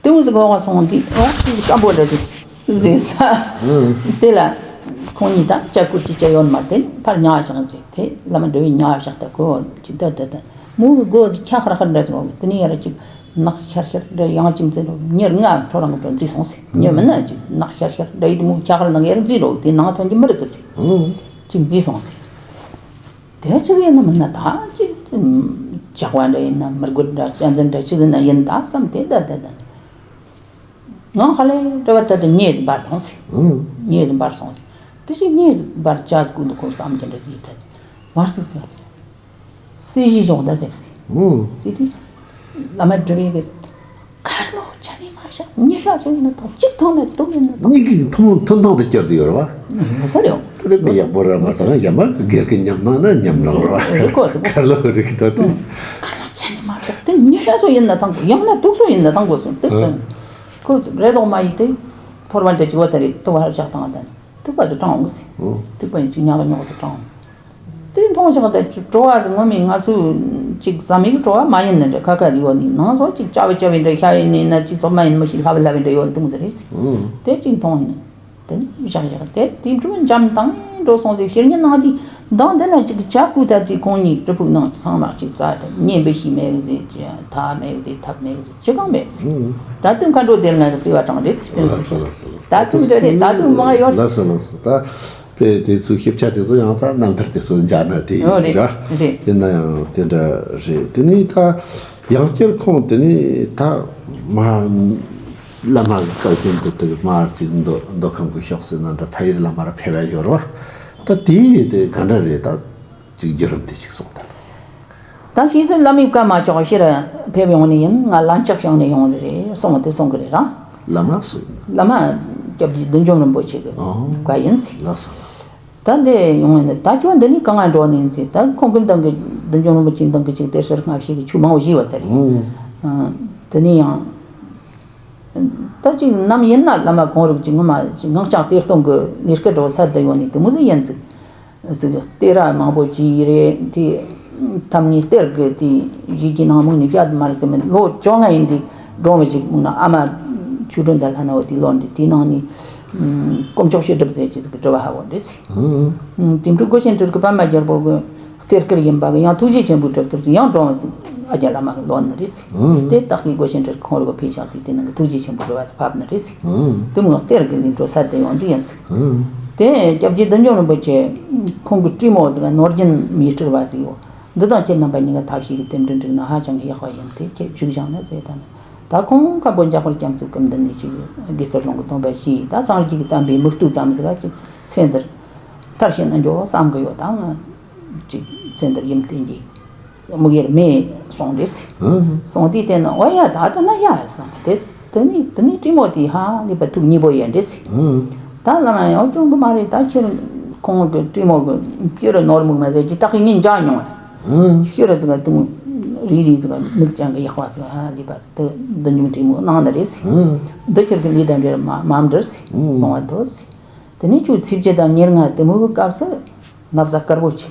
ཏུང་ཟི་གོ་བ་སོང་དུས་ཨོ་ཙི་སྐམ་པོ་འདྲ་ཅིག་ཟེར་ས། དེ་ལ་ཁོང་གཉིས་ད་ལྕགས་སྐུད་ཅིག་བྱས་ཡོད་མ་རེད། དེ་ཕར་ཉལ་བཞག་ཟེར། དེ་བླ་མ་འདྲ་བའི་ཉལ་བཞག་ད་ཁོ་ཅིག་ད་ད་ད་མོ་གི་སྒོ་ཁྱ་ཁར་ཁར་འདྲ་ཅིག་འོང་། དེ་ནས་ཡར་ཅིག་ནག་ཤར་ཤར་འདྲ་ཡང་ཅིག་འཛིན་རོགས། ཉེར་ལྔ་འཕྲོ་རང་གི་འགྲོ་འཛིན་སོང་ཟེར། ཉེར་མི་ན་ཅིག་ནག་ཤར་ཤར་འདྲ་ཡིན་དུས་མོ་ཁྱ་ཁར་ནང་ཡར་འཛིན་རོགས། དེ་ནང་ཐོན་གྱི་མི་རིག་གི་ཟེར། ཅིག་འཛིན་སོང་ཟེར། དེ་ཆི་ཟིག་ཡིན་ན་མིན་ན་ད་ཅི་ཇག་པ་འདྲ་ཡིན་ན་མི་རྒོད་འདྲ་གཅན་གཟན་འདྲ་ཆི་ཟིག་ན་ཡིན་ད་བསམ་དེ་ད་ད་ད་ནི་ང་ཧ་ལས་འདྲ་བ་ད་ད་ཉེས་སུ་འབར་སོང་ཟེར། ཉེས་སུ་འབར་སོང་ཟེར། དེ་ཞིག་ཉེས་སུ་འབར་ཅག་སྐུ་འདུག་ཁོ་བསམ་གྱི་འདྲ་ཡིན་ད་ཟེར། མར་ཟིག་ཟེར། སྲས་བཞི་ཞོག་ད་ཟེར་ཟེར། ཟེར་དུས་བླ་མ་སྒྲུབ་པའི་གི་ཁར་ལོ་ཆ་ནས་མ་བཞག་ཉི་ཤ་སོ་ཡིན་ན་ཐོག་གཅིག་ཐང་ནས་དུག་ཡིན་ན་ཐོག་གཉིས་ཀྱི་ཐུན་ཐུན་ཐང་དུ་བསྐྱུར་དུ་ཡོད་རེད་བ། ཡོད་ས་རེད། དེ་ལས་མི་ཡག་པོ་ར་མ་ཚང་ཡ་མ་སྒེར་གྱི་ཉམས་སྣང་ན་ཉམས་སྣང་རེད་བ། རེད་ཁོ་ཟེར། ཁར་ལོ་རིག་ད་དེ། ཁར་ལོ་ཆ་ནས་མ་བཞག་དེ་ཉི་ཤ་སོ་ཡིན་ན་ཐང་གོ་ཡང་ན་དུག་སོ་ཡིན་ན་ཐང་གོ་སོང་དེ་ཟེར། ཁོ་རེ་དོགས་མ་ཡིན་ཏེ་ཕོར་བ་འདྲ་ཅིག་བ་ས་རེད་དུ་བ་ཧར་བཞག་བཏང་བ་དང་དུག་པ་ཟེར་དྲང་འོང་ཟེར། དུག་པ་ཡིན་ཅིག་ཉག་ག་ཉོག་ཟེར་དྲང་འོང་། དེ་མཐོང་ཞིང་དེ་བྲོ་བ་ཟིག་ངོ་མའི་ང་ཚོ་ཅིག་ཟ་མིག་བྲོ་བ་མ་ཡིན་ནི་འདྲ་ཁ་ཁ་ཟིག་ཡོད་ནི་ནང་སོ་ཅིག་ཅ་བའི་ཅ་བའི་འདྲ་ཤ་ཡིན་ནི་ན་ཅིག་ཚོགས་མ་ཡིན་མི་ཤི་ལྷ་བའི་ལྷ་བའི་འདྲ་ཡོད་འདུག་ཟེར་རེད་ཟེར། དེ་ཅིག་མཐོང་ཡིན་དེ་བཞག་བཞག་དེ་དེ་འགྲོ་འཇམ་དང་འགྲོ་སོང་ཟེར། ཕྱིར་ཉིན་ནང་དེ་མདང་དེ་ན་ཅིག་ཇ་བསྐོལ་ད་ཅིག་ཁོང་གཉིས་གྲུ་ཕུག་ནང་ཚང་མ་ཅིག་བཙལ་ཏེ་གཉེན་པོ་ཤི་མེད་ཟེར་ཅི་ཐ་མེད་ཟེར་ཐབས་མེད་ཟེར་ཅི་གང་མེད་ཟེར། ད་དུང་མཁའ་འགྲོ་དེར་ང་གི་སྲིད་པ་དྲངས་རེད་ཟེར། ད་དུང་འདྲ་རེད། ད་དུང་མང་ཡོད་རེད། དཔེ་དེ་ཚོའི་ཞིབ་ཆ་དེ་ཚོ་ཡང་ད་རྣམ་ཐར་དེ་ཚོ་མཇལ་ན་དེ་ཡིན་རེད། ཡིན་ན་ཡང་དེ་འདྲ་རེད། དེ་ནས་ད་ཡང་བསྐྱར་ཁོང་དེ་ནས་ད་མར་བླ་མ་གི་བཀའ་བཀྱོན་དུ་དེ་མར་ཅིག་མདོ་མདོ་ཁམས་ཀྱི་ཕྱོགས་ཟེར་ན་འདྲ་ཕ་ཡུལ་ལ་མར་ཕེབས་ཡ་ཡོད་རེད་བ། ད་དེ་དེ་ག་འདྲ་རེད། ད་ཅིག་བརྒྱུད་རིམ་དེ་ཅིག་གསུངས་ད། ད་ཕྱིས་སུ་བླ་མའི་བཀའ་མ་ཆོག་ཕྱིར་ཕེབས་ཡོང་ནི་ཡིན། ང་ལན་ཆགས་བྱུང་ནས་ཡོང་ནི་རེད་གསུངས་དེ་གསུང་གི་རེད་ར། བླ་མ་སུ་ཡིན་ན། བླ་མ་སྐྱབས་རྗེ་བདུད་འཇོམས་རིན་པོ་ཆེ་གི་ཨོ། བཀའ་ཡིན་ཟེར། ལགས་སོ་ལགས་སོ། ད་འདི་ཡོང་ནི་ད་ཁྱོད་འདི་ནས་གང་ང་འགྲོ་ནི་ཡིན་ཟེར། ད་ཁོང་གི་མདང་གི་བདུད་འཇོམས་རིན་པོ་ཆེ་མདང་གི་ཅིག་གཏེར་གསར་སྔ་ཕྱི་གི་ཆོས་མང་བོ་བཞེས་པ་ཟེར། ཨོ། ཨ། དེ་ནས་ཡང་ད་ཅིག་ནམ་ཡིན་ན་བླ་མ་གོང་རིམ་གྱི་ངོ་མ་ཅིག་ངག་བཅད་གཏེར་སྟོན་གྱི་ལས་ཀ་འགྲོ་ས་དེ་ཡོང་ནི་དེ་མོ་ཟིག་ཡིན་ཟིག། ཟིག་གཏེར་ར་མང་པོ་ཅིག་རེད་དེ། ཐམ་ནི་གཏེར་གྱི་དེ་གཞི་གྱི་ནང་མུག་ནི་བཤད་མ་རེད་ཟེར་མིན་ལོ་བཅོ་ལྔ་ཡིན་དེ་འགྲོ་བ་ཞིག་མུག་ན་ཨ་མ་ཆོས་སྒྲོན་དང་ལྷ་ན་བ་དེ་ལོ་འདི་དེ་ནང་ནི་དཀོན་མཆོག་བཤད་སྒྲུབ་ཟེར་ཅིག་ཟིག་གི་དྲི་བ་ཧ་བོ་འདི་ཟིག། དེ་འཕྲོ་སྒོ་ཆེན་སྤྲུལ་གྱི་པདྨ་རྒྱལ་པོ་གི་གཏེར་ཁུར་ཡིན་པ་གི་ཡང་ཐུགས་རྗེ་ཆེན་པོ་སྒྲུབ་ཐུབ་ཟིག་ཡང་འགྲོ་བ་ཟིག་ཨ་རྒྱ་བླ་མ་གི་ལོ་ནི་རེད་ཟིག། དེ་བདག་གི་སྒོ་ཆེན་སྤྲུལ་ཁོང་རུ་གི་ཕེབས་ཤག་དེ་དེ་ནང་གི་ཐུགས་རྗེ་ཆེན་པོ་སྒྲུབ་པ་ཟིག་ཕབ་ནི་རེད་ཟིག། དེ་མོ་གཏེར་གི་ལས་འགྲོ་ས་དེ་ཡོང་ཟིག་ཡིན་ཟིག། དེ་སྐྱབས་རྗེ་བདུད་འཇོམས་རིན་པོ་ཆེ་ཁོང་གི་བྲིས་མོ་ཟིག་ནོར་རྒྱུན་མི་སྤྲུལ་བ་ཟིག་ཡོད། འདི་དང་ཁྱེད་རྣམ་པ་གཉིས་ཀ་ཐབས་ཤེས་ཀྱི་རྟེན་འབྲེལ་འགྲིག་ན་ཧ་ཅང་གི་ཡག་པ་ཡིན། དེ་ཁྱེད་བཞུགས་བཞག་ན་ཟེར་ད་ནི། ད་ཁོང་མཁན་པོ་འཇམ་དཔལ་རྒྱ་མཚོ་སྐུ་མདུན་ནས་ཅིག་དགེ་ཚུལ་སློང་གི་སྡོམ་པ་བཞེས། ད་སངས་རྒྱས་ཀྱི་བསྟན་པའི་མིག་ལྟོས་ཙམ་ཟིག་ལ་ཅིག་ཚེ་འདིར་མཐར་ཕྱིན་ན་འགྱོ་བསམ་གི་ཡོད། ད་ང་ཅིག་ཚེ་འདིར་ཡུམ་བརྟན་གྱི་དམིགས་ཡུལ་མེད་སོང་རེད་ཟེར། སོང་དུས་དེ་ནི་འོ་ཡ་ད་དེ་ན་ཡ་བསམ་གི་དེ། དེ་ནི་དེ་ནི་བྲིས་མོ་དེ་ཧ་ལས་པ་ཐུགས་མཉེས་པོ་ཡིན་རེད་ཟེར། ད་བླ་མ་ཡང་འོ་སྐྱོན་གི་མ་རེད། ད་ཁྱེད་ཁོང་གི་བྲིས་མོ་གི་ཁྱེད་ར་ནོར་མུག་མ་ཟེར་གྱི་ད་གི་ངས་མཇལ་མྱོང་བ། ཁྱེད་ར་ཙི་ག་དུང་རིག་རིག་ཙི་ག་མིག་ཅན་གི་ཡག་པ་ཙི་ག་ཧ་ལས་པ་ཟེར་དེ་འདི་ཉུང་བྲིས་མོ་གནང་ནི་རེད་ཟེར། འདི་ཁྱེད་ཀྱི་ལས་དང་འབྲེལ་མ་མ་འབྲེལ་ཟེར་གསུང་བ་འདུག་ཟེར། དེ་ནས་ཁྱོད་ཚེས་བརྒྱད་དང་ཉེར་ལྔ་དེ་མོ་གི་སྐབས་སུ་ན་བཟའ་དཀར་པོ་ཆེ།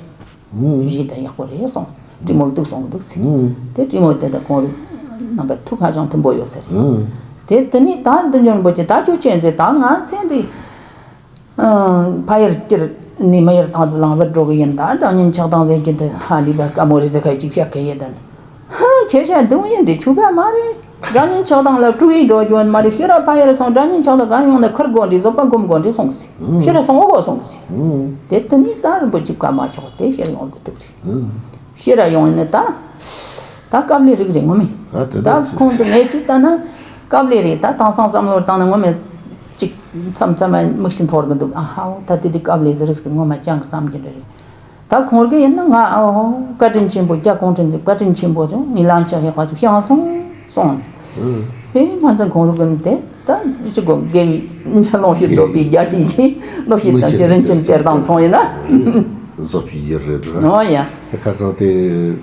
གཞས་དང་ཡག་པོ་རེད་གསུངས། བྲིས་མོ་འདུག་གསུངས་འདུག་ཟེར། དེ་བྲིས་མོ་དེ་དང་ཁོང་རྣམ་པ་ཐུགས་ཧ་ཅང་མཐུན་པོ་ཡོད་ས་རེད། དེ་དེ་ནས་ད་འདི་འཇོན་པོ་ཅིག་ད་ཁྱོད་ཅན་ཟེར་ད་ང་ཚེ་འདི་ཕ་ཡུལ་སྟེར་ནས་མི་ཡུལ་དང་དུ་ལངས་བར་འགྲོ་གི་ཡིན། ད་སྒྲ་སྙན་ཆགས་སྡང་ཟེར་གྱི་འདི་ཧ་ལས་པ་དཀའ་མོ་རེད་ཟེར་ཁ་ཅིག་བཤད་གི་ཡོད་དམ། ཧ། ཁྱེད་ཅག་འདི་མོ་ཡིན་འདྲི་ཆོག་པ་མ་རེད། སྒྲ་སྙན་ཆགས་སྡང་ལ་སྤྲུལ་བའི་འགྲོ་རྒྱུ་མ་རེད། ཤི་ར་ཕ་ཡུལ་སོང་སྒྲ་སྙན་ཆགས་སྡང་གང་ཡོང་ན་ཁུར་དགོས་འདྲི་བཟོད་པ་སྒོམ་དགོས་འདྲི་སོང་གི་ཟེར། ཤི་ར་སོང་དགོས་སོང་གི་ཟེར། དེ་དེ་ནས་ད་རིན་པོ་ཆེ་བཀའ་མ་ཆོག་དེ་ཕྱིར་ཡོང་དགོས་ཐུག་ཟེར། ཤེས་ར་ཡོང་ནི་ད། ད་དཀའ་ལས་རིགས་རེད་ངོ་མས། ད་དེ་ད་འདྲ་ཅིག་ཁོང་ཚོ་ངས་ཅིག་ལྟ་ན་དཀའ་ལས་རེད། ད་དེང་སང་བསམ་བློ་བཏང་ན་ངོ་མས་ཅིག་མཚམས་མཚམས་མིག་ཆུ་འཐོར་གི་འདུག་ཨ་ཧའོ། ད་དེ་དུས་དཀའ་ལས་ཟེར་རིགས་སུ་ངོ་མ་ཅང་གི་བསམ་གྱི་འདྲ་རེད། ད་ཁོང་གི་ཡིན་ན་ང་ཨོ་བཀའ་དྲིན་ཆེན་པོ། རྒྱ་གུང་ཁྲན་ཚོས་བཀའ་དྲིན་ཆེན་པོ་བྱུང་། ངའི་ལམ་ཕྱག་ཡག་པ་ཚོ་བཤད་སོང་སོང་། དེ་མ་ཚད་ཁོང་རུ་ཀུན་དེ་ད་ཅི་གོ་དགེ་བའི་ལོངས་སྤྱོད་སྡོད་པའི་རྒྱ་ཁྲིད་ཅིང་ལོ་ཤི་དང་ཅི་རིན་ཆེན་གཏེར་དང་མཚུངས་ཡིན་ན། བཟོ་བྱེད་ཡིན་རེད་འདུག་ཨོ་ཡ། ཁ་སང་དེ་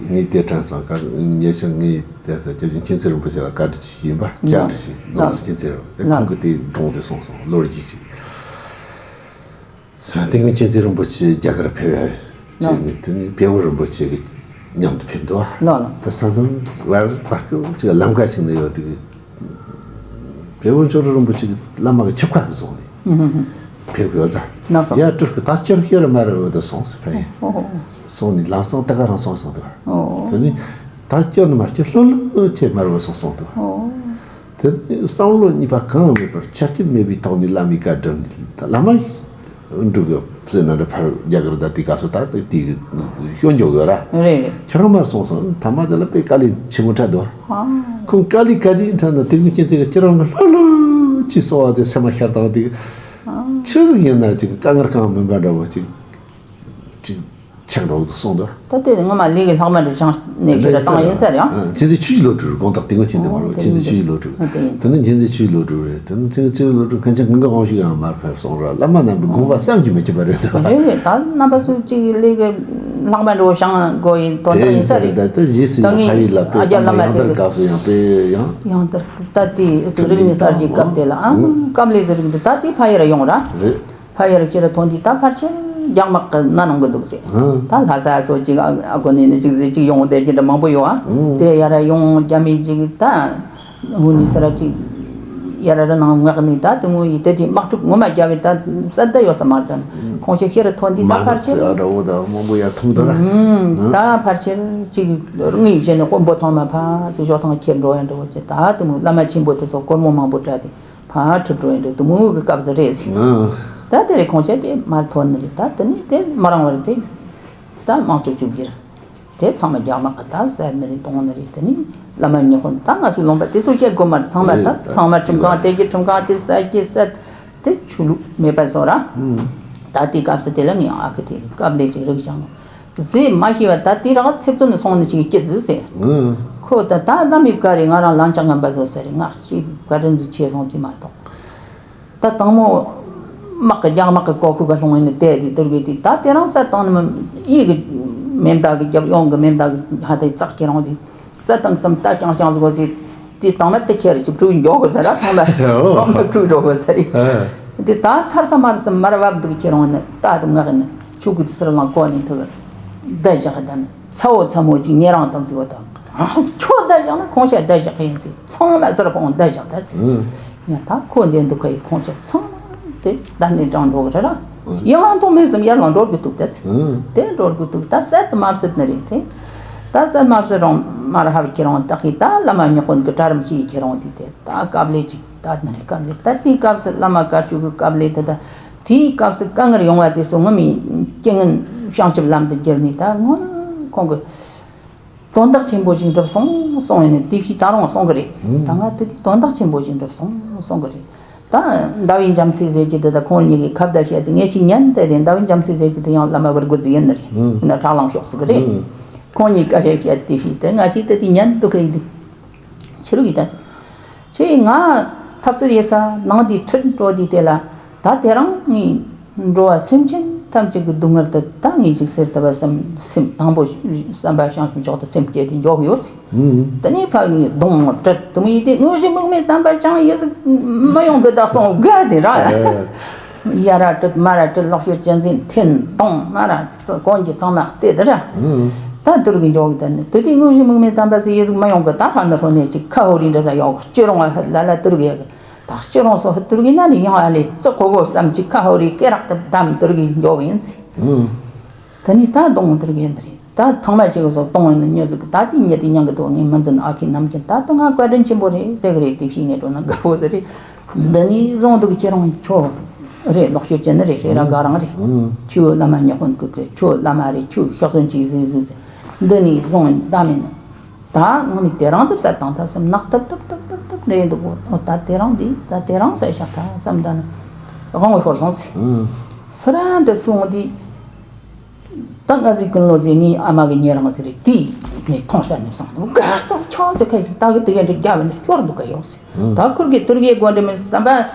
ངའི་དེ་དྲན་སོང་། ཉེ་ཆར་ངའི་དེ་ད་སྐྱབས་རྗེ་མཁྱེན་བརྩེ་རིན་པོ་ཆེ་ལ་བཀའ་འདྲི་ཞིག་ཡིན་པ། བཅར་འདྲི་ཞིག་རྫོང་སར་མཁྱེན་བརྩེ་རིན་པོ་ཆེ་ཁོང་གིས་དེ་སྒྲུང་དེ་གསུངས་སོང་། ལོ་རྒྱུས་ཅིག་སྟེང་མཁྱེན་བརྩེ་རིན་པོ་ཆེ་རྒྱ་གར་ཕེབས་ཡ་བྱས་ནས། དེ་ནས་བལ་པོ་རིན་པོ་ཆེ་གི་མཉམ་དུ་ཕེབས་འདུག་བ། ལགས་ལགས། ད་ས་མཚམས་བར་བར་སྐབས་ཅིག་ལམ་ཁ་ཅིག་ན་ཡོད་དུས། བལ་པོ་ཇོ་རུ་རིན་པོ་ཆེ་གི་བླ་མ་གི་ཆིབས་ཁ་གི་བཟུང་ནས་ཕེབས་ཡོད་ཙང་། ལགས་སོ། ཡ་སྤྲུལ་སྐུ་ད་ཁྱེད་ཤེས་ར་མ་ར་འོ་དུ་སོང་ཟེར་ཕེབས་ཡིན། ཨོ་ཨོ། སོང་ནས་ལམ་སང་ད་ག་རང་སོང་སོང་འདུག་བ། ཨོ་ཨོ། དེ་ནས་ད་སྐྱོན་མ་སྐྱོན་ལྷོད་ལྷོད་བྱས་མར་བུད་སོང་སོང་འདུག་བ། ཨོ། དེ་ནས་བསམ་བློ་གཉིས་པ་གང་མེད་པར་ཆ་རྐྱེན་མེད་པའི་ཐོག་ནས་བླ་མའི་བཀའ་སྒྲུབ་ནས། ད་བླ་མ་འབྲུག་གི་བཙུན་ན་འདྲ་ཕར་རྒྱ་གར་ད་དེ་སྐབས་སུ་ད་དེ་དེ་ཤོད་འཇོག་གི་ར། རེད་རེད། ཁྱེད་རང་མར་སོང་སོང་། ཐ་མ་དེ་ལ་དཔེ་དཀའ་ལས་ཆེན་པོ་འཕྲད་འདུག་ཨ། ཁོང་དཀའ་ལས་ག་དུས་འཕྲད་ན། དེ་ནས་ཁྱེད་ཚོས་ཁྱེད་རང་གི་ལྷོད་ལྷོད་ཅིག་གསོལ་བ་དེ་སེམས་མ་ཤར་བཏང་དེ། ཨ། ཆི་ཟིག་ཡིན་ན་ཅིག་དཀའ་ངལ་གང་མིན་པ་འདྲ་བོ་ཅིག་ཅིག་ཆགས་འགྲོ་གི་འདུག་གསུངས་འདུག་ད་དེ་ངོ་མ་ལས་ཀའི་ལྷག་མ་འདྲ་བྱུང་ནས་ཁྱེད་རང་བཏང་ཡིན་ས་རེད་ཨང་། མཁྱེན་བརྩེ་ཆོས་ཀྱི་བློ་གྲོས་རེད། དགོངས་དག་དེ་ངོ་མཁྱེན་བརྩེ་མ་རེད། ཨོ་མཁྱེན་བརྩེ་ཆོས་ཀྱི་བློ་གྲོས། ཨོ་དེ་ཡིན། དེ་ནི་མཁྱེན་བརྩེ་ཆོས་ཀྱི་བློ་གྲོས་རེད། དེ་ནི་མཁྱེན་བརྩེ་ཆོས་ཀྱི་བློ་གྲོས་མཁན་ཆེན་ཀུན་དགའ་དབང་ཕྱུག་ཡང་མར་ཕེབས་སོང་ར། བླ་མ་རྣམས་ཀྱི་དགོངས་པ་བསམ་གྱིས་མི་ཁྱབ་པ་རེད་འདུག་རེད་རེད། ད་རྣམ་པ་ཚོ་གཅིག་ལས་ཀའི་ལྷག་མ་འགྲོ་བྱང་དགོས་ཡིན་དོན་དག་ཡིན་ས་རེད། ད་ད་གཞིས་སུ་ད་ཡང་ངས་ཕ་ཡུལ་ལ་དཔེ་ཨ་རྒྱ་བླ་མ་ཡང་དར་དེ་སྐབས་སུ་ཡང་དཔེ་ཡང་། ཡང་དར་ད་དེ་ཚོ་རིག་གནས་གསར་བརྗེའི་སྐབས་དེ་ལ་ཨང་། སྐབས་ལས་ཚོ་རིག་འདི་ད་དེ་ཕ་ཡུལ་ཡོང་ར། རེད། ཕ་ཡུལ་ཕྱིར་ཐོན་དུས་ད་ཕལ་ཆེར་རྒྱ་དམག་གི་མནའ་ནང་གི་འདུག་ཟེར། ཨང་། ད་ལྷ་ས་སོགས་ཅིག་ཨ་ཨ་གོ་ནས་ནི་ཅིག་ཟེར་ཅིག་ཡོང་བསྡད་རྒྱུ་འདྲ་མང་པོ་ཡོད་ཨ། ཨང་། དེ་ཡ་ར་ཡོང་རྒྱ་མི་ཅིག་ད་ཧུ་ནི་སི་ར་ཅིག་ཡ་ར་རི་ནང་མངགས་ནས། ད་དེ་ངོ་ཡི་དེ་དེ་དམག་འཁྲུག་ངོ་མ་རྒྱབ་པའི་ད་ས་ད་ཡོད་ས་མ་རེད། ད་ཁོང་ཆ་ཤེས་ར་ཐོན་དུས་ད་ཕལ་ཆེར། ཨ་འདྲ་བོ་ད་མང་པོ་ཡ་ཐུང་དུ་ར། ཨང་། ད་ཕལ་ཆེར་ཅིག་དངོས་བྱས་ནས་དཔོན་པོ་ཚང་མ་ཕ་ཚོ་ཞོ་ཐང་ཁྱེར་འགྲོ་ཡ་འདྲ་བོ་ཅིག་ད་དེ་ངོ་བླ་མ་ཆེན་པོ་དེ་ཚོ་སྒོར་མོ་མང་པོ་སྤྲད་དེ། ཕར་ཁྲིད་འགྲོ་ཡིན་འགྲོ་དུ་མོ་གི་སྐབས་སུ་རེད་ཟིན། ཨ། ད་དེ་རེད། ཁོང་ཆ་དེ་མར་ཐོན་ནི་རེད། ད་དེ་ནི་དེ་མ་རང་བར་དེ་ད་དམངས་གཙོ་བཅོས་བསྒྱུར་དེ་ཚང་མ་རྒྱ་དམག་གི་ད་བསད་ནི་རེད། གཏོང་ནི་རེད། དེ་ནི་བླ་མ་ཉི་ཧོན་ད་ང་ཚོའི་ལུང་པ་དེ་ཚོ་བཤད་དགོས་མ་རེད། ཚང་མ་ད་རེད། ཚང་མ་ཁྲིམས་ཁང་དེ་གི་ཁྲིམས་ཁང་དེ་ས་སྐྱེ་ས་དེ་ཆོས་ལུགས་མེད་པ་བཟོ་ར། ཨུམ། ད་དེ་སྐབས་སུ་དེ་ལ་ངས་ཨ་ཁུ་དེ་སྐབས་ལས་ཅིག་རིག་བཞག་ནོ། ཟེར་མ་ཤེས་པ་ད་དེ་རང་ཚེ་བཙོན་ནས་སོང་ནས་ཅིག་སྐྱེ་ཟིག་ཟེར། ཨང་། ཁོ་ད་ད་བླ་མའི་བཀའ་རེད། ང་རང་ལམ་ཆག་ངན་པ་བཟོ་ཟེར་རེད། ང་གཅིག་བཀའ་དྲིན་ཟིག་ཆེ་སོང་ཅི་མ་གཏོགས། ད་དང་མོ་དམག་གི་རྒྱ་དམག་གི་གོ་ཁུག་ག་ལྷུང་ཡིན་ནི་དེ་དེ་དུར་གི་དེ་ད་དེ་རང་ས་བཏང་ནི་མི་ཡིད་གི་མེ་མདའ་གི་རྒྱབ་གཡོན་གི་མེ་མདའ་གི་ཧ་དེ་ཙག་ཁྱེར་འོང་དེ་ས་དང་སམ་ད་རྐྱང་རྐྱང་ཟིག་གོ་ཟེར། དེ་དང་མ་དེ་ཁྱེར་ཅིག་བྲུས་མགྱོགས་གོ་ཟེར་ར། ཚང་མ་ཚང་མ་བྲུས་འགྲོ་གོ་ཟེར་རེད། ཨ། དེ་ད་ཐར་ས་མ་རེད་ས་མར་བབ་འདུག་ཁྱེར་འོང་ནི་ད་དུ་ངག་ནི་ཆུ་གི་དེ་སར་ལང་གོ་ནི་ཐུག་ད་བཞག་ད་ནི། ཚ་བོ་ཚ་མོ་ཅིག་ཉེ་རང་དམ་ཚིག་བ་དང་། ཁྱོད་བདག་བཞག་ན་ཁོང་ཤ་བདག་བཞག་ཡིན་ཟེར། ཚང་མ་ཟེར་ཁོང་བདག་བཞག་ད་ཟེར། ཨང་། ཡང་ད་ཁོ་འདི་འདུག་ཁ་ཡི་ཁོང་ཤ་ཚང་དེ་བདག་ནི་འགྲང་འགྲོ་གི་རེད་ར། ཨང་། ཡང་ང་མཐོང་མེད་ཙམ་ཡར་ལ་འགྲོ་གི་འདུག་ད་ཟེར། ཨང་། དེ་འགྲོ་གི་འདུག་ད་སད་དུ་མ་སད་ནི་རེད་དེ། ད་སད་མ་སད་རང་མ་ར་ཧ་བ་ཁྱེད་རང་བདག་གི་ད་བླ་མ་ཉི་ཧོན་གི་གྲལ་རིམ་ཁྱེད་ཁྱེད་རང་དེ་དེ་ད་དཀའ་ལས་ཅིག་ད་ནི་རེད། དཀའ་ལས་ད་དེའི་སྐབས་སུ་བླ་མ་དཀར་ཆོས་གི་དཀའ་ལས་དེ་ད་དེའི་སྐབས་སུ་དཀའ་ངལ་ཡོང་བ་དེ་ཚོ་ངོ་མའི་རྐྱེན་ངན་བྱང་ཆུབ་ལམ་དུ་བསྒྱུར་ནས་ད་སྔོན་ཁོང་གི་དོན་དག་ཆེན་པོ་ཞིག་འགྲུབ་སོང་གསུངས་ཡིན་ནས་དེ་བཞིན་ད་རུང་གསུང་གི་རེད། ཨང་། ད་ང་དེ་དུས་དོན་དག་ཆེན་པོ་ཞིག་འགྲུབ་སོང་གསུང་གི་རེད། ད་ཟླ་བའི་འཇམ་ཚིག་ཟེར་གྱི་དེ་ད་ཁོང་གཉིས་ཀྱི་ཁ་བརྡ་བཤད་དེ་ངས་ཅིག་ཉན་དེ་རེད། ཟླ་བའི་འཇམ་ཚིག་ཟེར་གྱི་དེ་ཡང་བླ་མ་བུར་དགུ་ཟིག་ཡིན་ནི་རེད། ཨང་། ཡིན་ན་ཁྲག་ལངས་ཤོག་ཟིག་གི་རེད། ཨང་། ཁོང་གཉིས་ཀ་བཤད་བཤད་དེ་བཤད་དེ་ང་ཞིག་དེ་དེ་ཉན་འདུག་གི་ཡིན་དུས། ཕྱི་རུ་ཡི་ད་ཚེ། ཁྱེད་ང་འཐབ་རྩོད་ཡེ་ས་ནང་དེ་ཁྲིད་འགྲོ་དེ་དེ་ལ་ད་དེ་རང་ངས་འགྲོ་བ་སེམས་ཅན་ཐམས་ཅད་ཀྱི་སྡུག་བསྔལ་དེ་ད་ངས་ཅིག་སེལ་ཐུབ་པ་བསམ་སེམས་དང་པོ་བསམ་པ་བྱང་ཆུབ་མཆོག་ཏུ་སེམས་བསྐྱེད་དེ་འཇོག་ཡོད་ཟེར། ཨུམ། དེ་ནས་ཕ་ངས་གདོང་བཀྲུས་དུ་མི་ཡི་དེ་དངོས་གཞི་དམིགས་མེད་དམ་པ་ཅང་ཡེ་ཟིག་མ་ཡོང་གི་ད་སོང་ག་དེ་ར། ཨེ། ཡ་ར་བཀྲུས་མ་ར་བཀྲུས་ལོག་ཤོད་ཅན་ཟིན་འཐེན་གདོང་མ་ར་ཙི་གོན་གྱི་ཚང་མ་བལྟས་དེ་ར། ཨུམ། ད་དུར་གི་འཇོག་གི་ད་ནི་དེ་དུས་དངོས་གཞི་དམིགས་མེད་དམ་པ་ཟིག་ཡེ་ཟིག་མ་ཡོང་གི་ད་ཧ་ནི་ཧྲོ་ནས་ཅིག་ཁ་ཧོ་རི་འདྲ་ས་ཡོག་གི་ལ་ལ་དུར་གི་ཡ་གི་ད་སྤྱི་རོང་སོ་ཧི་དུར་གི་ན་ནི་ཡང་ཨ་ལེ་ཙི་གོ་གོ་བསམ་ཅིག་ཁ་ཧོ་རི་སྐེ་རག་ཏུ་བསྡམས་དུར་གི་འཇོག་གི་ཡིན་ཟིག་ཨུམ། དེ་ནས་ད་གདོང་དུར་གི་ཡིན་ནི་རེད། ད་ཐང་མ་ཅིག་སོ་གཏོང་ཡིན་ནི་མྱི་ཟིག་གི་ད་དེ་ཉེ་དེ་མྱང་གི་དོ་ངས་མི་འཛིན་ཨ་ཁི་ནམ་རྒྱུན་ད་ད་ང་བཀའ་དྲིན་ཆེན་པོ་རེད་ཟེར་གི་རེད། དེ་བྱས་ངས་འགྲོ་ན་དགའ་པོ་ཟེར་རེད། འདི་ནས་བཟུང་འདུག་ཁྱེད་རང་ཁྱོད་རེད་ལོག་ཤོད་ཅན་ནི་རེད་རེད་ར་ག་རང་རེད། ཨུམ། ཁྱོད་བླ་མ་ཉི་ཧོན་གི་གི་ཁྱོད་བླ་མ་རེད། ཁྱོད་ཤག་སོན་ཅིག་ཟིག་ཟིག་ཟིག་འདི་ནས་བཟུང་ད་མིན་ནི། ད་ངོ་མ་དེ་རིང་དུ་བསད་བཏང་ད་བསམ། ནག་ཏབ་ཏབ་ཏབ་ཏབ་ཏབ་རེད་འདུག་གོ། ད་དེ་རིང་འདི་ད་དེ་རིང་བསད་བཞག་ད་བསམ། ད་ནི་དབང་བོ་ཤོར་སོང་ཟེར། ཨང་། སི་ར་འདི་སོང་འདི། ད་ང་ཟིག་ཀུན་ལོ་ཟེར། ངའི་ཨ་མ་གི་ཉེ་རང་ཟེར་རེད། དེ་ནས་མཐོང་ས་ནས་བསམ་འདུག། གར་སོག་ཆོག་ཟེར་ཁ་ཡིན་ད་གི་དེ་ག་འདྲ་རྒྱབ་ནས་སྐྱོར་འདུག་ག་ཡོང་ཟེར། ཨང་། ད་ཁུར་གི་དུར་གི་སྒོ་འདྲ་མིན་བསམ་པ་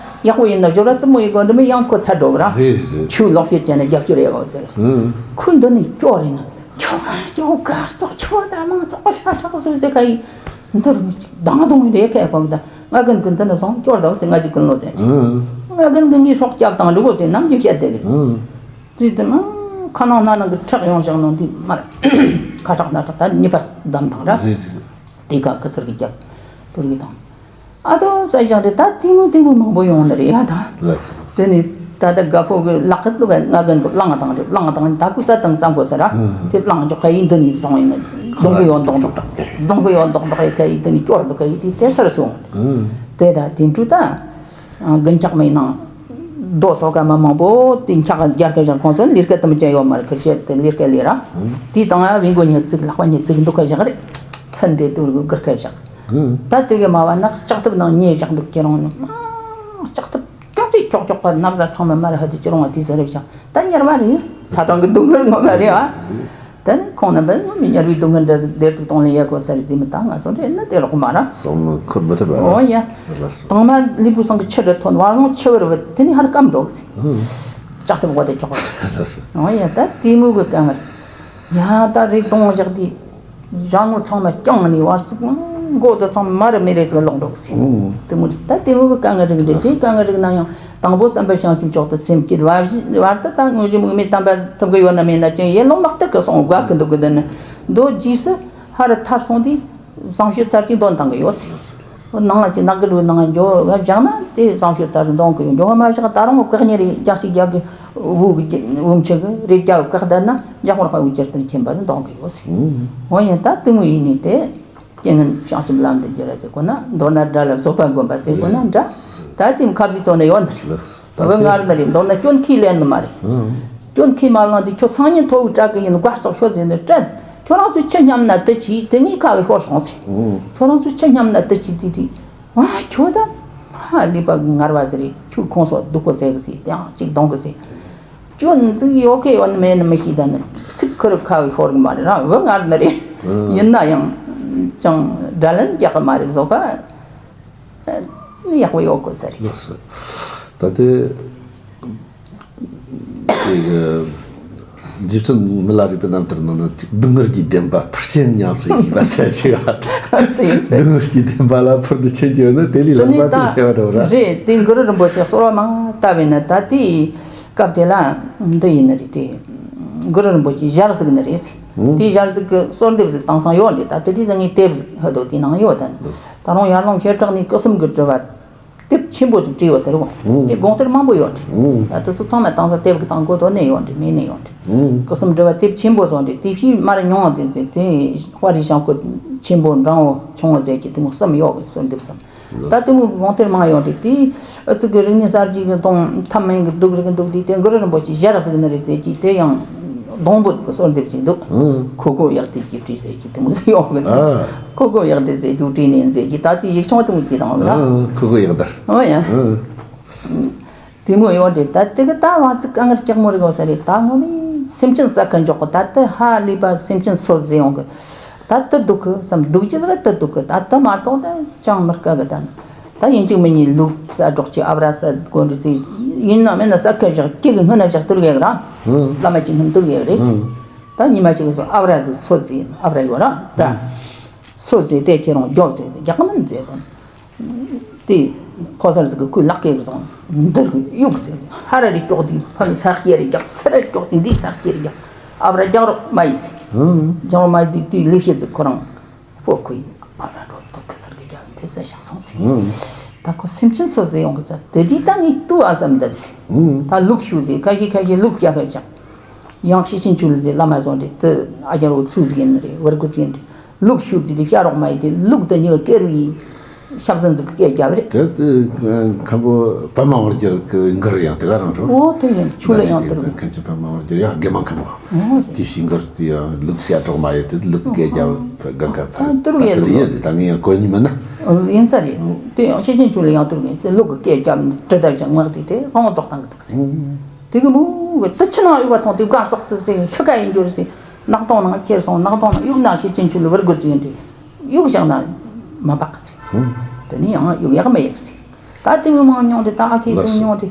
ཡག་པོ་ཡིན་ན་ཞོར་ར་རྩུབ་མོ་ཡི་སྒོ་འདྲ་མིན་ཡང་ཁོ་ཚ་འགྲོ་གི་ར། རེད་རེད་རེད། ཆུ་ལོག་ཤེད་ཅན་ནས་རྒྱབ་སྐྱོར་ཡག་གོ་ཟེར། ཨང་། ཁོས་འདི་ནས་སྐྱོར་རེད་ན། ཁྱོད་ཁྱོད་གར་སོག་ཆོག་ད་མང་སོག་ལྷ་ཕྲག་སོ་ཟེར་ཁ་ཡིན། འདི་རུ་མི་གཅིག་དང་དུང་རེ་ཁ་ཡ་གོ་གི་ད། ང་གིན་གིན་འདི་ནས་བཟུང་སྐྱོར་ད་ཟེར། ང་ཟིག་ཀུན་ལོ་ཟེར། ཨང་། ང་གིན་གིན་ངའི་སྲོག་སྐྱབས་དང་འགྲིག་གོ་ཟེར། ནམ་རྒྱུན་བཤད་བསྡད་གི་རེད། ཨང་། ཙི་དེ་ན་ཁ་ནང་སྣ་ནང་གི་ཁྲག་ཡོང་བཞག་ནང་དེ་མར་ཁ་ཁྲག་སྣ་ཁྲག་ད་ཉི་པ་བསྡམས་དང་ར། རེད་རེད། དེ་ག་ཁུ་ཚུར་གི་རྒྱབ་དུར་གི་དང་། ཨ་དོ་ས་ཞང་རེད། ད་དེ་མོ་དེ་མོ་མང་པོ་ཡོང་ནི་རེད་ཡ་ད། ལགས་སོ། དེ་ནི་ད་ལྟ་དགའ་ཕོ་གི་ལག་ཏུ་ང་གིན་གི་བླངས་དང་རེད། བླངས་དང་ད་ཁུ་ས་དང་བསམ་གོ་ས་ར། ཨང་། དེ་བླངས་འཇོག་ཁ་ཡིན་འདི་ནི་བཟང་ཡིན་ནི། གདོང་གི་ཡོད་མདོག་མདོག་གདོང་གི་ཡོད་མདོག་མདོག་ཡི་ཁ་ཡིན་འདི་ནི་སྐྱོར་འདུག་ག་ཡིན་དེ་དེ་སར་སོང་། ཨང་། དེ་ད་དེ་འཕྲུལ་ད། རྒན་ཆགས་མའི་ནང་། རྡོ་སོག་ཀ་མ་མང་པོ་དེ་འཁྱག་རྒྱལ་ཁ་བཞག་ཁོང་ཚོ་ལས་ཀ་དུ་མི་ཅན་ཡོད་མ་རེད། ཁུར་བཤད་དེ་ལས་ཀ་ལས་ར། དེའི་སྟེང་ང་བི་མགོ་ཉིས་བརྩིགས་ལག་པ་ཉིས་བརྩིགས་འདུག་ཁ་བཞག་རེད། ཚན་དེ་དུར་གི་གུར་ཁ་བཞག། ད་དེ་གི་མ་བ་ན་ལྕགས་ཐབ་ནང་ཉེ་བཞག་འདུག་ཁྱེད་རང་ནི། ལྕགས་ཐབ་ག་ཚོད་ཀྱོག་ཀྱོག་པ་ན་བཟའ་ཚང་མ་མ་ར་ཧ་དུ་ཅི་རུང་བ་དེ་ཟེར་རེ་བཞག། ད་ཉར་བ་རེད། ཚ་གྲང་གི་སྡུག་བསྔལ་ངོ་མ་རེད་ཨ། ད་ནི་ཁོང་རྣམ་པས་ནི་མི་ཉར་བའི་སྡུག་བསྔལ་འདྲ་ཟིག་བདེར་འདུག་གཏོང་ལེ་ཡ་གོ་ས་རེད་དེ་མི་ད་ང་སོང་རེད་ན་དེ་རོགས་མ་ར། བསམ་བློ་འཁོར་མི་ཐུབ་པ་ར། འོ་ཡ། ལགས་སོ། དང་མ་ལུས་པོ་སང་གི་ཆུ་རུ་ཐོན། བར་ལོང་ཆུ་བུར་བུ་དེ་ནི་ཧར་སྐམ་འགྲོ་གི་ཟིག། ལྕགས་ཐབ་འོག་དེ་ཅོག་ར། ལགས་སོ། འོ་ཡ། ད་དེ་མོ་གི་དཀའ་ངལ། ཡ་ད་རེ་གཏོང་བཞག་དེ། ར་ངོ་ཚང་མ་རྐྱང་ནས་བར་ཚུགས་མགོ་དུ་ཚང་མ་རུ་མི་རེ་ཚུགས་ལོག་འགྲོ་གི་ཟིག། དེ་མོ་རེད། ད་དེ་མོ་གི་དཀའ་ངལ་རིགས་རེད། དེ་དཀའ་ངལ་རིགས་ན་ཡང་དང་པོ་བསམ་པ་བྱང་ཆུབ་མཆོག་ཏུ་སེམས་བསྐྱེད། བར་བར་དུ་ད་དངོས་གཞི་དམིགས་མེད་དམ་པ་ཐུབ་གི་ཡོད་ན་མེད་ན་ཅང་ཡེ་ལོང་མ་སྟེར་གི་སོང་དགའ་གི་འདུག་གི་འདི་ནི། མདོ་རྗེས་སུ་ཧ་རུ་ཐར་སོང་དུས་བཟང་སྤྱོད་ཚར་གཅིག་འདོན་བཏང་གི་ཡོད་ཟེར། ནང་ལ་ཅི་ནག་གི་ལུས་ནང་འགྱོ་བཞག་ན་དེ་བཟང་སྤྱོད་ཚར་འདོན་གི་ཡོད། འགྱོ་བ་མ་བཞག་ད་རུང་བཀག་ཉེ་རེ་རྒྱག་ཅིག་རྒྱག་གི་འུ་གི་འུ་མཆི་གི་རེ་རྒྱག་བཀག་བསྡད་ན་འཇག་མོར་ཧ་འུ་ཅེར་དུ་མཁྱེན་པ་འདོན་གི་ཡོད་ཟེར། འོ་ཡིན་ད་དེ་མོ་ཡིན་ནི་དེ། རྐྱེན་ངན་བྱང་ཆུབ་ལམ་དུ་འགྱུར་ཟེར་གོ་ན། མདོར་ན་དགྲ་ལ་བཟོད་པ་བསྒོམ་པ་ཟེར་གོ་ན་འདྲ། ད་དེ་ཁ་བཟི་ཐོག་ནས་ཡོད་ནི་རེད། ད་བོད་ང་རུ་ནི་རེད། མདོར་ན་སྐྱོན་ཁས་ལེན་ནི་མ་རེད། སྐྱོན་ཁས་མ་བླངས་དུས་ཁྱོད་སང་ཉིན་ཐོ་བུ་སྐྲག་གི་ཡིན། སྒར་སོག་ཤོད་ཟེར་ནི་སྐྲན། ཁྱོད་རང་ཚོའི་ཆུ་སྙམ་ན་དུ་ཆི་དེ་ངའི་ཁ་གི་ཤོར་སོང་ཟེར། ཁྱོད་རང་ཚོའི་ཆུ་སྙམ་ན་དུ་ཆི་དེ་དུས། ཨ་ཁྱོད་ད་ཧ་ལས་པ་ངར་བ་ཟེར་རེད། ཁྱོད་ཁོང་སོག་སྡུག་པོ་ཟེར་གི་ཟེར། དེའང་གཅིག་གདོང་གི་ཟེར། སྐྱོན་ཟིག་ཡོད་གི་ཡོད་ནི་མེད་ནི་མི་ཤེས། ད་ནི་ཚིག་ཁུར་ཁ་གི་ཤོར་གི་མ་རེད་ར། བུ་ངར་ནི་རེད། ཡིན་ན་ཡང་ཅང་དགྲ་ལན་རྒྱག་གི་མ་རེད། བཟོད་པ་ཡག་པོ་ཡོད་དགོས་ས་རེད། ལགས་སོ། ད་དེ་དེ་གི་རྗེ་བཙུན་མི་ལ་རས་པའི་རྣམ་ཐར་ནང་ན་སྡུག་བསྔལ་གྱི་བདེན་པ་ཕུར་ཕྱིན་ཉམས་སུ་ཡིན་པ་ཟེར་ཞིག་ཨ། དེ་ཡིན་ཟེར། སྡུག་བསྔལ་གྱི་བདེན་པ་ལ་ཕུར་དུ་ཕྱིན་གྱི་ཡོད་ན་དེ་ལས་དེ་ལྷག་ནས་པ་ད་དེ་ལས་བ་འགྲོ་ར། རེད། དེ་གུ་རུ་རིན་པོ་ཆེ་གསོལ་བ་མང་བཏབ་ཡིན་ན། ད་དེའི་སྐབས་དེ་ལ་འདི་ཡིན་ནི་རེད། དེ་གུ་རུ་རིན་པོ་ཆེ་ཞལ་གཟིགས་ནི་རེད། དེའི་ཞལ་གཟིགས་ཀྱི་གསོལ་འདེབས་ཟིག་བཏང་སང་ཡོད་རེད། ད་དེ་དུས་ཟ་ངའི་དེབ་ཟིག་ཧ་དོ་དེའི་ནང་ཡོད། ད་ནི་ད་རུང་ཡར་ལུང་བྱེ་བྲག་ནས་སྐུ་གསུམ་གྱི་དྲི་བ་དེབ་ཆེན་པོ་ཅིག་བྲིས་ཡོད་ཟེར་གོ། དེ་དགོངས་གཏེར་མང་པོ་ཡོད་རེད། ད་དེ་ཚོ་ཚང་མ་བཏང་ས་དེབ་ཀྱི་སྟེང་གོ་དོ་ནས་ཡོད་རེད། མེད་ནས་ཡོད་རེད། སྐུ་གསུམ་དྲི་བ་དེབ་ཆེན་པོ་བཟོ་རེད། དེ་བཞིན་མར་མྱོང་བ་དེ་ཚེ་དེ་དཔའ་རིས་ཞང་སྐུ་ཆེན་པོ་འབྲིང་བོ་ཆུང་བོ་ཟེར་གྱི་དེ་མོ་གསུམ་ཡོད་གི། གསོལ་འདེབས་གསུམ། ད་དེ་མོ་གི་དགོངས་གཏེར་མང་ཡོད་རེད། དེ་ཨ་ཙི་གི་རིག་གནས་གསར་བརྗེ་གི་གདོང་ཐབས་མེད་གི་འདུག་རིག་གི་འདུག་དེ་དེ་གུ་རུ་རིན་པོ་ཆེ་ཞལ་གཟིགས་ནི་རེད་ཟེར་གྱི་དེ་ཡང་སྡོང་པོ་གི་གསོལ་འདེབས་ཅིག་འདུག། ཁོ་གོ་ཡག་དེ་གྱིས་བྲིས་ཟེར་གྱི་དེ་མོ་ཟིག་ཡོད་གི་འདུག། ཁོ་གོ་ཡག་དེ་ཟེར་རྒྱུ་བྲིས་ནས་ཟེར་གྱི་ད་དེ་ཡིག་ཆུང་དེ་མོ་ཅིག་དང་ར། ཁོ་གོ་ཡག་དར། ཨོ་ཡ། དེ་མོ་ཡོད་རེད། ད་དེ་གི་ད་བར་ཚིག་དཀའ་ངལ་ལྕགས་མོ་རེད་གོ་ས་རེད། ད་ངོ་མ་སེམས་ཅན་ས་ཁ་འཇོག་གི་ད་དེ་ཧ་ལས་པ་སེམས་ཅན་སོ་ཟེར་ཡོང་གི། ད་དེ་སྡུག་གི་བསམ་སྡུག་ཅི་ཟིག་དེ་སྡུག་གི། ད་དེ་མ་གཏོགས་ད་ཅང་མི་དཀའ་གི། ད་ནི་ད་ཡིན་གཅིག་མིན་གཉིས་ལུག་ཟ་སྒྲོག་ཅིག་ཨབ་ར་ཟ་དགོས་འདྲི་ཟིག་ཡིན་ན་མིན་ན་ས་ཁ་བཞག་སྐེ་གི་སྔུན་ན་བཞག་དུར་གེ་ར། བླ་མ་ཅིག་སྔུན་དུར་གེ་རེད། ད་ཉི་མ་ཅིག་སོ་ཨབ་ར་ཟིག་སོ་ཟིག་ཨབ་ར་ཡོད་ར་ད། སོ་ཟེར་དེ་ཁྱེད་རང་རྒྱོབ་ཟེར་རྒྱག་གི་མིན་ཟེར་དང་། དེ་ཕོ་གསར་ཟིག་གི་ཁོའི་ལག་སྐེ་བཟུང་འདིར་གཡུག་ཟེར། ཧ་ར་རེ་ཀྱོག་དེ་ཕ་གི་ས་སྐྱེ་རེ་རྒྱག་ས་ར་ཀྱོག་དེ་འདི་ས་སྐྱེ་རེ་རྒྱག། ཨབ་ར་རྒྱག་རོགས་མ་ཡིན་ཟེར། རྒྱག་རོགས་མ་ཡིན་དེ་དེའི་ལས་བྱེད་ཟིག་ཁོ་རང་ཕོ་ཁོའི་ཨབ་ར་འགྲོ་དོ་ཁི་ཚར་གི་རྒྱག་དེ་ས་བཞག་སོང་ཟེར། ད་ཁོ་སེམས་ཅན་སོ་ཟེར་ཡོང་གི་ཟེར་དེ་དེ་ད་ངས་ལྟོས་ཨ་བསམ་འདི་ཟེར། ད་ལུག་ཤུ་ཟེར་ཁ་ཤས་ཁ་ཤས་ལུག་བྱ་ཁ་བྱ། ཡང་ཤེས་ཆེན་ཆོས་ལ་ཟེར་བླ་མ་བཟང་རེད། དེ་ཨ་རྒྱ་རོ་ཚུལ་ཟིག་ཡིན་ནི་རེད། བར་སྐུ་ཟིག་ཡིན་རེད། ལུག་ཤུགས་ཟིག་དེ་བྱ་རོགས་མ་ཡིན་ཏེ་ལུག་དེ་ཉི་ག་ཀེ་རུ་ཡིན། ཞབས་ཟིན་ཟིག་གི་སྐད་རྒྱབ་རེད། དེ་དེ་མཁན་པོ་པདྨ་དབང་རྒྱལ་གྱི་མགུར་ཡང་དེ་ག་རང་རེད། འོ་དེ་ཡིན། ཆོས་ལ་ཡང་དུ་རུ། མཁན་ཆེན་པདྨ་དབང་རྒྱལ་ཡང་དགེ་མ་མཁན་པོ། འོ་དེ་ཞིག་མགུར་དེ་ཡང་ལུག་སྐད་གྲོགས་མ་ཡོད་དེ་ལུག་གི་སྐད་རྒྱབ་གང་ག་ཕ་ཨ་དུ་རུ་ཡ་ལུག་ཡོད་དེ་ད་ངས་ཡང་གོ་ཉི་མིན་ན། ཡིན་ས་རེད། དེ་ཡང་ཤེས་ཅན་ཆོས་ལ་ཡང་དུ་རུ་ཡིན་ཚེ་ལུག་གི་སྐད་རྒྱབ་ནི་གྲི་ལྡབ་ཞིག་མངགས་དེ་དེ་དབང་རྫོགས་བཏང་གི་འདུག་ཟེར། དེ་གི་མོ་དུ་ཆུ་ནང་གཡུག་པ་མཐོང་དེ་དགའ་སོགས་དུ་ཟེར་ཤི་ཀ་ཡིན་རྒྱུ་རེད་ཟེར། ནག་དོང་ནང་ཁྱེར་སོང་། ནག་དོང་ནང་གཡུག་ན་ཤེས་ཅན་ཆོས་ལ་བུར་དགོས་ཚུལ་ཡིན་དེ། གཡུག་བཞག་ན་མ་འབག་གི་ཟེར། དེ་ནས་ཡང་གཡུག་ཡག་མི་ཡག་ཟེར། ད་དེ་མི་མང་མྱོང་དེ་ད་ཨ་ཁེ་དུ་མྱོང་དེ།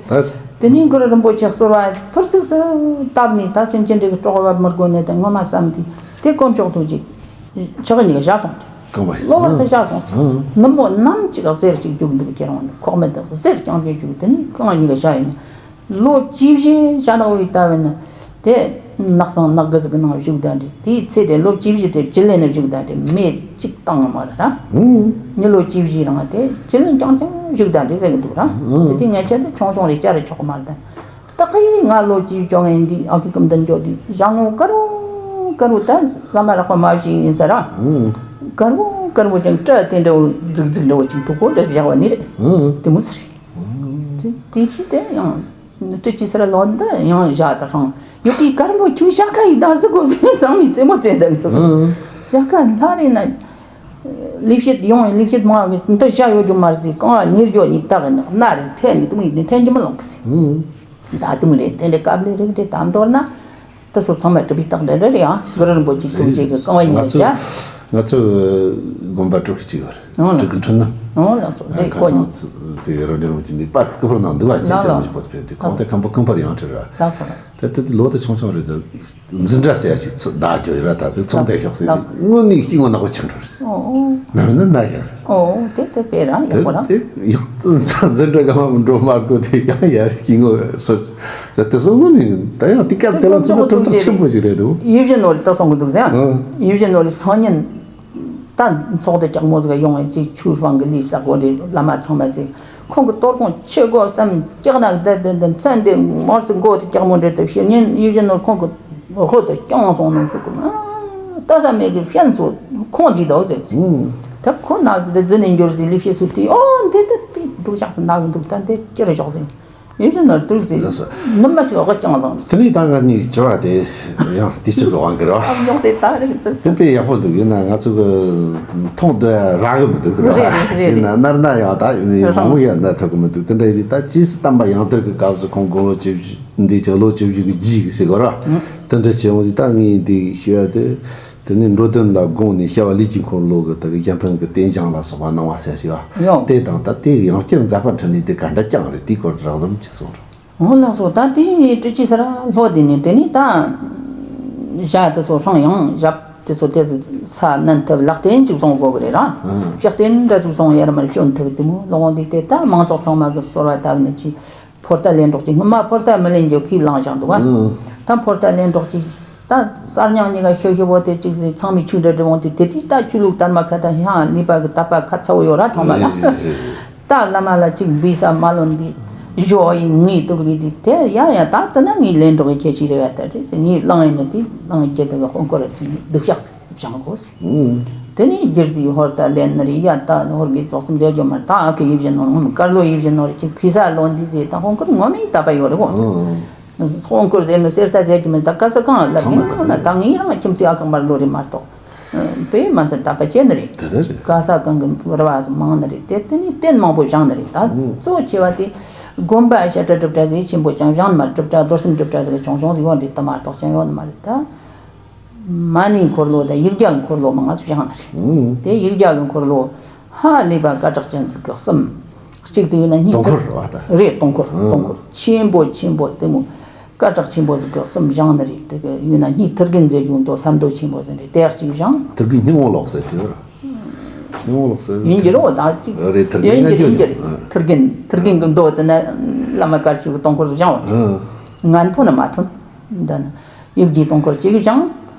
དེ་ནས་གུ་རུ་རིན་པོ་ཆེ་གསོལ་བ་ཕུར་ཚུགས་སུ་བཏབ་ནས་ད་སེམས་ཅན་འདྲེ་གི་སྲོག་བབ་མི་དགོས་ནས་དེ་ངོ་མ་བསམ་དེ་དེ་དཀོན་མཆོག་ཐུགས་རྗེ་ཆེ་གི་གཉིས་ཀ་བཞག་སོང་དེ། གང་བ་ཞིག་གློ་བུར་དུ་བཞག་སོང་ཟེར། ནུབ་མོ་ནམ་ཅིག་གཟེར་ཅིག་རྒྱུག་འདུག་ཁྱེད་རང་ཁོག་མེད་དུ་གཟེར་རྐྱང་རྒྱུག་རྒྱུག་དེ་ནས་རྐང་གཉིས་ཀ་བཞག་ཡིན། ལོ་བཅུ་བཞི་ཞྭ་ནག་པོའི་ལྟ་བུ་ནི་དེ་ནགས་ཚང་ནགས་གི་ཟིག་གི་ནང་བཞུགས་བསྡད་འདྲ། དེའི་ཚེ་དེ་ལོ་བཅུ་བཞི་དེ་བཅུད་ལེན་ནས་བཞུགས་བསྡད་འདྲ། མེ་གཅིག་བཏང་མ་རེད་ར། མི་ལོ་བཅུ་བཞི་རིང་དེ་བཅུད་ལེན་རྐྱང་རྐྱང་བཞུགས་བསྡད་འདྲ་ཟེར་གི་འདུག་ར། དེ་དེ་ངས་བཤད་དེ་ཆུང་ཆུང་རེད་བསྐྱར་རེ་ཆོག་གི་མ་རེད། ད་གི་ང་ལོ་བཅུ་བཅོ་ལྔ་ཡིན་དུས་ཨ་ཁུ་ཀུན་ལྡན་འགྱོ་དུས་ཞྭ་སྔོ་དཀར་བོ་དཀར་བོ་ད་ཟ་མ་རག་པ་མ་བྱས་ཡིན་ས་ར། དཀར་བོ་དཀར་བོ་ཅིག་སྐྲ་དེ་འདྲ་བོ་རྫིག་རྫིག་འདྲ་བོ་ཅིག་འདུག་གོ་འདྲ་བཞག་པ་ནི་རེད། དེ་མོ་ཟེར། དེ་དེ་ཕྱི་དེ་ཡང་སྤྲི་ཅི་སེར་ལོ་འདི་ཡང་བཞག་ད་ཧྲང་ཡོད་པའི་དཀར་ལོ་ཁྱོད་ཞྭ་ཁ་ཡི་ད་ཟི་གོ་ཟི་ཚང་མའི་རྩེད་མོ་རྩེ་ད་གི་འདུག་ཞྭ་ཁ་ལྷ་རེད་ན། ལས་བྱེད་ཡོང་ཡིན་ལས་བྱེད་མང་གི་འདི་བྱ་ཡོད་རྒྱུ་མ་རེད་ཟེར། གང་ལ་ཉེར་སྦྱོར་གཉིས་བཏགས་ནི་གནའ་རེད་འཐེན་ནི་དུ་མི་ཡིན་འཐེན་གྱི་མི་ལོང་གི་ཟེར། ད་དུ་མི་རེད་དེ་འདྲའི་སྐབས་ལས་རིགས་དེ་དམ་མདོར་ན། དེ་ཚོ་ཚང་མ་གྲུབ་པའི་རྟགས་འདྲ་འདྲ་རེད་ཨ། གུ་རུ་རིན་པོ་ཆེ་ཐུགས་རྗེ་གི་རྐང་བ་ཡིན་ང་ཚོ་བྱ། ང་ཚོ་དགོན་པ་དྲུག་གི་གཅིག་ཡོད་རེད། ཨང་ལགས་དྲུག་གི་འཕྲིན་ནི། ཨང་ལགས་སོ་ཟེར་ཁ་གོ་ཚང་ནི། དེ་རང་རྒྱལ་རིན་པོ་ཆེ་འདི་པར་སྐུ་ཕུར་ནང་འདུག་བ་ཅེས་ལགས་ཅེས་ལགས། མི་བོད་ཕེབས་དུས་གང་དེ་ཁམས་པ་ཀུན་ཕར་ཡང་ཁྲིད་ར། ལགས་སོ་ལགས། དེ་དེ་དེ་ལོ་དེ་ཆུང་ཆུང་རེད་དེ། འཛིན་གྲྭ་ཟེར་ཡ་ཞིག་ཚུ་བདག་རྒྱུ་ཡོད་ར། ད་དེ་ཚོང་དེ་ཤོག་ཟེར་ནས་དངོས་གནས་སྐྱིད་ངོ་ནག་པོ་ཆགས་འགྲོ་རེད། ཨོ་ཨོ། ནམ་ན་ན་ཡ་རེད། ཨོ་ཨོ་དེ་དེ་དཔེ་རང་ཡག་པོ་རང་། དེ་ཡང་འཛིན་གྲྭ་གང་མ་འགྲོ་མ་དགོས་དེ་ཡང་ཡ་རེད་སྐྱིད་ངོ་སོ། ཟེར་དེ་སོང་ངོ་ནས་ད་ཡང་དེ་སྐབས་དེ་ལ་མཚོན་ན་གྲུབ་རྟགས་ཆེན་པོ་ཞིག་རེད་འདུག་ཡིད་བཞིན་ནོར་བུ་ད་སོང་གི་འདུག་ཟེར། ཡིད་བཞིན་ནོར་བུའི་སང་ཉིན། ད་ཚོགས་སྡེ་སྐྱག་མོ་ཟིག་ཡོང་བའི་ཅིག་ཆོས་སྤང་གི་ལས་བསགས་གོ་རེད། བླ་མ་ཚང་མ་ཟིག་ཁོང་གི་གཏོར་ཁུང་ཆེ་གོ་བསམ་སྐྱག་ནག་བསྡད་བསྡད་བསྡད་མཚན་དེ་མར་ཚིག་མགོ་དེ་སྐྱག་མོ་འདྲེད་དེ་ཕྱིར་ཉིན་ཡིད་བཞིན་ནོར་ཁོང་གི་ཧོ་དེ་རྐྱང་སོང་ནོ་ཞུ་གི་ལྟ་ས་མེད་གི་ཕྱན་སོ་ཁོང་འདི་དོ་ཟེར་ཟིག་ད་ཁོ་ནག་ཟིག་དེ་རྫི་ནས་འགྱུར་ཟིག་ལས་བྱེད་སུ་དེ་ཨོ་འདི་དེ་དེ་འདུག་ཅག་སུ་ནག་གི་འདུག་ད་འདི་ཅི་རེ་ཞོག་ཟིག་ཡིན་ཕྱིན་ནོར་དུར་ཟེར། ལགས་སོ། ནུ་མ་ཆུ་འོག་ཀྱང་བཟང་། དེ་ནས་ད་ང་གཉིས་དྲི་བ་དེ་ཡང་དུས་ཚོད་ཀྱི་དབང་གིས་རེད་བ། ཨ་མྱོང་དེ་ད་རེད་ཟེར། དེ་དཔེ་ཡག་པོ་འདུག་ཡིན་ན་ང་ཚོ་གི་མཐོང་དུ་རག་གི་མི་འདུག་རེད་རེད་རེད། ཡིན་ན་ནར་ན་ཡང་ད་ཡིན་ནའི་རང་མང་པོ་ཡང་ན་ཐུབ་ཀྱི་མི་འདུག་དེ་འདྲ་ཡིན་དུས་ད་རྗེས་སུ་བསྟན་པ་ཡང་དར་གྱི་སྐབས་སུ་ཁོང་དགུང་ལོ་བཅུ་བཞི་འདི་ཅིག་ལོ་བཅུ་བཞི་གི་རྗེས་ཀྱི་ཟེར་གོ་ར། དེ་འདྲ་བྱས་འོང་དུས་ད་ངས་འདི་ཞུ་ཡ་དེ། དེ་ནས་འགྲོ་དོན་ལ་དགོངས་ནས་བྱ་བ་ལས་ཀྱི་འཁོར་ལོ་གི་དག་གཞན་ཕན་གྱི་རྟེན་བཞེངས་ལ་སོགས་པ་གནང་བ་ཟེར་ཞིག་ཡོད། དེ་དང་ད་དེ་ཡང་བསྐྱར་མཛད་པ་འཕྲིན་ལས་དེ་ག་འདྲ་བསྐྱངས་རེད། དེའི་སྐོར་རགས་ཙམ་ཅིག་གསུངས་རོགས། འོ་ལགས་སོ། ད་དེ་སྤྲུལ་སྐྱེས་སར་ལྷོ་དེ་ནས་དེ་ནས་ད་ཞྭ་དེ་ཚོ་སྲང་ཡང་ཞབས་དེ་ཚོ་དེ་ས་མནན་ཐུབ་ལག་རྟེན་ཅིག་བཟུང་དགོས་གི་རེད་ར། ལྕགས་རྟེན་འདྲ་ཅིག་བཟུང་ཡར་མར་བྱོན་ཐུབ་དེ་མོ་ལོ་འདི་དེ་ད་མང་ཚོགས་ཚང་མ་གི་གསོལ་བ་བཏབ་ནས་ཅི། ཕོ་རྟ་ལེན་རོགས་ཀྱི་སྔོན་མ་ཕོ་རྟ་མི་ལེན་རྒྱུ་ཁས་བླངས་བཞག་འདུག་ག་ད་ཕོ་རྟ་ལེན་རོགས་ཀྱི་ད་གསར་རྙིང་གཉིས་ཀ་ཤོད་ཤོད་པོ་དེ་གཅིག་ཟིག་ཚང་མས་ཆོས་འདྲ་འདྲི་འོང་དུས་དེ་དུས་ད་ཆོས་ལུགས་དར་མ་ཁ་ད་ཧང་ལུས་པ་གི་དད་པ་ཁ་ཚ་བོ་ཡོད་ར་ཚང་མ་ལ། ད་བླ་མ་ལ་གཅིག་འབུལ་ས་མ་ལོན་དུས་ཞོ་ཡི་ངའི་དུར་གི་དུས་དེ་ཡ་ཡ་ད་དེ་ན་ངའི་ལེན་རོགས་ཀྱི་ཁྱད་ཆོས་རེ་བ་ད་རེད་ཟེར། ངའི་བླངས་ཡིན་ནི་དུས་བླངས་རྒྱུ་དེ་གི་དཔོན་སྐོར་ར་ཅིག་སྡུག་ཤག་ཟེར། སྦྱང་དགོས། དེ་ནས་རྒྱུ་རྫས་ཧོར་ད་ལེན་ནི་རེད་ཡ། ད་ཧོར་གྱི་ཙོག་གསུམ་ཟེར་རྒྱུ་མ་རེད། ད་ཨ་ཁུ་ཡིད་བཞིན་ནོར་ངོ་མ་དཀར་ལོ་ཡིད་བཞིན་ནོར་ཅིག་ཕི་ས་ལོ་འདི་ཟེར་ད་ཧོང་ཀུར་ངོ་མའི་དད་པ་ཡོད་རེད་གོ། ཧོང་ཀུར་ཟེར་མི་གསེར་རྟ་ཟེར་རྒྱུ་མིན། ད་ག་ས་གང་ལབ་ཡིན་ན་ད་ངའི་རང་ཁྱིམ་མཚེས་ཨ་ཁུ་དམར་ལོ་རེད་མ་གཏོགས་དཔེ་མ་ཚད་དད་པ་བྱེད་ནི་རེད། དེ་ལྟར་རེད། ག་ས་གང་གི་ར་བ་མང་ནི་རེད། དེ་དེ་ནས་རྟེན་མང་པོ་བཞེངས་ནི་རེད། ད་གཙོ་ཆེ་བ་དེ་དགོན་པ་བཤད་གྲྭ་སྒྲུབ་གྲྭ་ཟེར་ཆེན་པོ་ཅང་བཞེངས་ནི་མ་རེད། སྒྲུབ་གྲྭ་རྡོར་སེམས་སྒྲུབ་གྲྭ་ཟེར་ཆུང་ཆུང་ཟིག་ཡོད་རེད། དེ་མ་གཏོགས་ཅང་ཡོད་ནི་མ་རེད་ད། མ་ཎིའི་འཁོར་ལོ་དང་ཡིག་བརྒྱ་གི་འཁོར་ལོ་མང་ང་ཚོ་བཞེངས་ནི་རེད། དེ་ཡིག་བརྒྱ་གི་འཁོར་ལོ་ཧ་ལས་པ་སྐད་གྲགས་ཅན་ཟིག་གི་གསུམ། གཅིག་ཏུ་ཡོད་ན་གཉིས། སྟོང་འཁོར་རེད་བ་ད། རེད། སྟོང་འཁོར། སྟོང་འཁོར་ཆེན་པོ་ཆེན་པོ་དེ་མོ་སྐད་གྲགས་ཆེན་པོ་ཟིག་གི་གསུམ་བཞེངས་ནི་རེད། དེ་གི་ཡོད་ན་གཉིས་ཐུར་རྒན་མཛད་རྒྱུ་འདུག་ཟམ་མདོ་ཆེན་པོ་ཟེར་རེད། དེ་གཅིག་བཞེངས། ཐུར་རྒན་སྙིང་བོ་ལོག་ཟེར་ཅིག་ཡོད་ར། སྙིང་བོ་ལོག་ཟེར། ཡིན་གྱི་རེད་བ་ད་ཅིག་རེད། ཐུར་རྒན་ཡིན་གྱི་རེད། ཡིན་གྱི་རེད། ཐུར་རྒན་ཐུར་རྒན་གི་མདོ་དེ་ན་བླ་མ་དཀར་ཆོས་གི་སྟོང་འཁོར་བཞེངས་བ་རེད། ང་མཐོང་ན་མ་མཐོང་། འདི་ནི། ཡིག་བརྒྱའི་སྟོང་འཁོར་གཅིག་བཞེངས།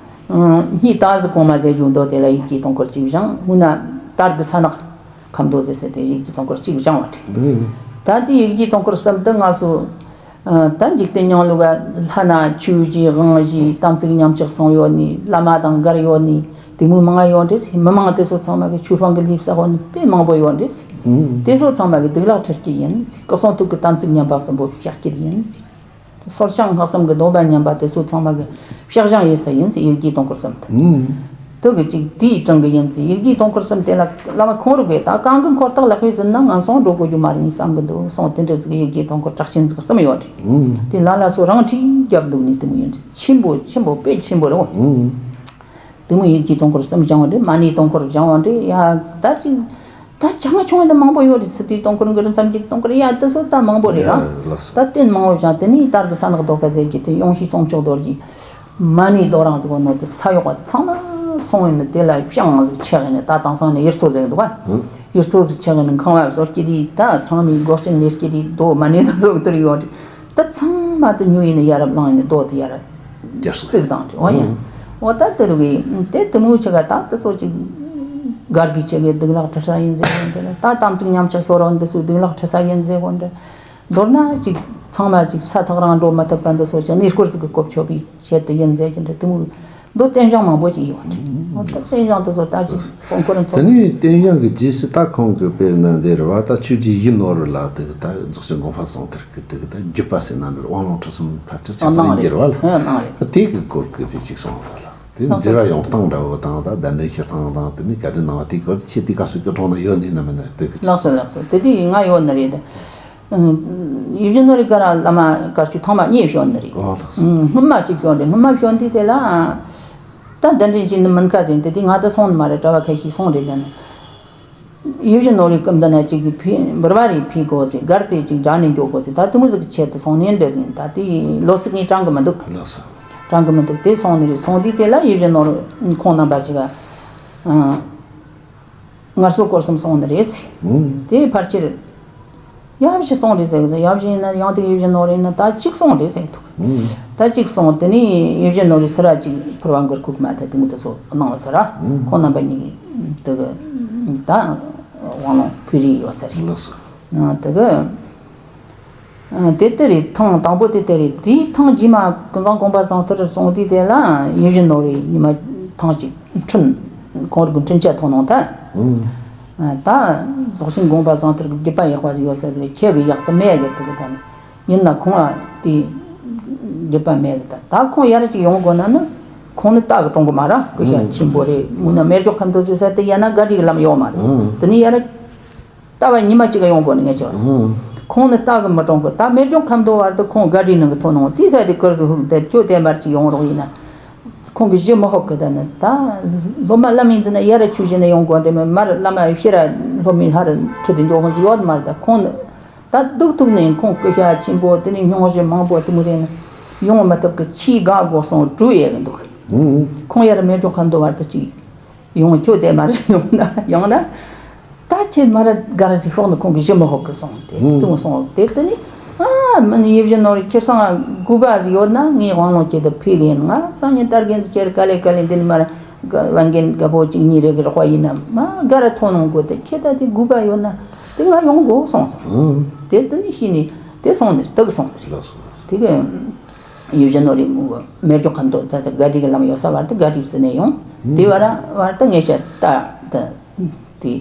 ཨང་། སྙིང་ཏོག་ཟིག་གོང་མ་ཟེར་རྒྱུ་མདོ་དེ་ལ་ཡིག་བརྒྱའི་སྟོང་འཁོར་གཅིག་བཞེངས། སྔོན་ན་དར་གི་ས་ནག་ཁམས་མདོ་ཟེར་ཟེར་དེ་ཡིག་བརྒྱའི་སྟོང་འཁོར་གཅིག་བཞེངས་བ་རེད། ད་དེ་ཡིག་བརྒྱའི་སྟོང་འཁོར་གསུམ་དུ་ང་ཚོ། ཨ། ད་འཇིག་རྟེན་སྙིང་ལུགས་ལ་ལྷ་ན་ཆོས་བཞི་དབང་བཞི་དམ་ཚིག་མཉམ་གཅིག་སོང་ཡོད་ནི། བླ་མ་དང་འགལ་ཡོད་ནི། དེ་མོ་མང་ང་ཡོད་རེད་ཟེར། མི་མང་དེ་ཚོ་ཚང་མ་གི་ཆོས་དཔང་གི་ལྷེབ་ས་ཧོ་ནི་དཔེ་མང་པོ་ཡོད་རེད་ཟེར། ཨུམ། དེ་ཚོ་ཚང་མ་གི་སྡིག་ལག་ཁྲིད་ཀྱི་ཡིན་ཟེར། སྐུ་གསུང་ཐུགས་ཀྱི་དམ་ཚིག་ཉམས་པ་གསུམ་པོ་བཤགས་ཀྱི་ཡིན་ཟེར། སོར་བཤང་སྔགས་གསུམ་གྱི་སྡོམ་པ་ཉམས་པ་དེ་ཚོ་ཚང་མ་གི་བཤགས་བྱང་ཡིན་ས་ཡིན་ཟེར། ཡིག་བརྒྱའི་དུང་དཀར་གསུམ་དུ། ཨུམ། དུ་གི་ཅིག་དེའི་དྲང་གི་ཡིན་ཟེར། ཡིག་བརྒྱའི་དུང་དཀར་གསུམ་དེ་ལ་བླ་མ་ཁོང་རུ་གི་ད་གང་གི་འཁོར་ཐག་ལག་པའི་ཟིན་ན་ང་སོང་འགྲོ་དགོས་རྒྱུ་མ་རེད་ཡིན་བསམ་གི་འདུག་སོང་དེ་འདྲ་ཟིག་ཡིག་བརྒྱའི་དུང་དཀར་གྲགས་ཆེན་ཟིག་གསུམ་ཡོད་རེད། ཨུམ། དེ་ལ་ལ་སོ་རང་ཁྲིད་རྒྱབ་འདུག་ནི་དེ་མོ་ཡིན་རེད། ཆེན་པོ་ཆེན་པོ་དཔེ་ཆེན་པོ་རེད་འོ། ཨུམ། དེ་མོ་ཡིག་བརྒྱའི་དུང་དཀར་གསུམ་སྦྱང་བ་འདྲ། མ་ཎིའི་དུང་དཀར་སྦྱང་བ་འདྲ། ཡ་ད་ཅིག་ད་བྱང་ཆུང་བ་འདི་མང་པོ་ཡོད་རེད། སི་ཏའི་དུང་དཀར་གུ་རུ་མཚམས་བཅད་དུང་དཀར་ཡ་དེ་ཚོ་ད་མང་པོ་རེད་ཡ། ལགས་སོ། ད་དེ་མང་བོ་བྱང་དེ་ནས་ད་གི་ས་ནག་རྡོ་ཁ་ཟེར་གྱི་དེ་ཡོངས་ཤིག་གསུང་ཆོག་རྡོ་རྗེ། མ་ཎིའི་རྡོ་རིང་ཟིག་གོ་ནོ་དེ་ས་གཡོག་པ་ཚང་མ་སོང་ཡིན་ནི་དེ་ལ་བཤང་ཟིག་ཆགས་ཡིན་ནི་ད་དེང་སང་ནི་གཡུ་མཚོ་ཟེར་གི་འདུག་ག་ཧུམ། གཡུ་མཚོ་ཟིག་ཆགས་ཡིན་ནི་ཁང་བ་བཟོ་སྐྱིད་དེ་ད་ཚང་མའི་སྒོ་ཆེན་ལས་སྐྱིད་དེ་རྡོ་མ་ཎི་དང་བཟོ་གི་དེར་ཡོད་རེད། ད་ཚང་མ་དེ་ཉོ་ཡིན་ནི་ཡ་རབས་བླངས་ཡིན་ནི་རྡོ་དེ་ཡ་རབས། རྒྱལ་སྲིད་བརྩིགས་དང་དེ་འོ་ཡ། ཨང་། འོ་ད་དེ་རུ་གི་དེ་དེ་མོ་ཆེ་ག་ད་དེ་ཚོ་ཅིག་གར་གི་ཆེ་གི་སྡིག་ལག་ཁྲི་ས་ཡིན་ཟེར་གོ་འདྲ། ད་དམ་ཚིག་ཉམས་ཆག་ཤོར་བ་འདི་ཚོ་སྡིག་ལག་ཁྲི་ས་ཡིན་ཟེར་གོ་འདྲ། མདོར་ན་ཅིག་ཚང་མ་ཅིག་ས་ཐག་རིང་འགྲོ་མ་ཐུབ་པ་འདི་ཚོ་ཅིག་གནས་སྐོར་ཟིག་གི་གོ་ཆོད་པའི་ཆེད་དུ་ཡིན་ཟེར་གི་འདྲ། དེ་མོ་འདི་རྟེན་བཞེངས་མང་པོ་ཅིག་ཡོད་འདྲ། འོ་ད་རྟེན་བཞེངས་དེ་ཚོ་ད་ཅིག་ཁོང་ཁོ་རང་ཚོ། དེ་ནས་རྟེན་བཞེངས་གི་རྗེས་སུ་ད་ཁོང་གི་དཔེར་ན་འདིར་བ་ད་ཆོས་རྗེ་ཡིད་ནོར་བུ་ལ་དེ་གི་ད་རྫོགས་ཆེན་དགོངས་པ་གསང་ཐར་གི་དེ་གི་ད་བརྒྱུད་པ་ཟེར་ན་འདིར་དབང་ལུང་ཁྲིད་གསུམ་ཕལ་ཆེར་ཚང་མ་གནང་རེད། འགྱུར་བ་ལ། ཨ་གནང་རེད། དེ་གི་སྐོར་གི་ཅིག་ཅིག་གསུངས་ད་ལ། དེ་ལགས་སོ། འབྲེལ་བ་ཡོང་སྟངས་འདྲ་བོ་དང་ད་གདན་འདྲེན་ཞུ་སྟངས་དང་དེ་ནི་བཀའ་དྲིན་གནང་བ་དེ་གི་ཁྱེད་དེ་ག་སུ་གི་གྲོང་ན་ཡོད་ནི་ན་མིན་ན་དེ་གི། ལགས་སོ་ལགས་སོ། དེ་དུས་ང་ཡོད་ནི་རེད། ཡིད་བཞིན་ནོར་བུའི་སྒར་བླ་མ་དཀར་ཆོས་ཐང་མ་གཉིས་བྱོན་ནི་རེད། ཨོ་ལགས་སོ། སྔོན་མ་གཅིག་བྱོན་རེད། སྔོན་མ་བྱོན་དུས་དེ་ལ་ད་གདན་འདྲེན་བྱས་ནི་མིན་ཁ་ཟིན་དེ་དུས་ང་ད་སོང་ནི་མ་རེད། གྲྭ་བ་ཁ་ཤས་སོང་རེད་ལ་ནི། ཡིད་བཞིན་ནོར་བུའི་སྐུ་མདུན་ན་གཅིག་གི་ཕི་འབུལ་བ་རེ་ཕུལ་དགོས་ཟེར། སྒར་དེ་གཅིག་འཇགས་ནས་འགྱོ་དགོས་ཟེར། ད་དེ་མོ་ཟིག་གི་ཆེད་དུ་སོང་ནས་འདྲ་ཟིན། ད་དེ་ལོ་ཚིགས་ངས་དྲང་གི་མི་འདུག་ལགས་སོ། དྲང་གི་མི་འདུག་དེ་སོང་ནི་རེད། སོང་དུས་དེ་ལ་ཡིད་བཞིན་ནོར་བུ་ཁོང་རྣམ་པ་ཞིག་ག་ངལ་གསོ་སྐོར་གསུམ་སོང་ནི་རེད་ཟེར། ཨུང་། དེ་ཕལ་ཆེར་ཡབ་བཞི་སོང་རེད་ཟེར་གི་འདུག་ཡབ་བཞི་ཡིན་ན་ཡང་དེ་ཡིད་བཞིན་ནོར་བུ་ཡིན་ན་ད་གཅིག་སོང་རེད་ཟེར་གི་འདུག་ཨུང་། ད་གཅིག་སོང་། དེ་ནས་ཡིད་བཞིན་ནོར་བུའི་སི་ར་གཅིག་ཕུར་བ་མགུར་ཁུག་མ་ད་དེ་མོ་དེ་ཚོ་གནང་བ་ཟེར་ར། ཨུང་། ཁོང་རྣམ་པ་གཉིས་ཀྱིས་དེ་གི་ད་དབང་ལུང་ཕུལ་རེས་ཡོད་ས་རེད། ལགས་སོ། ཨ་དེ་གི་ཨ་དེ་ལྟ་རེད། ཐེངས་དང་པོ་དེ་ལྟ་རེད། དེའི་ཐེངས་རྗེས་མ་ཀུན་བཟང་དགོངས་པ་བཟང་ཐར་སོང་དུས་དེ་ལ་ཡིད་བཞིན་ནོར་བུའི་ཉི་མ་ཐེངས་གཅིག་འཕྲིན་ཁོང་རང་གི་འཕྲིན་བཅར་ཐོན་གནང་ད། ཨུང་། ཨ་ད་རྫོགས་ཆེན་དགོངས་པ་བཟང་ཐར་གི་བརྒྱུད་པ་ཡག་པ་ཡོད་ས་ཟིག་ཁྱེད་ཀྱི་ཡག་ཏུ་མེད་གི་དེ་གི་ད་ནི། ཡིན་ན་ཁོང་ལ་དེ་བརྒྱུད་པ་མེད་གི་ད། ད་ཁོང་ཡར་ཅིག་ཡོང་དགོས་ན་ནི་ཁོང་ནི་རྟ་གི་གྲོང་གི་མ་ར་སྐུ་ཞབས་ཆེན་པོ་རེད། མིན་ན་མེ་སྒྱོགས་ཁ་མདོ་ཟེར་ས་དེ་ཡང་ན་སྒ་སྒྲིག་ལམ་ཡོད་མ་རེད། ཨུང་། དེ་ནི་ཡར་རྟ་བ་ཉི་མ་གཅིག་ག་ཡོང་དགོས་ནི་ངས་བྱས་སོང་། ཨུང་། ཁོང་ནི་རྟ་གི་མི་གྲོང་གི་ད་མེ་སྒྱོགས་ཁ་མདོ་བར་དུ་ཁོང་སྒ་སྒྲིག་ནང་གི་ཐོན་ནོ་དེ་ས་དེ་ཀིར་ཟི་ཧུག་དེ་ཁྱོད་དེ་མར་ཅིག་ཡོང་རོགས་ཡིན་ན། ཁོང་གི་གཞི་མི་ཧོབ་གི་ད་ནི་ད་སློབ་མ་བླ་མའི་འདི་ན་ཡར་ཆུ་བཞི་ནས་ཡོང་དགོས་འདྲ་མེད་མར་བླ་མ་ཕྱི་ར་སློབ་མའི་ཧར་ཁྲིད་དུ་འཇོག་དགོས་ཡོད་མ་རེད། ད་ཁོང་ནི་ད་སྡུག་ཐུག་ནས་ཁོང་སྐུ་ཞབས་ཆེན་པོ་དེ་ནས་སྙུང་གཞི་མང་པོ་དེ་མོ་རེད་ན་ཡོང་མི་ཐུབ་གི་ཆེས་དགའ་དགོས་སོང་གྲུ་ཡས་གི་འདུག་ཨུང་། ཁོང་ཡར་མེ་སྒྱོགས་ཁ་མདོ་བར་དུ་ཅིག་ཡོང་ཁྱོད་དེ་མར་ཡོང་ན་ཡོང་ན། ད་ཁྱེད་མར་སྒར་ཅིག་ཤོག་ནི་ཁོང་གི་གཞི་མི་ཧོབ་གི་སོང་དེ་ཨུང་། དེ་མོ་སོང་དེ་དེ་ནི་ཨ་མིན་ཡིད་བཞིན་ནོར་བུའི་ཁྱེར་སོང་དགོས་པ་ཡོད་ན་ངས་དབང་ལུང་ཁྱེད་དུ་ཕུལ་གི་ཡིན། ང་སང་ཉིན་དར་རྒན་ཚོ་ཁྱེར་ག་ལེ་ག་ལེ་འདི་ནི་མར་བན་རྒན་རྒད་པོ་གཅིག་གཉིས་རེ་གི་རོགས་པ་ཡིན་ན་མ་སྒར་ཐོན་གནང་དགོས་དེ་ཁྱེད་ད་དེ་དགོས་པ་ཡོད་ན་དེ་ང་ཡོང་དགོས་སོང་སོང་། ཨུང་། དེ་དེ་ནི་ཤི་ནི་དེ་སོང་ནི་རེད། དེ་གི་སོང་ནི་རེད། ལགས་སོ་ལགས་སོ། དེ་གི་ཡིད་བཞིན་ནོར་བུའི་མེ་སྒྱོགས་ཁ་མདོ་ད་ད་སྒ་སྒྲིག་གི་ལམ་ཡོད་ས་བར་དུ་སྒ་སྒྲིག་ཟེར་ནས་ཡོང་། དེ་བར་བར་དུ་ངས་བཤད་ད་ད། དེ་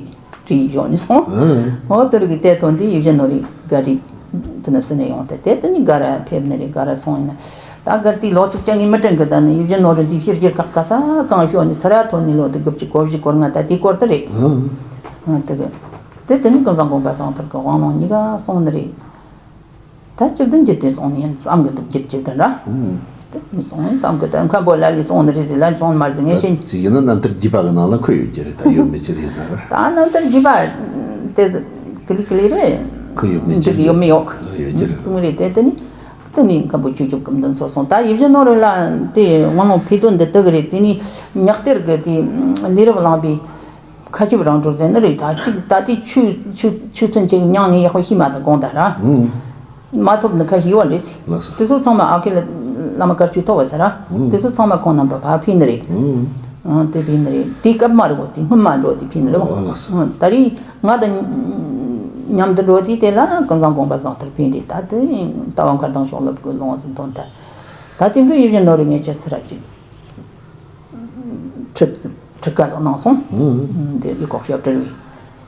བྲིས་བཞག་ནས་སོང་། ཨང་། འོ་དེ་རིགས་ཀྱི་དེ་ཐོན་དུས་ཡིད་བཞིན་ནོར་བུའི་སྒ་སྒྲིག་དེ་ནས་ཟིན་ནས་ཡོང་སྟེ་དེ་དེ་ནི་སྒར་ཕེབས་ནི་རེད། སྒར་སོང་ཡིན་ན་ད་སྒར་དེའི་ལོ་ཚིགས་ཅང་ངས་མི་དྲན་གི་ད་ནི་ཡིད་བཞིན་ནོར་བུ་དེ་ཕྱི་རྒྱལ་ཁག་ག་ས་གང་ཤོག་ནས་སི་ར་ཐོན་ནས་ལོ་དེ་དགུ་བཅུ་གོ་བཞི་གོ་ལྔ་ད་དེའི་སྐོར་དེ་རེད། ཨང་། ཨང་། དེ་གི་དེ་དེ་ནི་ཀུན་བཟང་དགོངས་པ་བཟང་ཐར་གི་དབང་ལུང་གཉིས་ཀ་སོང་ནི་རེད། ད་བཅུ་བདུན་བརྒྱུད་དེ་སོང་ནི་ཡིན་བསམ་གི་འདུག་བརྒྱུད་བཅུ་བདུན་ར། ཨང་། དེ་མི་སོང་ཡིན་བསམ་གི་ད་མཁན་པོ་ལ་ལས་སོང་ནི་རེད་ཟེར་ལ་ལས་སོང་ནི་མ་རེད་ཟེར་ངས་ཤེས། ད་ཅིག་ཡིན་ན་རྣམ་ཐར་རྒྱས་པ་གི་ནང་ལ་འཁོད་ཡོད་ཀྱི་རེད། ད་ཡོད་མེད་ཅི་རེད་ཡིན་ན་ར། ད་རྣམ་ཐར་རྒྱས་པ་དེ་ཟེར་ཀི་ལི་ཀི་ལི་རེད། འཁོད་ཡོད་མེད་ཅི་རེད་ཡོད་མེད་ཡོད། ཡོད་ཀྱི་རེད། དེ་མོ་རེད། དེ་དེ་ནི་དེ་ནི་མཁན་པོ་ཆོས་སྐྱོབ་སྐུ་མདུན་ཚོ་སོང་། ད་ཡིད་བཞིན་ནོར་བུ་ལ་དེ་དབང་ལུང་ཕུལ་དོན་འདི་དག་རེད། དེ་ནི་ཉག་གཏེར་གི་དེ་ལས་རབ་བླངས་པའི་མཁའ་ཁྱབ་རང་གྲོལ་ཟེར་ནི་རེད། ད་ཅིག་ད་ལྟའི་ཆོས་ཆོས་ཆོས་ཚན་ཅིག་མྱང་ནས་ཡག་པོ་ཤེས་མ་ཐག་དགོངས་དག་ར། ཨང་། མ་ཐོབ་ནི་ཁ་ཤས་ཡོད་རེད། ལགས་སོ། དེ་ཚོ་ཚང་མ་ཨ་ཁེ་ལ་བླ་མ་དཀར་ཆོས་ཐོབ་པ་ཟེར་ར། ཨང་། དེ་ཚོ་ཚང་མ་ཁོང་རྣམ་པ་ཕར་ཕུལ་ནི་རེད། ཨང་། ཨང་། དེ་ཕུལ་ནི་རེད། དེ་སྐབས་མ་རེད་གོ། དེ་སྔོན་མ་འགྲོ་དེ་ཕུལ་ནི་རེད་གོ། ཨོ་ལགས་སོ། ཨང་། ད་རེས་ང་དང་མཉམ་དུ་འགྲོ་དུས་དེ་ལ་ཀུན་བཟང་དགོངས་པ་བཟང་ཐར་ཕུལ་རེད། ད་དེ་རྟ་དབང་མཁར་དང་ཤོག་ལབ་གི་ལུང་ཟིན་ཐོན་ད། ད་དེ་འདྲ་ཡིད་བཞིན་ནོར་བུ་ངས་ཅི་ཟེར་ར་ཅིག་ཁྲིད་ཟིན། ཁྲིད་ཀ་ཙམ་གནང་སོང་། ཨུ། དེ་ཡུལ་སྐོར་ཞབས་བྲལ་བའི་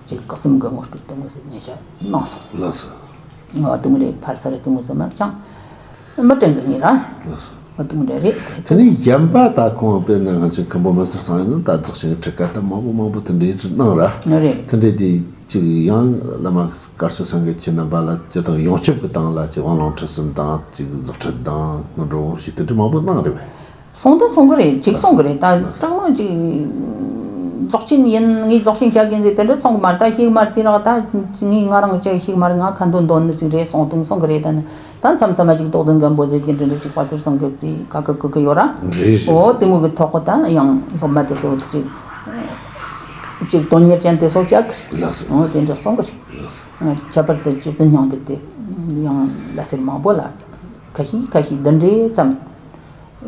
ཅིག་སྐུ་གསུམ་གྱི་ངོ་སྤྲོད་དེ་ངོས་སུ་ཉེ་ཞག་གནང་སོང་། ལགས་སོ། ང་དེ་མོ་རེད། ཕར་ས་རེད། དེ་མོ་ཚོ་མ་ཅང་མི་དྲན་གི་ཉིན་ར། ལགས་སོ། ང་དེ་མོ་འདྲ་རེད། དེ་ནས་གཞན་པ་ད་ཁོང་དཔེར་ན་ང་ཚོའི་མཁན་པོ་མི་སེར་ཚང་ཡིན་ན་ད་རྫོགས་ཆེན་གྱི་ཁྲིད་ཀ་ད་མང་པོ་མང་པོ་དེ་འདྲའི་གནང་ར། རེད། དེ་འདྲའི་དེ་ཅིག་ཡང་བླ་མ་དཀར་ཆུ་སེང་གེ་ཁྱེད་རྣམ་པ་ལ་སྤྱི་དང་ཡོངས་ཁྱབ་ཀྱི་སྟེང་ལ་ཅིག་དབང་ལུང་ཁྲིད་གསུམ་དང་ཅིག་རྫོགས་ཁྲིད་དང་སྔོན་འགྲོ་དབང་ཞུས་དེ་འདྲ་མང་པོ་གནང་རེད་པས། སོང་དང་སོང་གི་རེད། ཅིག་སོང་གི་རེད། ད་ལགས་སོ། གྲངས་མང་ཅིག་རྫོགས་ཆེན་ཡིན། ངས་རྫོགས་ཆེན་བྱ་གི་ཡིན་ཟེར་དེ་འདྲ་སོང་གི་མ་རེད། ད་ཤེས་གི་མ་རེད། དེ་རག་ད་ངས་ང་རང་གི་ཅིག་ཤེས་གི་མ་རེད། ང་ཁ་འདོན་འདོན་ནི་ཅིག་རེད། སོང་དང་སོང་གི་རེད། ད་ནི་ད་མཚམས་མཚམས་མ་ཅིག་རྟོགས་ལྡན་མགོན་པོ་ཟེར་གྱི་འདྲ་འདྲ་ཅིག་དཔལ་སྤྲུལ་ཚང་གི་དེ་ཁ་ཁ་ཁུ་ཁུ་ཡོད་ར། རེད་རེད། འོ་དེ་མོ་གི་ཐོག་གི་ད་ཡང་སློབ་མ་དེ་ཚོ་ཅིག་ཅིག་དོན་གཉེར་ཅན་དེ་ཚོ་བཤད་གི་རེད། ལགས་སོ། འོ་དེ་འདྲ་སོང་གི་རེད། ལགས་སོ། ཁྱད་པར་དུ་ཆོས་བརྒྱུད་སྙིང་སྟོབས་དེ་ཡང་ལ་སེར་མང་པོ་ལ་ཁ་ཤས་ཁ་ཤས་འདི་འདྲའི་ཙམ།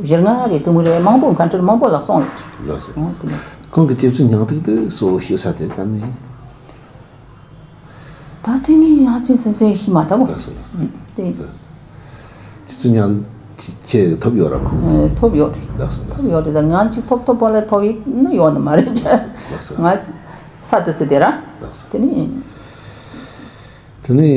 བཞི་ལྔ་རེ་དུ་མོ་རེ་མང་པོ་མཁན་ཁྲིར་མང་པོ་ལ་སོང་ཡོད། ལགས་སོ། ཨོ་དེ་ནི། ཁོང་གི་སྐྱེ་བཅུ་སྙིང་སྟོབས་དེ་གཙོ་བོ་ཤེས་ས་དེ་ག་ནས། ད་དེ་ནི་ཡང་ཅི་ཟེར་ཟེར་ཤེས་མ་ཐུབ་བོ། ལགས་སོ་ལགས་སོ། ཨུ། དེ། སྐྱེ་བཅུ་སྙིང་སྟོབས་ཁྱེད་ཐོབ་ཡོད་ར་ཁོང་། ཨེ་ཐོབ་ཡོད་རེད། ལགས་སོ་ལགས་སོ། ཐོབ་ཡོད་རེད། ད་ང་ཅིག་ཐོབ་ཐོབ་པོ་ལ་ཐོབ་ཡིག་ནི་ཡོད་ནི་མ་རེད། ལགས་སོ། ང་ས་དེ་སི་དེ་ར། ལགས་སོ། དེ་ནི། དེ་ནི།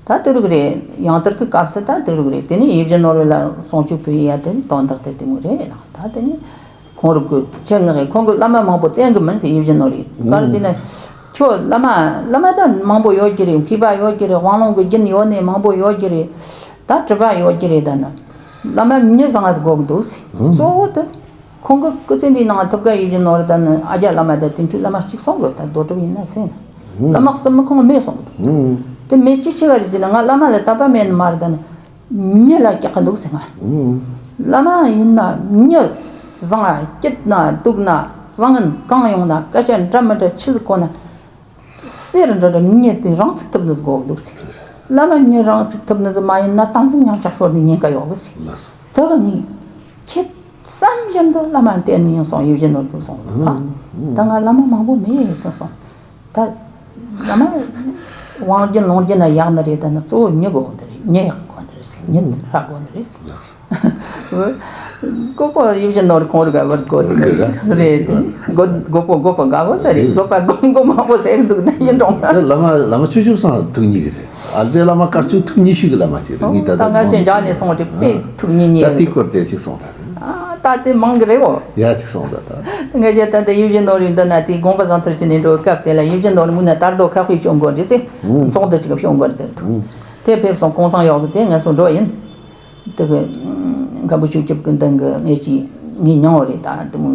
ད་དེ་རིགས་རེད། ཡང་དེར་གི་སྐབས་སུ་ད་དེ་རིགས་རེད། དེ་ནས་ཡིད་བཞིན་ནོར་བུ་ལ་གསུང་ཆོས་ཕུལ་ཡ་དེ་དོན་དག་དེ་དེ་མོ་རེད་ལགས། ད་དེ་ནས་ཁོང་རིགས་ཀྱི་ཆེད་མངགས་ཀྱི་ཁོང་གི་བླ་མ་མང་པོ་བསྟེན་གི་མིན་ཟེར། ཡིད་བཞིན་ནོར་བུས་ག་རེ་ཟེར་ན། ཁྱོད་བླ་མ་བླ་མ་ད་མང་པོ་ཡོད་ཀྱི་རེད། མཁས་པ་ཡོད་ཀྱི་རེད། དབང་ལུང་གི་རྒྱུན་ཡོད་ནི་མང་པོ་ཡོད་ཀྱི་རེད། ད་གྲུབ་པ་ཡོད་ཀྱི་རེད། ད་ནི་བླ་མ་མྱི་བཟང་ང་ཟིག་དགོས་གི་འདུག་ཟེར། གཙོ་བོ་དེ། ཁོང་གི་སྐུ་ཚེ་འདིའི་ནང་ཐུབ་དཀའ་ཡིད་བཞིན་ནོར་བུ་དང་ནི་ཨ་ཅག་བླ་མ་དང་དེ་འཕྲོས་བླ་མ་གཅིག་སོང་གི། ད་རྡོ་གྲུབ་ཡིན་ན་ཟེར་ན། ཨུ། བླ་མ་གསུམ་ཁོང་མེད་སོང་གི་འདུག་ཨུ། དེ་མེད་ཅི་ཆེ་བ་རེད་ཟེར་ན། ང་བླ་མ་ལ་དད་པ་མེད་ནི་མ་རེད། ད་ནི་མྱི་ལ་སྐྱག་གི་འདུག་ཟེར་ང་། ཨུ། བླ་མ་ཡིན་ན་མྱི་བཟང་ང་སྐྱིད་ན་སྡུག་ན་བཟང་ངན་གང་ཡོང་ན་སྐད་ཆ་འདྲ་མི་འདྲ་ཆི་ཟིག་གོ་ན། གསེར་འདྲ་འདྲ་མྱི་དེ་རང་ཚུགས་ཐུབ་ནི་དགོས་འདུག་ཟེར། བླ་མ་མྱི་རང་ཚུགས་ཐུབ་ནི་ཟིག་མ་ཡིན་ན་ད་ཚང་མྱང་ཆག་ཤོར་ནི་ཉེན་ཁ་ཡོད་གི་ཟེར། ལགས་སོ། དེ་ག་ནི་ཁྱེད་བསམ་བཞིན་དུ་བླ་མ་བསྟེན་ནི་ཡིན་སོང་། ཡིད་བཞིན་ནོར་བུ་སོང་། ཨ། ད་ང་བླ་མ་མང་པོ་མེད་ཡོད་དུ་སོང་། ད་བླ་མ་དབང་རྒྱུན་ལུང་རྒྱུན་ན་ཡག་ནི་རེད། ད་ནི་གཙོ་བོ་མྱི་དགོས་འདི་རེད། མྱི་ཡག་དགོས་འདི་རེད་ཟེར། མྱི་ཧྲ་དགོས་འདི་རེད་ཟེར། ལགས་སོ། གོ་པོ་ཡིད་བཞིན་ནོར་བུ་ཁོང་རིག་བར་གོ་རེད། གོ་གོ་པོ་གོ་པོ་དགའ་བོ་ས་རེད། བཟོད་པ་གོ་གོ་མང་པོ་ཟེར་འདུག་ན་ཡིན་རུང་། དེ་བླ་མ་བླ་མ་ཆོས་སྐྱོབ་སང་ཐུགས་མཉེས་ཀྱི་རེད། ཨ་དེ་བླ་མ་དཀར་ཆོས་ཐུགས་མཉེས་ཤོས་ཀྱི་བླ་མ་ཅིག་རེད། ངས་ད་ད་ལྟ་ང་ཞེས་འཇགས་ནས་སོང་རེད། དཔེ་ཐུགས་མཉེས་མཉེས་ད་དེ་འདུག་སྐོར་དེ་ཅིག་སོང་ད། ཨ་ད་དེ་མང་གི་རེད་འོ། ཡ་ཅིག་སོང་ད་ད། ངས་བཤད་ད་ལྟ་ཡིད་བཞིན་ནོར་བུའི་འདི་ན་དེའི་དགོངས་པ་བཟང་ཐུར་ཕྱིན་ནས་འགྲོ་སྐབས་དེ་ལ་ཡིད་བཞིན་ནོར་བུ་མུ་ན་དར་མདོ་ཁ་དཔེ་ཤོག་འགོ་འདྲི་ཟེར། ཚོགས་འདུ་ཅིག་ཤོག་འགོ་འདྲི་ཟེར་འདུག་དེ་ཕེབས་སོང་། གུང་སེང་ཡོག་གི་དེ་ངས་སུ་འགྲོ་ཡིན། དེ་གི་མཁན་པོ་ཆོས་སྐྱབས་ཀྱི་མདུན་གི་ངས་ཅིག་ངའི་མྱིང་བོ་རེད། ད་དེ་མོ་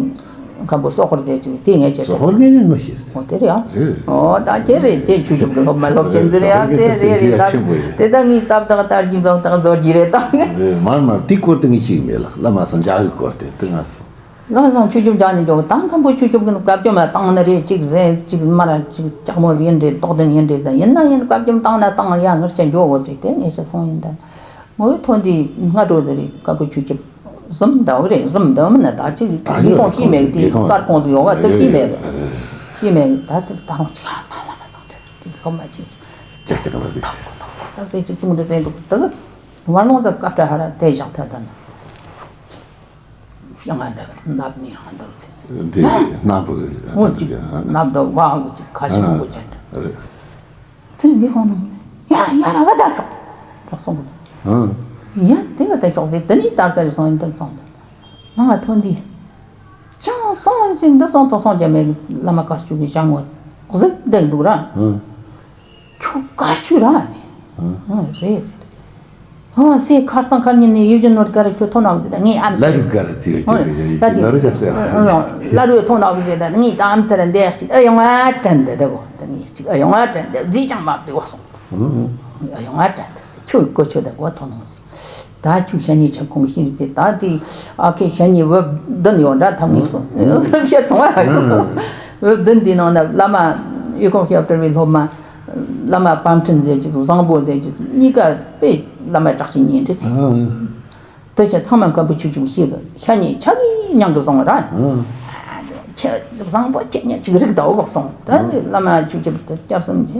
མཁན་པོ་སོག་ཧོར་ཟེར་ཅིག་དེ་ངས་བྱས་ཏེ། སོག་ཧོར་ངས་ཉན་མ་ཤེས། འོ་དེ་རེད་ཨ། རེད། འོ་ད་ཁྱེད་རེད། ཁྱེད་ཆོས་སྐྱབས་ཀྱི་སློབ་མ་སློབ་ཆེན་ཟེར་ཡ་ཚེ་རེད་རེད། ད་དེ་ད་ངའི་སྟབས་དག་དར་རྒྱུ་འཛོམས་དག་མཛོར་གྱི་རེད་ད། རེད། མར་མར་དེའི་སྐོར་དེ་ངས་ཤེས་གི་མེད་ལ། བླ་མ་སང་འཇག་གི་སྐོར་དེ་དེ་ང་སོང་། བླ་མ་སང་ཆོས་སྐྱབས་འཇག་ནས་འཇོག་ད་མཁན་པོ་ཆོས་སྐྱབས་ཀྱི་བཀའ་བཅོམ་ལ་བཏང་ནི་རེད། ཅིག་ཟེར་ཅིག་མར་ཅིག་ལྕགས་མོ་ཡིན་རེད། རྟོགས་ལྡན་ཡིན་རེད། ད་ཡིན་ན་ཡིན་བཀའ་བཅོམ་བཏང་ན་བཏང་ཡ་ངར་ཆ་འཇོག་འོ་ཟེར་དེ་ངས་ཤ་སོང་ཡིན་ད། མོའི་ཐོན་དེ་སྔ་དྲོ་ཟེར་རེད། བཀའ་པོད་ཆོས་སྐྱབས་ཟིམ་ཟླ་བ་རེད། ཟིམ་ཟླ་བ་མིན་ན་ད་ཅིག་ད་ལས་ཁོང་ཤེས་མེད་གི་དེ་སྐར་ཁོང་ཚོ་ཡོང་བ་དེ་ཤེས་མེད་གི་ཤེས་མེད་གི་ད་དེ་ད་རུང་ཅིག་ཨ་ད་བླ་མ་སང་དེ་ཟེར་དེ་སློབ་མ་ཅིག་ཅིག་ཅིག་ད་ཟེར་ཅིག་ཏུང་དེ་ཟེར་འདུག་ད་བར་ལོང་ཚ་སྐབས་ད་ཧ་ར་དེ་བཞག་ད་ད་ན་ཤང་ཨ་འདྲ་ནབ་ནི་ཧ་འདུག་ཚེ་དེ་ནབ་བུ་ངོ་ཅིག་ནབ་ད་བ་ངོ་ཅིག་ཁ་ཤས་ངོ་ཅན་དེ་འདི་ཁོང་ནང་ཡ་ཡ་ར་བ་ད་ཤོག་ད་སོང་གི་ཡ་དེ་བ་ད་ཤོག་ཟེར་དེ་ནི་ད་ག་རེ་སོང་ཡིན་དེ་སོང་ད་ནང་ང་ཐོན་དེ་ཅང་སོང་ཡིན་ཅིག་འདི་སོང་དོ་སོང་རྒྱ་མེད་བླ་མ་དཀར་ཆུ་གི་ཞང་ངོ་གཟིག་བསྡད་འདུག་ར། ཁྱོད་དཀར་ཆུ་ར་ཟེར། ཨ་རེད་ཟེར། ཨ་ཟེར་ཁར་ཚང་ཁར་ཉིན་ནས་ཡིད་བཞིན་ནོར་ག་རེ་ཁྱོད་ཐོན་ནོ་ཟེར་ད་ངའི་ཨམ་ལ་ཆི་རུ་ག་རེ་ཅིག་ཡོད་ཀྱི་ཡོད་ཀྱི་ལ་རུ་ཅག་ཟེར། ལ་རུ་ཐོན་ནོ་ཟེར་ད་ངའི་ད་ཨམ་ཚ་ར་འདས་ཅིག་ཨ་ཡོང་ཨ་དྲན་འདི་ད་གོ་ད་ངའི་ཅིག་ཨ་ཡོང་ཨ་དྲན་འདི་རྫིས་ཀྱང་མ་རྫི་བ་སོང་། ཨ་ཡོང་ཨ་དྲན་འདི་ཟེར་ཁྱོད་གོ་ཆོད་ད་གོ་ཐོན་ནོ་ཟེར། ད་ཁྱོད་ཤ་ཉེ་ཆ་ཁོང་གི་ཤིང་རྩེ་ད་དེ་ཨ་ཁེ་ཤ་ཉེ་བུ་བདུན་ཡོད་འདྲ་ཐམ་ངེས་སོང་བཤད་སོང་བ། བུ་བདུན་དེའི་ནང་ན་བླ་མ་ཡུལ་ཁོངས་ཞབས་བྲལ་བའི་སློབ་མ་བླ་མ་པཎ་ཁྲིན་ཟེར་གྱི་བཟང་པོ་ཟེར་གྱི་གཉིས་ཀ་དཔེ་བླ་མ་དྲག་ཅིག་ཉིན་འདྲི་སི། དེ་ཆ་ཚང་མ་མཁན་པོ་ཆུ་ཆུ་ཤེས་གི་ཤ་ཉེ་ཆ་གི་མྱང་གི་སོང་བ་ར། ཁྱེད་བཟང་པོ་ཁྱེད་ཉིད་ཅིག་རིག་ད་འོག་སོང་ད་དེ་བླ་མ་ཆུ་ཆུ་དེ་སྐྱབས་སུ་མཆི་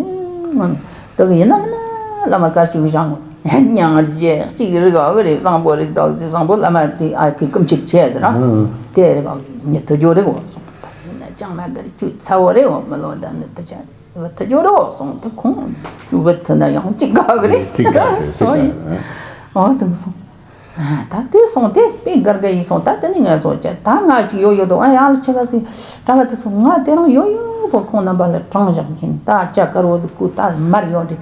ངོ་ནི་དེ་གི་ཡིན་ན་མིན་ན་བླ་མ་དཀར་ཆུ་གི་ཞང་ངོ། སྙིང་རྗེ་གཅིག་རིག་ག་རེ་བཟང་པོ་རིག་དོག་ཟེར། བཟང་པོ་བླ་མ་དེ་ཨ་ཁུ་སྐུ་མཆེད་བྱས་ཟེར། ཨ་དེ་རིག་ག་ཉི་ཐུ་ཇོ་རིག་འོ་སོང་། ད་ཡིན་ན་ཅང་མ་གར་ཁྱོད་ཚ་བོ་རེད་འོ། མི་ལོ་ད་ནི་ད་ཆ་བུ་ཐུ་ཇོ་རིག་འོ་སོང་། ད་ཁོང་ཞུ་བུ་ཐུ་ན་ཡང་གཅིག་ག་གི་རེད། གཅིག་ག་གི་རེད། གཅིག་ག་གི་རེད། ཨོ་དེ་མི་སོང་། ད་དེ་སོང་དེ་དཔེ་དགའ་དགའ་ཡིན་སོང་། ད་དེ་ནི་ངས་སོང་བྱས། ད་ང་གཅིག་ཡོད་ཡོད་དོ། ཨ་ཡ་ལ་ཆེ་ག་སི་གྲྭ་བ་དེ་ཚོ་ང་དེ་རང་ཡོད་ཡོད་པོ་ཁོང་རྣམ་པ་ལ་དྲང་བཞག་གིན། ད་ཅ་དཀར་བོ་ཟིག་སྐུ་ད་མར་ཡོད་འདྲི།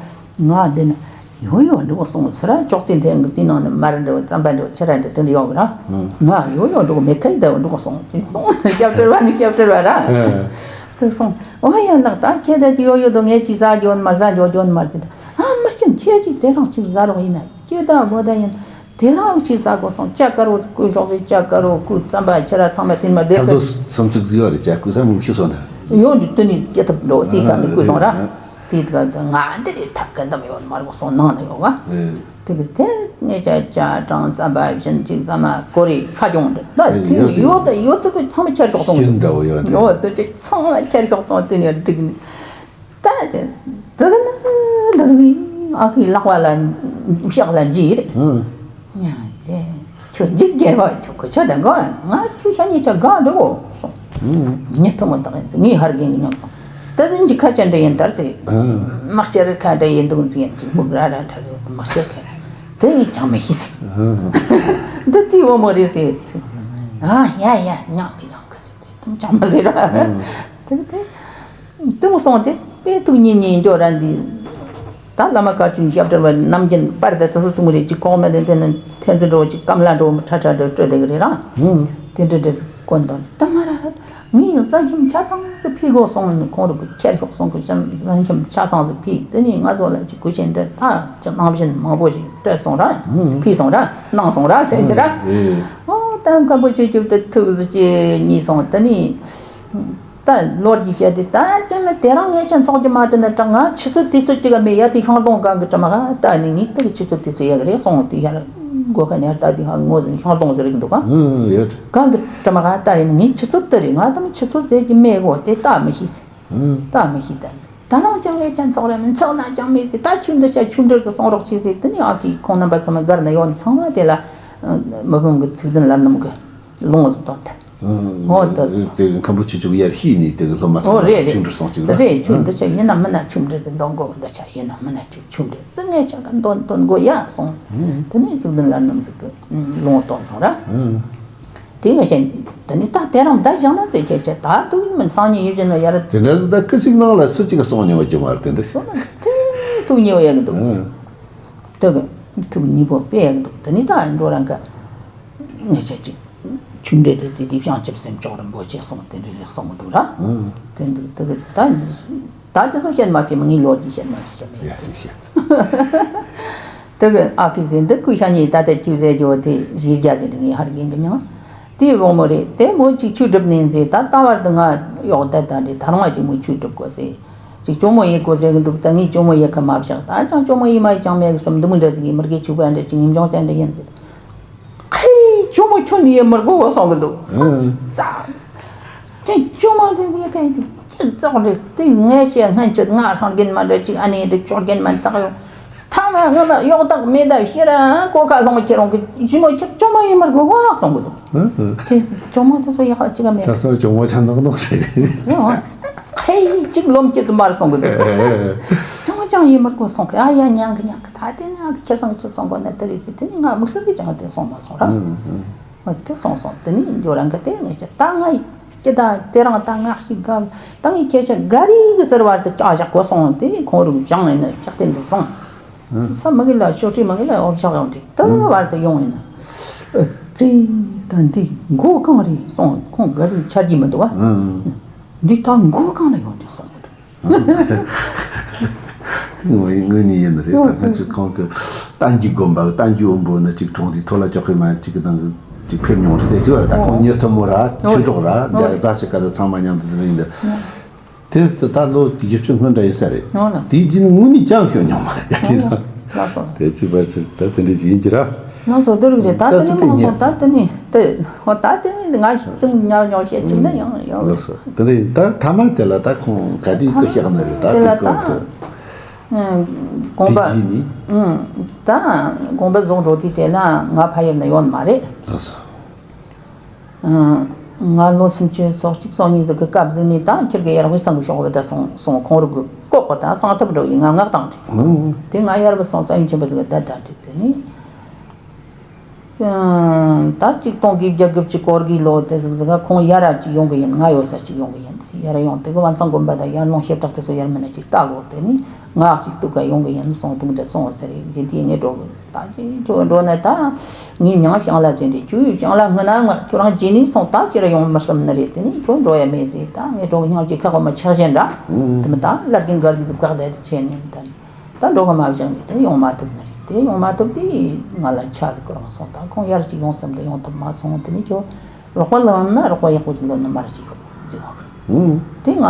ང་འདི་ན་ཡོད་ཡོད་འགྲོ་སོང་ཟེར། ཅོག་ཙེ་འདི་ངི་དེ་ནང་ནས་མར་འདྲ་བོ་རྩམ་པ་འདྲ་བོ་ཕྱུར་ར་འདྲ་དེ་འདྲ་ཡོད་གི་ར། ང་ཡོད་ཡོད་འགྲོ་མེད་ཁ་ཡི་ད་འགྲོ་སོང་། དེ་སོང་སྐྱབས་བྲལ་བ་ནི་སྐྱབས་བྲལ་བ་ར། དེ་སོང་། ཨོ་ཡ་ལགས། ད་ཁྱེད་ད་ཅི་ཡོད་ཡོད་དོ། ངས་ཅི་ཟ་རྒྱུ་མར་ཟ་རྒྱུ་རྒྱུ་མར་ཅི་ད། ཨ་མི་སྐྱོན། ཁྱེད་ཅིག་དེ་རང་ཅིག་ཟ་རོགས་ཡིན་ན། ཁྱེད་ད་བོ་ད་ཡིན། དེ་རང་ཅིག་ཟ་དགོས་སོང་། ཅ་དཀར་བོ་སྐུ་ཞོགས་ཟེར། ཅ་དཀར་བོ་སྐུ་རྩམ་པ་ཕྱུར་ར་ཚང་མ་དེ་མ་བསྡད་ཁྱབ་རྡོ་སུམ་ཅུ་ཟིག་ཡོད་རེད། ཅ་སྐུ་ས་མུ་ཤི་སོང་ད། ཡོད་འདི་དེ་ནི་སྐྱེ་ཐབས་འགྲོ་དེ་ག་ནི་སྐུ་སོང་ར། དེ་དེ་ག་ང་འདི་རེད་ཐབས་ག་འདམ་ཡོད་མར་གོ་སོང་ནང་ན་ཡོད་ག། དེ་གི་དེ་ངས་ཅ་ཅ་གྲང་རྩམ་པ་བཞིན་ཅིག་ཟ་མ་གོ་རེ་ཁ་གྱོང་འདྲ་ད་དེ་ཡོད་ད་ཡོད་ཚིག་གི་ཚང་མ་ཁྱེར་ཤོག་སོང་། ཤིན་འདྲ་བོ་ཡོད་འདྲ། ཡོད་དེ་ཅིག་ཚང་མ་ཁྱེར་ཤོག་སོང་། དེ་ནས་འགྲིག་ནི། ད་ཅི་དེ་གི་ནི་འདི་རུ་ཨ་ཁུའི་ལག་པ་ལ་ཕྱག་ལ་འཇིགས་རེད། ཨང་། ཉ་ཅེ། ཁྱོད་འཇིགས་རྒྱལ་བ་ཁྱོད་ཁོ་ཆོ་དང་གོ་ང་ཁྱོད་ཤ་ཉེ་ཆ་ག་འགྲོ་གོ་སོང་། ཨང་། ཉི་ཐུ་མོ་དག་ཡིན་ངའི་ཧར་རྒན་གྱི་མྱོང་སོང་། ད་དུང་འཇིགས་ཁ་ཅན་འདྲ་ཡིན་དར་སི། ཨང་། དམག་ཆེར་ཁ་འདྲ་ཡིན་འདུག་འཛིན་ཡིན་ཅིག་པུ་ར་ར་འདྲ་དུ་དམག་ཆེར་ཁ་དེ་ངས་ཅང་མི་ཤེས་སི། ཨང་། འདི་དེའི་བུ་མོ་རེད་སི། ཨ་ཡ་ཡ་ཉག་གི་ཉག་གི་སི་དེ་དུང་ཅང་མ་ཟེར་ར། ཨང་། དེ་དེ། དུང་སོང་སྟེ་དཔེ་ཐུགས་ཉིད་ཉིད་འགྱོ་ར་འདི། ད་བླ་མ་དཀར་ཆུང་སྐྱབས་བྲལ་བ་ནམ་རྒྱུན་པར་དེ་ཚོ་དུང་རེ་གཅིག་ཁོག་མ་དེ་དེ་ནི་ཐན་ཚུ་འགྲོ་གཅིག་སྐམ་ལ་འགྲོ་ཁྲ་ཁྲ་འགྲོ་སྤྲོད་དེ་གི་རེད་ར། ཨང་། དེ་འདྲ་འདྲ་ཟིག་གོན་དོན་ད་མ་ར། ངས་གཟན་ཤམ་ཆ་ཚང་ཟིག་ཕུད་དགོས་སོང་ནི་ཁོང་རུ་གི་ཁྱེར་ཤོག་སོང་གི་གཟན་ཤམ་ཆ་ཚང་ཟིག་ཕུད། དེ་ནས་ང་ཚོ་ལ་གཅིག་གུས་ཤིང་འདྲ་ད་ཅི་ནང་བཞིན་མང་པོ་ཞིག་སྤྲད་སོང་ར། ཕུད་སོང་ར་གནང་སོང་ར་ཟེར་གྱི་ར། ཨང་། ཨོ་ད་མཁན་པོ་ཆོས་སྐྱབས་དེ་ཐུགས་སུ་ཆེ་གཉིད་སོང་། དེ་ནས། ད་ལོ་རྒྱུས་བཤད་དེ་ད་ཅི་ནི་དེ་རང་ངས་ཅང་ཚོགས་ཀྱི་མ་དྲན་ན་དྲང་ང་ཆུ་ཚོད་དུས་ཚོད་ཅིག་ག་མེད་ཡ་དེ་ཤང་སྡོང་གང་གི་དྲ་མ་ག་ད་ནི་ངས་དེ་གི་ཆུ་ཚོད་དུས་ཚོད་ཡག་རེད་སོང་དེ་ཡར་མགོ་ཁ་ནས་ད་དེ་ཧ་ངོ་ཟིན་ཤང་སྡོང་ཟེར་གི་འདུག་ག་ཨུ་ཡོད། གང་གི་དྲ་མ་ག་ད་ཡིན་ངས་ཆུ་ཚོད་དེ་རེད་ང་དང་ཆུ་ཚོད་ཟེར་གྱི་མེད་གོ་དེ་ད་མི་ཤེས་སི། ཨུ་ད་མི་ཤེས་ད་ནི་ད་རང་ཅང་ངས་ཅང་ཚོགས་རེད་མི་ཚོགས་ན་ཅང་མེད་སི། ད་ཆུ་འདི་ཤ་ཆུ་འདྲེར་ཟེར་སོང་རོགས་ཆེ་སི། དེ་ནི་ཨ་ཀི་ཁོང་རྣམ་པ་ཚང་མ་སྒར་ན་ཡོད་ཚང་མ་དེ་ལ་མི་ཕམ་གི་ཚིག་བདུན་ལ་རྣམ་གི་ལོངས་སུ་སྟོན་ཐལ། ཨོ་ད་དེ་མཁན་པོ་ཆོས་སྐྱབས་ཡར་ཤེས་ནས་དེ་གི་སློབ་མ་ཚོ་ཨོ་རེད་རེད། ཆུང་འདྲ་སོང་ཅིག་ར། རེད་ཆུང་འདི་ཆ་ཡིན་ན་མིན་ན་ཆུང་འདྲ་ཟིག་འདོན་དགོས། འདི་ཆ་ཡིན་ན་མིན་ན་ཆུང་ཆུང་འདྲ་ཟིག་ངས་ཆ་ག་འདོན་འདོན་དགོས་ཡ་སོང་། དེ་ནས་གཙུག་ལྡན་ལ་རྣམ་ཟིག་གི་ལོངས་སྟོན་སོང་ར། དེ་ངས་ཆ་དེ་ནས་ད་དེ་རང་ད་བཞག་ན་ཚེ་ཁྱེད་ཆ་ད་དུ་མིན་སང་ཉིན་ཡིན་བཞིན་ན་ཡར་དེ་འདྲ་ཟིག་ད་སྐུ་ཚིག་ནང་ལ་སུ་གཅིག་ག་སོང་མྱོང་བ་རྒྱུ་མ་རེད། དེ་འདྲ་ཟིག་སོང་ན་དེ་ཐུགས་ཉེ་བ་ཡག་གི་འདུག་དེ་གི་ཐུགས་ཉེ་པོ་དཔེ་ཡག་གི་འདུག་དེ་ནས་ད་འགྲོ་རང་ག་ངས་ཆ་གཅིག་ཆུ་འདྲེ་དེ་ཙི་དེ་བྱང་ཆུབ་སེམས་མཆོག་རིན་པོ་ཆེ་གསུངས་དེ་འདྲ་རེད་གསུང་གི་འདུག་ར། ཨང་། དེ་འདུག་དེ་གི་ད་ད་དེ་ཚོ་བཤད་མ་བྱེད་མི་ངའི་ལོ་རྒྱུས་བཤད་མ་བྱེད་བཤད་མེད། ཡ་སི་བཤད། དེ་གི་ཨ་ཁུ་ཟེར་འདི་སྐུ་ཤ་ཉེ་ད་ལྟ་གཅིག་ཟེར་རྒྱུ་དེ་གཞི་རྒྱ་ཟེར་ངའི་ཧར་རྒན་གི་མྱིང་། དེའི་དབང་མོ་རེད། དེ་མོ་གཅིག་ཆུ་སྒྲུབ་ནས་ཟེར་ད་ལྟ་བར་དུ་ང་གཡོག་བསྡད་ད་འདྲེ་ད་རང་ང་གཅིག་མོ་ཆུ་སྒྲུབ་དགོས་ཟེར། གཅིག་ཅོ་མོ་ཡེ་དགོས་ཟེར་གི་འདུག་ད་ངས་ཅོ་མོ་ཡེ་ཁ་མ་བཞག་ད་ཅང་ཅོ་མོ་ཡེ་མ་ཡེ་ཅང་མེད་གི་སོམ་འདི་མོ་འདྲ་ཟིག་གི་མི་རྒས་ཕྱུག་པ་འདྲ་གཅིག་ངེས་འབྱུང་ཅན་འདྲ་ཡིན་ཟེར། ཁའི་ཇོ་མོ་ཁྱོད་ནི་ཡེ་མི་དགོ་གསུང་གི་འདུག་ཨང་། ཙ། དེ་ཇོ་མོ་དེ་ཚེ་ཁའི་དེ་ཅི་ཙོག་རེད་དེ་ངས་བཤད་སྔན་ཆད་ང་རང་རྒན་མ་འདྲ་ཅིག་ཨ་ནེ་འདྲ་ཅོག་རྒན་མ་བཏགས་ཡོང་། ཐ་མ་ང་མ་གཡོག་བདག་མེད་ད་ཤེས་ར་གོ་ཁ་ལོང་ཁྱེར་རོང་གི་ཇི་མོ་ཁྱེར་ཇོ་མོ་ཡེ་མི་དགོ་གསུང་གི་འདུག་ཨང་། དེ་ཇོ་མོ་དེ་ཚོ་ཡག་ཅིག་མེད། ས་སོ་ཇོ་མོ་ཆ་ནག་ནོག་རེད། ཨང་། ཁའི་གཅིག་ལོམ་སྐྱེ་ཙི་མར་སོང་གི་འདུག་ཅང་ཅང་ཡིན་མར་གོ་སོང་གི་ཨ་ཡ་ཉང་གི་ཉང་གི་ད་དེ་ནི་ཨ་གི་ཁྱེར་སོང་གི་ཁྱེར་སོང་གོ་ན་དེ་རེད་ཟེར་དེ་ནི་ང་དམིགས་བསལ་གི་ཅང་དེ་སོང་མ་སོང་ར། ཨ་དེ་སོང་སོང་དེ་ནི་འཇོ་རང་གི་དེ་ངས་ཀྱི་ད་ང་ཡི་ཀྱི་ད་དེ་རང་ད་ང་ཞིག་ག་ད་ངས་ཁྱེད་ཅག་ག་རི་གི་ཟེར་བར་དུ་ཀྱག་བཞག་གོ་སོང་དེ་ཁོང་རུ་བཞེངས་ཡིན་ན་ཀྱག་དེ་འདུག་སོང་། ས་མ་གི་ལ་ཤོག་དྲི་མ་གི་ལ་འོར་བཞག་ཡོང་དེ་ད་བར་དུ་ཡོང་ཡིན་ན། ཨ་ཙི་ད་འདི་མགོ་གང་རེད་སོང་ཁོང་ག་རི་ཆར་གྱི་མི་འདུག་ཨ། འདི་ད་མགོ་གང་ལ་ཡོང་དེ་སོང་། དངོས་དངོས་གནས་ཡིན་ནི་རེད། ད་ལྷན་ཅིག་ཁོང་གི་ཏན་གྱི་དགོན་པ་གི་ཏན་གྱི་དབོན་པོ་ནི་ཅིག་གྲོང་དེ་ཐོ་ལ་ཅོག་གི་མ་ཅིག་གི་ནང་གི་ཅིག་ཕེབས་མྱོང་རེད་ཟེར་གྱི་བ་རེད། ད་ཁོང་ཉི་ཐུ་མོ་ར་ཆོས་གྲོགས་ར་འདི་རྫ་ཆེ་ཀ་ད་ཚང་མ་མཉམ་དུ་ཟིན་ཡིན་འདི་དེ་ད་ལོ་བཞི་བཅུ་སྔོན་འདྲ་ཡིན་ས་རེད། དེའི་རྗེས་ནི་དངོས་གནས་ཅང་ཤོད་མྱོང་མ་རེད། ད་ཅི་ན་དེ་ཅི་བར་ཕྱིར་ད་དེ་འདྲ་ཅིག་ཡིན་གྱི་ར། ལགས་སོ་དེ་རིགས་རེད། ད་དེ་ནི་མ་སོང་ད་དེ་ནི་དེ་ཧོ་ད་དེ་ནི་ང་ཞིག་ཏུང་ཉག་ཉོག་བཤད་བཅུག་ན་ཡང་ཡང་། ལགས་སོ་དེ་འདྲ་ཡིན། ད་ཐ་མ་དེ་ལ་ད་ཁོང་ག་དུས་སྐུ་གཤེགས་ནི་རེད། ད་དེ་ལ་དེ་ད་སྐོར་དུ་ དགོངས་པ། དེ་རྗེས་ནི། ད་དགོངས་པ་རྫོགས་འགྲོ་དུས་དེ་ན་ང་ཕ་ཡུལ་ན་ཡོད་མ་རེད། ལགས་སོ། ང་ལོ་སུམ་ཅུ་སོ་གཅིག་སོ་གཉིས་ཟིག་གི་སྐབས་ཟིག་ནས་ད་ཁྱེད་ཀྱི་ཡར་དབུས་གཙང་གི་ཤོག་བུ་ད་སོང་སོང་ཁོང་རུ་གི་ལྐོག་གི་ད་གསང་ཐབས་འགྲོ་ཡི་ང་མངགས་བཏང་རེད། དེ་ང་ཡར་བུད་སོང་ས་ཡུམ་ཆེན་པོ་ཟིག་གི་ད་ད་འགྲིག་དེ་ནས། ད་གཅིག་སྟོང་དགུ་བརྒྱ་དགུ་བཅུ་གོ་དགུའི་ལོ་དེ་ཟིག་ཟིག་ག་ཁོང་ཡར་ར་གཅིག་ཡོང་གི་ཡིན། ང་ཡོད་ས་གཅིག་ཡོང་གི་ཡིན་ཟེར། ཡར་ཡོང་དེ་གི་བན་ཚང་དགོན་པ་དང་ཡར་ལུང་ཞིབ་ཕྲ་དེ་ཚོ་ཡར་མིན་ན་གཅིག་ལྟ་དགོས། དེ་ནི་ང་གཅིག་ཏུ་ག་ཡོང་གི་ཡིན་སོང་དུང་འདྲ་སོང་ཟེར་རེད། དེ་དུས་ངས་འགྲོ་གི་ད་ཅི་ཁྱོད་འགྲོ་ན་ད་ངའི་མྱང་བྱང་ལ་ཟེར་འདྲི་ཁྱོད་བྱང་ལ་སྔོན་ན་ང་ཁྱོད་རང་རྗེས་ནས་སོང་ད་ཕྱིར་ཡོང་མི་བསམ་ནི་རེད། དེ་ནི་ཁྱོད་འགྲོ་ཡ་མེད་ཟེར། ད་ངས་འགྲོ་གི་སྙིང་རྗེ་ཁ་གོ་མ་ཆགས་བཞིན་འདྲ། དེ་མི་ད་སླར་གིན་གར་གི་ཟིག་བཀག་བསྡད་དེ་ཆེ་ནས་ད། ད་འགྲོ་གི་མ་བཞག་ནས་དེ་ཡོང་མ་ཐུབ་ནི་རེད། དེ་ཡོང་མ་ཐུབ་དུས་ང་ལ་ཆ་ཟིག་གི་རང་སོང་། ད་ཁོང་ཡར་ཅིག་ཡོང་བསམ་དུ་ཡོང་ཐུབ་མ་སོང་། དེ་ནས་ཁྱོད་རོགས་པ་ལ་ཡོང་ན་རོགས་པ་ཡག་པོ་ཅིག་ལོན་ནི་མ་རེད་ཅིག་ཟེར་བ་གི། དེ་ང་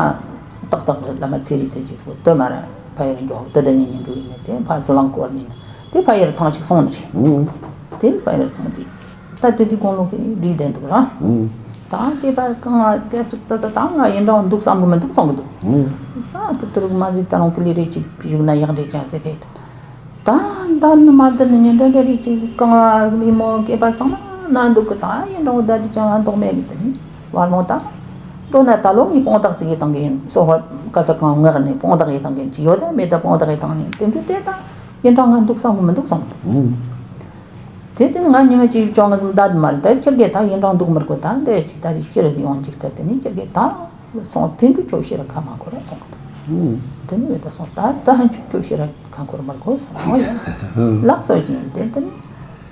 ཏག་ཏག་བླ་མ་ཚེ་རིང་ཟེར་གྱི་ཟིག་དེ་མ་ར་ཕ་ཡུལ་འགྱོ་གི་དེ་ད་ངས་ཉིན་འགྲོ་ཡིན་ནི་དེ་ཕ་ཟི་ལང་སྐོར་ནས་ནི་དེ་ཕ་ཡུལ་ཐང་ཅིག་སོང་ནི་རེད། དེ་ཕ་ཡུལ་སོང་དུས། ད་དེ་དུས་དགུང་ལོ་གི་བགྲེས་བསྡད་འདུག་ར། ད་དེ་པ་གང་ང་སྐད་ཅིག་ད་ད་ད་ང་ཡིན་རང་འདུག་བསམ་གི་མི་འདུག་བསམ་གི་འདུག་ད་དེ་དུས་མ་ཟིག་ད་རུང་ཀི་ལི་རེ་ཅིག་བཞུགས་ན་ཡག་འདྲེ་ཅང་ཟེར་གི་འདུག་ད་ད་ནི་མ་འདི་ནི་ཉིན་འདྲ་འདྲ་རེ་ཅིག་གང་ང་མི་མོ་སྐད་པ་ཚང་མ་ན་འདུག་གི་ད་ཡིན་རང་ད་དེ་ཅང་ང་མདོག་མེད་གི་དེ་ནི་བར་མོ་ད་འགྲོ་ན་ད་ལོ་ངས་དཔང་རྟགས་ཟིག་ཡེ་བཏང་གི་ཡིན། སོ་ཧོ་ག་ས་གང་ངག་ནས་དཔང་རྟགས་ཡེ་བཏང་གི་ཡིན། ཅི་ཡོད་ད་མེད་ད་དཔང་རྟགས་ཡེ་བཏང་ནས་དེ་འདྲ་དེ་ད་ཡིན་རང་ང་འདུག་བསམ་གི་མི་འདུག་བསམ་གི་འདུག་དེ་དེ་ང་ཉི་མ་གཅིག་ཅང་ང་འདའ་མ་རེད། ད་ཁྱེད་ཀྱིས་ད་ཡིན་རང་འདུག་མི་དགོས། ད་འདི་ཅིག་ད་རེས་ཕྱིར་ཡོང་ཅིག་ད་དེ་ནས་ཁྱེད་ཀྱིས་ད་སོང་དེ་འདྲ་ཁྱོད་ཕྱིར་ཁ་མ་འཁོར་སོང་གི་འདུག་དེ་ནས་ད་སོང་ད་ད་ཧན་ཅིག་ཁྱོད་ཕྱིར་ཁ་འཁོར་མི་དགོས་སོང་། ཨོ་ཡ། ལགས་སོ་ཅིག་ཡིན་དེ་དེ་ནས་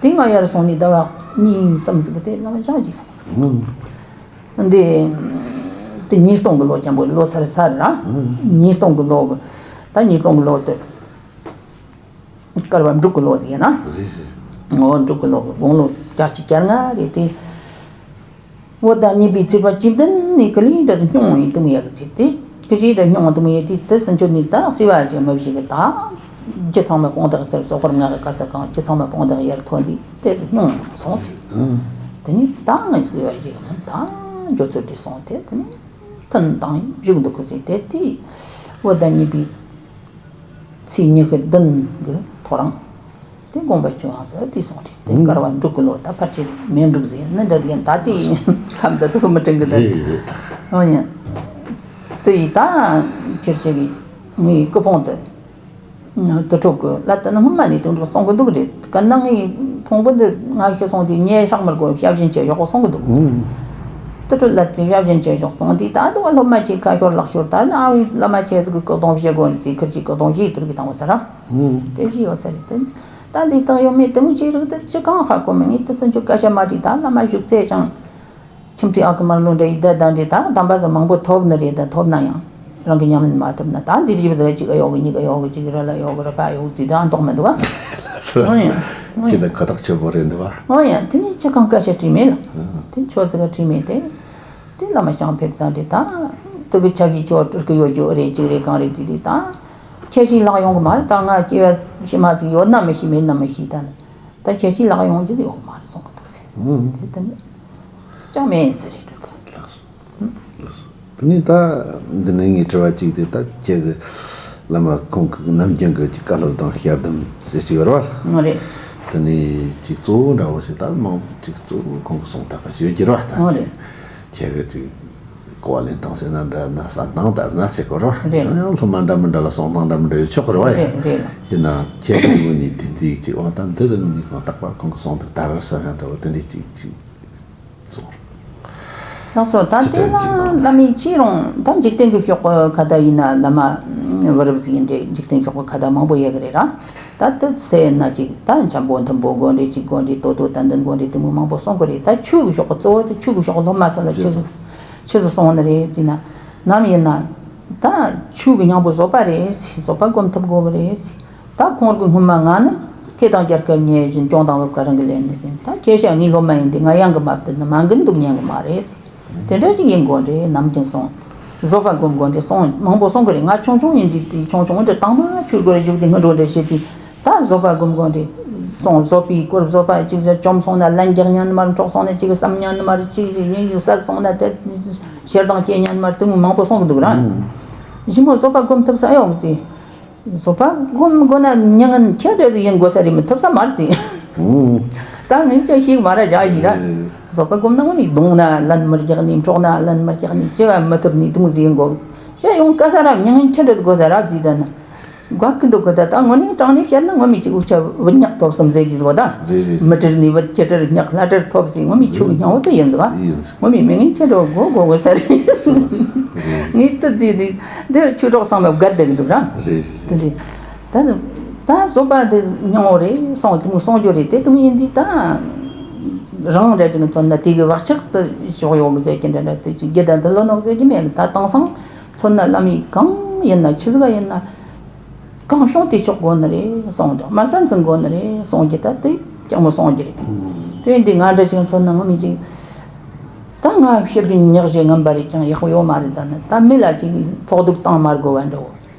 དེ་ང་ཡར་སོང་ནས་ཟླ་བ་གཉིས་གསུམ་ཟིག་གི་དེ་ལམ་ཞང་ཅིག་སོང་ཟིག་འདི་དེ་ཉིས་སྟོང་གི་ལོ་ཅན་པོ་ལོ་སར་སར་ར། ཉིས་སྟོང་གི་ལོ་ད་ཉིས་སྟོང་གི་ལོ་དེ། སྐར་བ་འབྲུག་གི་ལོ་ཟིག་ཡིན་ན། རེད་རེད། འོ་འབྲུག་གི་ལོ་དགུང་ལོ་བརྒྱད་ཅུ་གྱ་ལྔ་རེད་དེ། བོད་ཟླ་གཉིས་པའི་ཚེས་པ་བཅུ་བདུན་ནས་ཀི་ལི་འདྲ་སྙུང་ཡིན་དུ་མི་ཡག་ཟིག་དེ་ཀི་ཞིག་འདྲ་སྙུང་དུ་མི་ཡོད་དེ་དེ་སུན་ཆོད་ནས་ད་སུས་བ་ཅིག་མི་བྱེད་གི་ད། རྒྱུ་ཚང་མ་དཔང་རྟགས་ཚུར་སོ་སྐོར་ང་གི་ག་ས་གང་རྒྱུ་ཚང་མ་དཔང་རྟགས་ཡར་ཐོན་དུས་དེ་ཚོ་སྙུང་སོང་ཟིག་དེ་ནས་ད་ངས་སུས་བ་ཞིག་མིན་ད་འགྱོ་ཚུལ་དེ་སོང་དེ་དེ་ནས་ཐུན་དང་བཞུགས་འདུག་གི་ཟིག་དེ་དེ་བོད་ཟླ་གཉིས་པའི། ཚེས་ཉི་ཤུ་བདུན་གི་ཐོ་རངས། དེ་དགོངས་པ་ཆོས་དབྱིངས་སུ་དེ་སོང་རེད། དེ་སྐར་བ་འབྲུག་གི་ལོ་ད་ཕལ་ཆེར་མེ་འབྲུག་ཟེར་ནི་འདྲ་ཡིན། ད་དེ་ཁམས་ད་དེ་སོ་མི་དྲན་གི་ད། རེད་རེད། ཨོ་ཡ། དེ་ཡི་ད་ཁྱེར་ཆེ་གི་ངའི་སྐུ་ཕུང་དུ་དུ་ཕྲུག་གི་ལ་ད་ནི་སྔོན་མ་ནས་དུ་འགྲོ་གསུང་གི་འདུག་རེད། ག་ནང་ངའི་ཕུང་པོ་འདི་ང་ཤི་སོང་དུས་ཉེ་ཧྲག་མི་དགོས་ཞབས་ཞུ་བྱེད་ཞོག་གསུང་གི་འདུག་དུ་ཕྲུག་ལ་དེ་ཞབས་ཞུ་བྱེད་ཞོག་གསུང་དུས་ད་དུ་བ་སློབ་མ་ཆེ་ཁ་ཤོར་ལག་ཤོར་ད་ནི་ཨ་བའི་བླ་མ་ཆེ་ཟིག་གི་སྐུ་གདུང་བཞེས་དགོས་ནི་ཚེ་ཁུར་གྱི་སྐུ་གདུང་བཞེས་དུར་གི་དང་བ་ས་ར། དེ་བཞི་ཡོད་ས་རེད་དེ། ད་འདི་དག་ཡོད་མེད་དེ་མོ་ཅིག་རིགས་དེ་ཅི་གང་ཧ་གོ་མི་ངེས་དེ་སུན་ཆོད་སྐད་ཆ་མ་དྲིས་ད་བླ་མ་བཞུགས་ཚེ་ཅང་། ཁྱིམ་མཚེས་ཨ་ཁུ་མར་ལོ་འདྲ་ཡི་ད་ད་འདྲེ་ད་དམ་པ་ཟ་མང་པོ་ཐོབ་ནི་རེད། ད་ཐོབ་ན་ཡང་རང་གི་ཉམས་ལེན་མ་ཐུབ་ན་ད་འདི་རིགས་ཟ་གཅིག་ག་ཡོག་གི་གཉིས་ཀ་ཡོག་གི་གཅིག་ར་ལ་ཡོག་གི་ར་ཕ་ཡོག་ཙི་ད་མདོག་མི་འདུག་ཨ། ཨོ་ཡ། ཁྱེད་ད་ཁ་ཐག་ཆོད་པོ་རེད་འདུག་ཨ། ཨོ་ཡ་དེ་ནི་ཅི་གང་སྐད་ཆ་དྲིས་མེད་ལ། དེ་ཆོས་ཟིག་ག་དྲིས་མེད་དེ། དེ་བླ་མ་ཞང་ཕེབས་ཙང་དེ་ད། དུ་གི་ཆ་གི་ཆོ་སྤྲུལ་གི་ཡོད་རྒྱུ་རེད་ཅིག་རེད་གང་རེད་ཅིག་དེ་ད། ཁྱེད་ཞིག་ལག་ཡོང་གི་མ་རེད། ད་ང་སྐྱེ་བ་ཕྱི་མ་ཟིག་ཡོད་ན་མི་ཤེས་མེད་ན་མི་ཤེས་ད་ནི། ད་ཁྱེད་ཞིག་ལག་ཡོང་རྒྱུ་ཡོད་གི་མ་རེད་གསུང་གི་འདུག་ཟེར། དེ་ད་ནི་ཅང་མེད་ཟེར་རེད་སྤྲུལ་གི། ལགས་སོ། ལགས་སོ། དེ་ནས་ད་འདི་ནས་ངའི་དྲི་བ་གཅིག་དེ་ད་ཁྱེད་ཀྱི་བླ་མ་ཁོང་གི་ནམ་རྒྱུན་གྱི་ཅིག་བཀའ་སློབ་དང་ཞལ་གདམས་ཟེར་གྱི་ཡོད་རེད་བ། ཨོ་རེད། དེ་ནས་ཅིག་གཙོ་བོ་འདྲ་བོ་ཞིག་ད་མང་ཅིག་གཙོ་བོ་ཁོང་གི་གསུང་ཐག་པ་ཞིག་ཡོད་ཀྱི་རེད་བ། ད་ཨོ་རེད། ཁྱེད་ཀྱི་ཅིག་གོ་བ་ལེན་སྟངས་ཟེར་ན་འདྲ་ན་བསམ་སྟངས་ལྟར་ན་ཟེར་གོ་རེད་བ། རེད། ཡང་ཡང་སློབ་མ་འདྲ་མི་འདྲ་ལ་གསུང་སྟངས་འདྲ་མི་འདྲ་ཡོད་ཆོག་གི་རེད་བ། རེད་རེད། ཡིན་ན་ཁྱེད་ཀྱི་ངོས་ནས་དེ་འདྲའི་ཅིག་འོ་ད་འདི་ལ་ངོས་ནས་ཁོང་རྟག་པར་ཁོང་གི་གསུང་ཐུབ་ད་རེད་བསམ་ཡང་འདྲ་བོ་དེ་འདྲའི་ཅིག་ཅིག་སོང་། ལགས་སོ། ད་ལྟའི་བླ་མའི་ཅི་རུང་ད་འཇིག་རྟེན་གྱི་ཕྱོགས་ཀྱི་ཁ་བརྡ་ཡིན་ན་བླ་མ་བུ་རབས་ཟིག་ཡིན་འདྲ་འཇིག་རྟེན་ཕྱོགས་ཀྱི་ཁ་བརྡ་མང་པོ་ཡོད་གི་རེད་ར། ད་དེ་ཟེར་ན་ཅིག་ད་འཇམ་པོ་མཐུན་པོ་དགོན་འདྲ་ཅིག་དགོན་འདྲ་ཏོ་ཏོ་ཏན་ཏན་དགོན་འདྲ་དེ་མོ་མང་པོ་གསུང་གི་རེད། ད་ཆོས་ཀྱི་ཕྱོགས་ཀྱི་གཙོ་བོ་དེ་ཆོས་ཀྱི་ཕྱོགས་ཀྱི་སློབ་མ་ཚོ་ལ་ཆི་ཟིག་ཆི་ཟིག་གསུང་ནི་རེད་ཟེར་ན། ནམ་ཡིན་ན་ད་ཆོས་ཀྱི་སྙིང་པོ་བཟོད་པ་རེད། བཟོད་པ་སྒོམ་ཐུབ་དགོས་གི་རེད། ད་ཁོང་གི་སྔོན་མ་ང་ནི་ཁེ་དང་རྒྱལ་ཁབ་ཉེ་བཞིན་སྐྱོང་དང་བབ་ཀ་རང་གི་ལས་ནི་ཟིན། ད་ཁྱེད་ཤ་ངའི་སློབ་མ་ཡིན་ཏེ་ང་ཡང་གི་མ་བཏུལ་ན་མ་འགུལ་འདུག་ཉན་གི་མ་རེད། དེ་འདྲ་ཅིག་ཡིན་དགོས་རེད། ནམ་རྒྱུན་སོང་བཟོད་པ་སྒོམ་དགོས་རེད། སོང་མང་པོ་སོང་གི་རེད། ང་ཆུང་ཆུང་ཡིན་དུས་དེ་ཆུང་ཆུང་འདྲ་དང་མ་ཆུ་སྒོར་བཞུགས་ཏེ་སྔོན་འགྲོ་འདྲ་བྱེད་དུས་ད་བཟོད་པ་སྒོམ་དགོས་རེད། སོང་བཟོད་པའི་སྐོར་བཟོད་པ་ཅིག་བཅོམ་སོང་ན་ལན་རྒྱག་ཉན་མར་འཕྲོག་སོང་ན་ཅིག་བསམ་ཉན་མར་ཅིག་ཡིན་ཡུལ་ས་སོང་ན་དེ་ཞེ་སྡང་སྐྱེ་ཉན་མར་དེ་མོ་མང་པོ་སོང་གི་འདུག་ར། ཞི་མོ་བཟོད་པ་སྒོམ་ཐུབ་ས་ཨེ་ཡོང་ཟེར། བཟོད་པ་སྒོམ་དགོས་ན་མྱ་ངན་ཆེ་འདྲ་ཟིག་ཡིན་དགོས་ས་རེད། མི་ཐུབ་ས་མ་རེད་ཟིག་ད་ངས་ཅང་ཤེས་མ་ར་བཞག་ཞིག་ར། བཟོད་པ་སྒོམ་ན་ངོ་མི་གདོང་ན་ལན་མི་རྒྱག་ནི། འཕྲོག་ན་ལན་མི་རྒྱག་ནི། ཅི་བ་མི་ཐུབ་ནི་དུང་ཟིག་ཡིན་དགོས། ཅི་ཡོང་དཀའ་ས་ར། མྱ་ངན་ཆེ་འདྲ་ཟིག་དགོས་ས་ར་ཟིག་ད་ན། དགའ་གི་འདུག་གི། ད་ད་དངོས་གནས་དྲང་གནས་བཤད་ན་ངོ་མི་ཅིག་འུ་ཆ་བུ་ཉག་ཐོབ་སམ་ཟེར་གྱི་བཟོ་ད། རེད་རེད། མི་གྲལ་ནས་བུ་ཁྱི་གྲལ་ཉག་ལྷ་གྲལ་ཐོབ་ཟིག་ངོ་མི་ཆུ་སྙིང་བོ་དེ་ཡིན་ཟིག་ཨ། ཡིན་ཟིག་ངོ་མི་མི་ངན་ཁྱི་འགྲོ་དགོས་དགོས་དགོས་ས་རེད། ངས་དུ་ཟིག་ནི་འདིར་ཆོས་གྲོགས་ཚང་མ་བརྒལ་བསྡད་གི་འདུག་ར། རེད་རེད། དེ་འདྲ། ད་ད་བཟོད་པ་འདི་སྙིང་བོ་རེད། སོང་དུང་སོང་རྒྱུ་རེད། དེ་དུང་ཡིན་དུས་ད་རང་འདྲ་ཅིག་མཚོན་ན་དེ་གི་བག་ཆགས་དུ་ཞོག་ཡོང་གི་ཟེར་གྱི་འདྲ་འདྲ། དེ་ཅིག་རྒྱུ་ད་འདི་ལོ་ནོག་ཟེར་གྱི་མེད་གི། ད་དེང་སང་མཚོན་ན་བླ་མའི་གང་ཡིན་ན་ཆི་ཟིག་ཡིན་ན། གང་བྱུང་དེ་ཆོག་དགོས་ནི་རེད་གསུངས་ཀྱང་། མ་ས་འཛིན་དགོས་ནི་རེད་གསུངས་ཀྱི། ད་དེ་ཀྱང་མོ་གསུངས་ཀྱི་རེད། དེ་ཡིན་དུས་ང་འདྲ་ཞིག་མཚོན་ན་ངོ་མི་ཅིག་ད་ང་ཕྱིར་གྱི་ཉག་བཞེས་ངན་པ་རེད་ཀྱང་ཡག་པོ་ཡོད་མ་རེད། ད་ནི་ད་མི་ལ་ཅིག་ཕོག་སྡུག་བཏང་མ་དགོས་པ་འདྲ་བོ།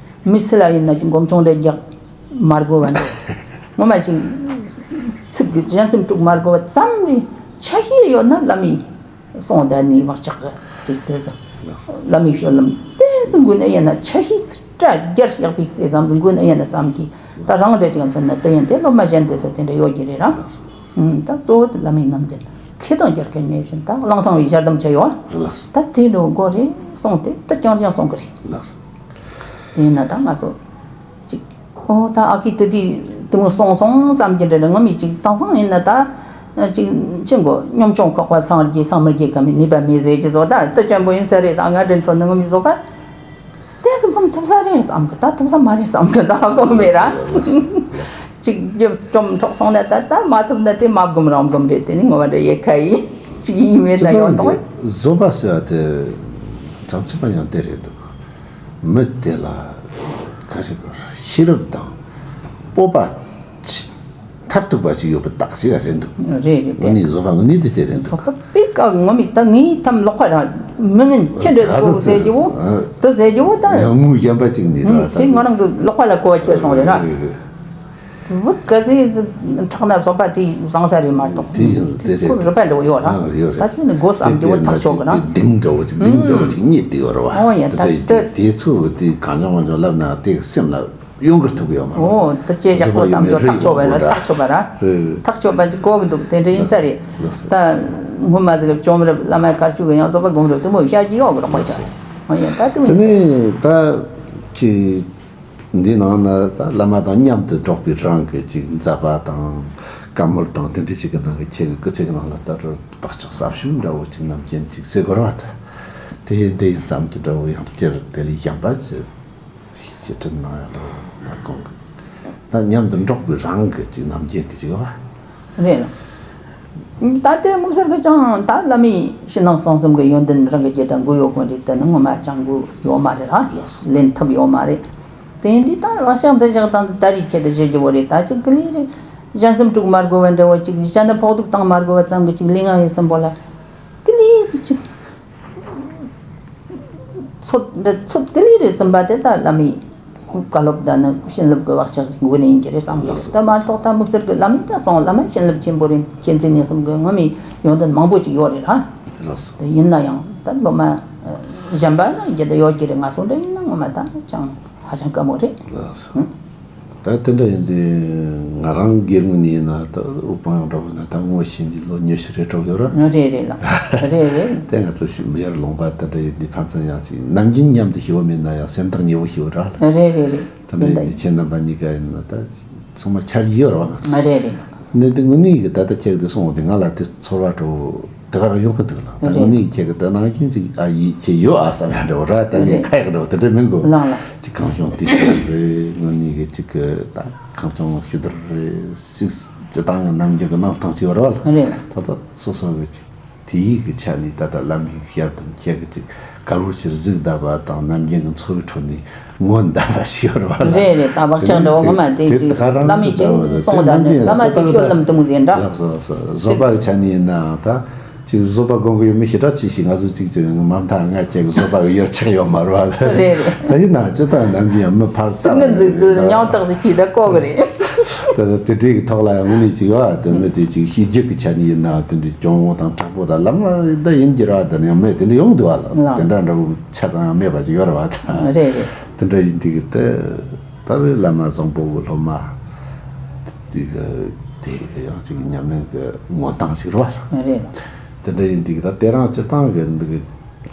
མི་སུ་ལ་ཡིན་ན་ཅིག་མགོ་མཆོང་འདྲ་རྒྱག་མ་དགོས་པ་འདྲ་བོ། ངོ་མ་ཅིག་ཚིག་གི་ཞལ་འཛུམ་དཀྲུག་མ་དགོས་པ་ཙམ་རེད། ཆ་ཤས་ཡོད་ན་བླ་མའི། སོང་ད་ནི་བག་ཆགས་ཀྱི་ཅིག་དེ་ཚོ། བླ་མའི་སྤྱོད་ལམ་དེ་ཚོ་མགོ་ནས་ཡིན་ན་ཆ་ཤས་སྲ་རྒྱར་བཞག་པའི་རྩེ་ཙམ་ཟིག་མགོ་ནས་ཡིན་ན་བསམ་གྱི། ད་རང་འདྲ་ཅིག་མཚོན་ན་དེ་ཡིན་དེ་སློབ་མ་གཞན་དེ་ཚོ་དེ་འདྲ་ཡོད་ཀྱི་རེད་ར། ཨུམ། ད་གཙོ་བོ་དེ་བླ་མའི་རྣམ་འདྲེན་ཁེ་དང་རྒྱལ་ཁའི་ཉེ་བཞིན་ད་གླང་ཐང་བའི་ཞལ་གདམས་བྱས་ཡོད། ད་དེ་འགྲོ་དགོས་རེད་སོང་དེ་ད་རྐྱང་རྐྱང་སོང་གི་རེད། དེ་ཡིན་ན་ད་ང་ཚོ། ཅིག་ཨོ་ད་ཨ་ཁུས་དེ་དུས་དེ་མོ་གསུངས་སོང་བསམ་གྱི་འདྲ་འདྲ། ངོ་མི་ཅིག་དེང་སང་ཡིན་ན་ད་ཅིག་ཅི་མགོ་གཉོམ་ཆུང་ཁོག་པ་སངས་རྒྱས་སངས་མི་རྒྱས་ཀ་མི་ནུས་པ་མེད་ཟེར་གྱི་བཟོ་ད། དེ་ཅན་པོ་ཡིན་ས་རེད། ད་ང་དྲན་ཚོ་ནི་ངོ་མི་བཟོ་པ་དེ་སུ་ཕམ་ཐུབ་ས་རེད་བསམ་གི། ད་ཐུབ་ས་མ་རེད་བསམ་གི། ད་ཧ་གོ་མེད་ར། ཅིག་རྒྱབ་བཅོམ་འཕྲོག་སོང་ན་ད་ད་མ་ཐུབ་ན་དེ་མ་སྒོམ་རང་སྒོམ་རེད། དེ་ནི་ངོ་བ་འདྲ་ཡེ་ཁ་ཡིན་ཅིག་ཡིན་མེད་ད་ཡོང་དོག་བཟོ་པ་ཟེར་བ་དེ་བྱམས་ཆེན་པ་ཡང་དེ་རེད་འདུག་མི་དེ་ལ་ག་རེ་གོ་ཤེས་རབ་དང་སྤོབས་པ་ཆེ་མཐར་ཐུག་པ་ཅིག་ཡོད་པའི་རྟགས་ཅིག་རེད་འདུག་རེད་རེད། དངོས་གནས་བཟོད་པ་དངོས་གནས་དེ་དེ་རེད་འདུག་བཟོད་པ་དཔེ་ཀ་ངོ་མི་ད་ངའི་ཐམ་ལོག་པ་ར་མི་ངན་ཁྱེད་འདྲ་གོ་ཟེར་རྒྱུ་བོ་དེ་ཟེར་རྒྱུ་བོ་ད་ཡང་ངུ་གཞན་པ་ཅིག་ནས་ད་དེ་ང་རང་གི་ལོག་པ་ལ་གོ་བ་ཁྱེར་སོང་རེད་ར། རེད་རེད། བུ་ག་ཚོད་ཁྲག་ན་བཟོད་པ་དེ་བཟང་ས་རེད་མ་གཏོགས། དེ་ཡིན་དེ་རེད། ཁོ་རུ་པ་འདྲ་བོ་ཡོད་ར། ཨ་ཡོད་རེད། ད་ཚོད་ནི་སྒོ་བསམ་རྒྱུ་བོ་ཐག་ཆོད་གི་ར། དེ་གདེང་འདྲ་བོ་ཅིག་གདེང་འདྲ་བོ་ཅིག་རྙེད་དེ་ཡོད་ར་བ། ཨོ་ཡ་ད་ད་དེ་དེ་དེ་ཚོ་དེ་གང་མྱོང་མ་མྱོང་ལབ་ན་དེ་སེམས་ལ་ཡོང་གི་ཐུབ་ཡོད་མ་རེད། ཨོ་ད་ཅེ་བཞག་སྒོ་བསམ་རྒྱུ་ཐག་ཆོད་པ་ར། ཐག་ཆོད་པ་ར། ཐག་ཆོད་པ་ཅིག་གོ་གི་འདུག་དེ་འདྲ་ཡིན་ས་རེད། ད་སྔོན་མ་ཟིག་བཅོམ་རབ་བླ་མ་དཀར་ཆུ་གི་ཡང་བཟོད་པ་སྒོམ་རབ་དེ་མོ་བཤད་རྒྱུ་ཡོད་གི་ར། ཁོ་ཆ་ཨོ་ཡ་ད་དེ་མོ་ཡིན་ས་རེད། ད་ཅིག་འདི་ནང་ན་ད་བླ་མ་དང་མཉམ་དུ་འགྲོགས་པའི་རང་གི་ཅིག་མཛད་པ་དང་བཀའ་མོལ་དང་དེ་འདྲ་ཅིག་གི་ནང་གི་ཁྱེད་ཀྱི་སྐུ་ཚེ་གི་ནང་ལ་ལྟ་གྲུབ་བག་ཆགས་ཟབ་ཤོས་འདྲ་བོ་ཅིག་ནམ་རྒྱུན་ཅིག་སེ་གོ་ར་བ་ད་དེ་འདི་ཡིན་བསམ་གྱི་འདྲ་བོ་ཡང་བསྐྱར་དེ་ལས་གཞན་པ་ཅི་ཞིག་ཁྲིད་གནང་ཡ་ལོ་ད་གོང་གི་ད་མཉམ་དུ་འགྲོགས་པའི་རང་གི་ཅིག་ནམ་རྒྱུན་གི་ཅིག་བ། རེད། ད་ལྟའི་དམིགས་བསལ་གྱི་ཅང་ད་བླ་མའི་ཕྱི་ནང་གསང་གསུམ་གྱི་ཡོན་ཏན་རང་གི་རྒྱུད་དང་དགོས་ཡོད་ཀུན་རེད། དེ་ནི་ངོ་མ་ཅང་དགོས་ཡོད་མ་རེད་ར། ལེན་ཐུབ་ཡོད་མ་རེད། དེ་ཡིན་དུས་ད་བག་ཆགས་འདི་བཞག་དང་ད་རེས་ཁྱེད་དུ་བཞེས་རྒྱུ་བོ་རེད། ད་ཅིག་ཀི་ལི་རེད། ཞལ་འཛུམ་དཀྲུག་མ་དགོས་པ་འདྲ་བོ་ཅིག་ཞལ་ནས་ཕོག་ཐུག་བཏང་མ་དགོས་པ་ཙམ་གྱི་ཅིག་ལས་ངན་ཡིན་སུན་པོ་ལ་ཀི་ལི་སི་ཅིག་ཚོད་འདི་ཚོད་ཀི་ལི་རེ་ཟིན་པ་དེ་ད་བླ་མའི་བཀའ་སློབ་དང་ནི་བྱིན་རླབས་ཀྱི་བག་ཆགས་ཀྱི་སྒོ་ནས་ཡིན་གྱི་རེད་བསམ་གྱི་རེད། ད་མ་གཏོགས་ད་དམིགས་བསལ་གྱི་བླ་མའི་ད་སོང་བླ་མའི་བྱིན་རླབས་ཆེན་པོ་རེད། མཁྱེན་བརྩེ་ནས་གསུམ་གྱི་ངོ་མའི་ཡོན་ཏན་མང་པོ་ཅིག་ཡོད་རེད་ར། དེ་ཡིན་ན་ཡང་ད་སློབ་མ་གཞན་པ་ན་རྒྱུད་ད་ཡོད་ཀྱི་རེད། ང་སོང་འདྲ་ཡིན་ན་ངོ་མ་ད་ཅང་ཧ་ཅང་དཀའ་མོ་རེད། ད་དེ་འདྲ་ཡིན་དུས་ང་རང་སྒེར་ངོས་ནས་ཡིན་ན་ད་དབུ་འཕང་འགྲོ་བ་ན་ད་ངོ་ཤེས་ནས་ལོ་ཉི་ཤུ་རེ་གྲོགས་ཡོད་ར། རེད་རེད་ལགས། རེད་རེད། དེ་ང་ཚོ་ཞིག་མི་ཡར་ལུང་པ་དེ་འདྲ་ཡིན་དུས་ཕན་ཚུན་ཡང་ཅིག་ནམ་རྒྱུན་མཉམ་དུ་ཤི་བ་མིན་ན་ཡང་སེམས་ཐག་ཉེ་བོ་ཤི་བ་ར་ལ། རེད་རེད་རེད། དེ་འདྲ་ཡིན་དུས་ཁྱེད་རྣམ་པ་གཉིས་ཀ་ཡིན་ན་ད་ཚང་མ་ཆ་རྒྱུས་ཡོད་ར་བ་ང་ཚོ། རེད་རེད། ནི་དེ་དངོས་གནས་ཀྱི་ད་ལྟ་ཁྱེད་ཀྱི་དེ་སོང་བ་དེ་ང་ལ་དེ་ཚོར་བ་འགྲོ་དེ་ག་རང་ཡོང་གི་འདུག་ལ། ད་རེད། དངོས་གནས་ཁྱེད་ཀྱི་དེ་ནང་བཞིན་ཅིག་ཨ་ཡིད་ཆེས་ཡོད་ཨ་བསམ་ཡ་འདྲ་བོ་ར། ད་ངས་རེད། ཁ་ཡག་འདྲ་བོ་དེ་འདྲ་མིན་དགོས། ལགས་ལགས། ཅིག་གང་བྱུང་དུས་ཆེན་རེད། དངོས་གནས་ཀྱི་ཅིག་གི་ད་གང་བྱུང་ཞི་དུལ་རེད། ཅིག་སྤྱི་བཏང་གི་ནམ་རྒྱུན་གྱི་གནང་སྟངས་ཅིག་ཡོད་རེད་བ་ལ། རེད། ད་ལྟ་སོ་སོ་གི་ཅིག་དེ་ཡིག་གི་ཆ་ནས་ད་ལྟ་བླ་མའི་ཞབས་དུ་ཁྱེད་ཀྱི་ཅིག་དཀར་པོ་ཕྱིར་གཟིགས་བསྡད་པ་དང་ནམ་རྒྱུན་གྱི་འཚོ་བའི་ཁྲོད་ནས་ངོ་འདའ་བ་ཞིག་ཡོད་རེད་བ་ལ། རེད་རེད། ད་བག་ཆགས་འདྲ་བོ་ངོ་མ་དེ་ཅིག་བླ་མས་ཅིག་གསུངས་དང་ནི་བླ་མ་དེ་སྤྱོད་ལམ་དུ་མོ་ཟེར་འདྲ། ལགས་སོ་ལགས་སོ། བཟོད་པ་གི་ཆ་ནས་ཡིན་ནའང་ད་ཅིག་བཟོད་པ་སྒོམ་གི་ཡོད་མི་ཞེ་དྲག་ཅིག་ཞིག་ང་ཚོ་ཅིག་ཅིག་མ་མཐའ་ང་ཁྱེད་ཀྱི་བཟོད་པ་གི་ཡོད་ཆག་ཡོད་མ་རེད་བ་ལ། རེད་རེད། ད་ཡིན་ན་སྤྱི་བཏང་ནམ་རྒྱུན་ཡང་མི་ཕར་ཙམ་སེམས་ངན་ཟིག་ཙི་ཉམ་ཐག་ཅིག་ཅིག་ད་ལྐོག་གི་རེད། ད་ལྟ་དེ་འདྲའི་གི་ཐོག་ལ་ཡང་དངོས་གནས་ཅིག་ཡོད་ཨ། དེ་མི་དེ་ཅིག་ཤེས་རྒྱུད་ཀྱི་ཆ་ནས་ཡིན་ན་དེ་འདྲའི་གྱོང་བོ་དང་དྲག་པོ་དང་ལམ་ལ་ད་ཡིན་གྱི་ར། དེ་ནས་ཡང་མེད་དེ་འདྲ་ཡོང་འདུག་ཨ་ལ། ལགས། དེ་འདྲ་འདྲ་བོ་ཆ་ཚང་ཡང་མེད་པ་ཅིག་ཡོད་རེད་བ་ད། རེད་རེད། དེ་འདྲ་ཡིན་དུས་གི་ད་ད་ ད་བླ་མ་བཟང་པོ་གི་སློབ་མ་དེ་གི་དེ་གི་ཡང་ཅིག་ཉམས་ལེན་གི་ངོ་སྟངས་ཤིག་རེད་བ། རེད་ལ། དེ་འདྲ་ཡིན་དུས་ད་དེ་རིང་སྤྱིར་བཏང་གི་འདི་གི་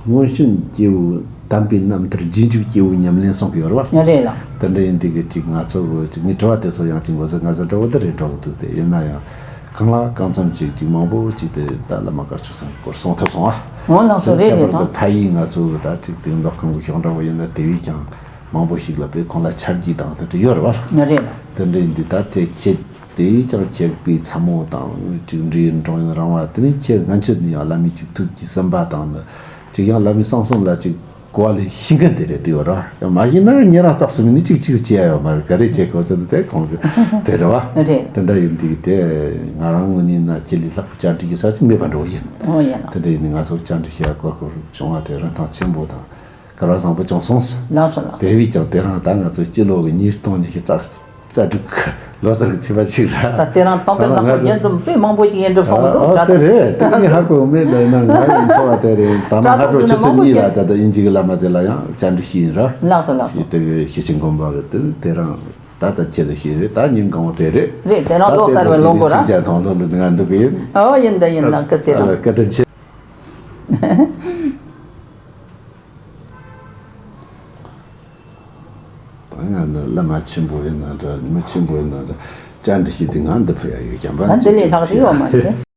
སྔོན་བྱོན་སྐྱེས་བུ་དམ་པའི་རྣམ་ཐར་རྗེས་འཇུག་སྐྱེས་བུ་ཉམས་ལེན་གསུང་གི་ཡོད་རེད་བ། རེད་ལ། དེ་འདྲ་ཡིན་དུས་གི་ཅིག་ང་ཚོ་གི་ཅིག་ངའི་དྲི་བ་དེ་ཚོ་ཡང་ཅིག་མགོ་ཟ་ང་ཟ་འདྲ་བོ་འདི་རེད་འགྲོ་གི་འདུག་དེ་ཡིན་ན་ཡང་གང་ལ་གང་འཚམ་ཅིག་ཅིག་མང་པོ་ཅིག་དེ་ད་བླ་མ་དཀར་ཕྱོགས་ཚང་སྐོར་གསུང་ཐུབ་སོང་ཨ། འོ་ལགས་སོ། རེད་རེད། ད་ཁྱད་པར་དུ་ཕ་ཡུལ་ང་ཚོ་གི་ད་ཅིག་དེ་མདོ་ཁམས་གི་ཕྱོགས་འདྲ་བོ་ཡིན་ན་དེ་བས་ཀྱང་མང་པོ་ཞིག་ལ་དཔེ་ཁོང་ལ་ཆ་རྒྱུས་དང་དེ་འདྲ་ཡོད་རེད་བ། རེད་ལ། དེ་འདྲ་ཡིན་དུས་ད་དེ་ཁྱེད་དེ་ཡིས་ཀྱང་ཁྱེད་སྐུའི་ཚ་མོ་དང་ཅིག་འབྲི་ཡུལ་འབྲོང་ཡུལ་རང་བ་དེ་ནས་ཁྱེད་སྔན་ཆད་ནས་ཡང་བླ་མའི་ཅིག་ཐུགས་ཀྱི་བསམ་པ་དང་ནི་ཅིག་ཡང་བླ་མའི་གསང་གསུམ་ལ་ཅིག་གོ་བ་ལེན་ཤེས་མཁན་དེ་རེད་དུས་བ་ར། ཡང་མ་ཤེས་ན་ཉེ་རང་རྩ་གསུམ་ནི་ཅིག་ཅིག་བྱེད་ཡ་ཡོད་མ་རེད། ག་རེ་བྱེད་དགོས་ཚོད་དེ་ཁོང་གི་དེ་རེད་བ། རེད། དེ་འདྲ་ཡིན་དུས་དེ་ང་རང་ངོས་ནས་ན་ཁྱེད་ལས་ལྷག་པའི་བཅར་འདྲི་ཡོད་ས་ཅིག་མེད་པ་འདྲ་བོ་ཡིན། འོ་ཡིན་ལ། དེ་འདྲ་ཡིན་ནི་ང་ཚོར་བཅར་འདྲི་བྱེད་ཡ་གོ་སྐབས་བྱུང་བ་དེ་རིན་ཐང་ཆེན་པོ་དང་། སྐལ་བ་བཟང་པོ་བྱུང་སོང་། ལགས་སོ་ལགས་སོ། དེ་བས་ཀྱང་དེ་རིང་ད་ང་ཚོ་སྤྱི་ལོ་གི་ཉིས་སྟོང་ཉི་ཤུ་རྩ་རྩ་དྲུག་གི་ལོ་གསར་གྱི་ཚེས་པ་གཅིག་ར། ད་དེ་རིང་དང་པོའི་ལྷག་པར་རྒྱུན་འཛོམས་དཔེ་མང་པོ་ཞིག་ཡིན་འགྲོ་སོང་གི་འདུག་ཨ་དེ་རེད། དེ་ངས་ཧ་གོ་མེད་ལ་ཡིན་ན་ང་ཡི་འཚོ་བ་དེ་རེད། ད་ནང་ཧ་གྲོ་ཆུ་ཚོད་གཉིས་ལ་ད་ལྟ་དབྱིན་ཇི་གི་བླ་མ་དེ་ལ་ཡང་བཅར་འདྲི་ཞིག་ཡིན་ར། ལགས་སོ་ལགས་སོ། དེ་གི་ཤེར་ཕྱིན་དགོན་པ་གི་དེ་དེ་རིང་ད་ལྟ་ཁྱེད་ལ་ཤེས་རེད། ད་ཉིན་གང་བོ་དེ་རེད། རེད། དེ་རིང་ལོ་གསར་བའི་ལོ་འགོ་ར། ཅིག་ཅར་ཐང་ལོ་ལ་ང་འདུག་གི་ཡིན། ཨོ་ཡིན་ད་ཡིན་ན་སྐུ་ཚེ་རིང་། བཀའ་དྲིན་ཆེ། ད་ང་ནི་བླ་མ་ཆེན་པོ་ཡིན་ན་འདྲ་མི་ཆེན་པོ་ཡིན་ན་འདྲ་བཅར་འདྲི་ཞིག་དེ་ང་འདི་ཕུད་ཡ་ཡོད་ཀྱང་པ། ད་འདི་ལས་ལྷག་རེ་ཡོད་མ་རེད།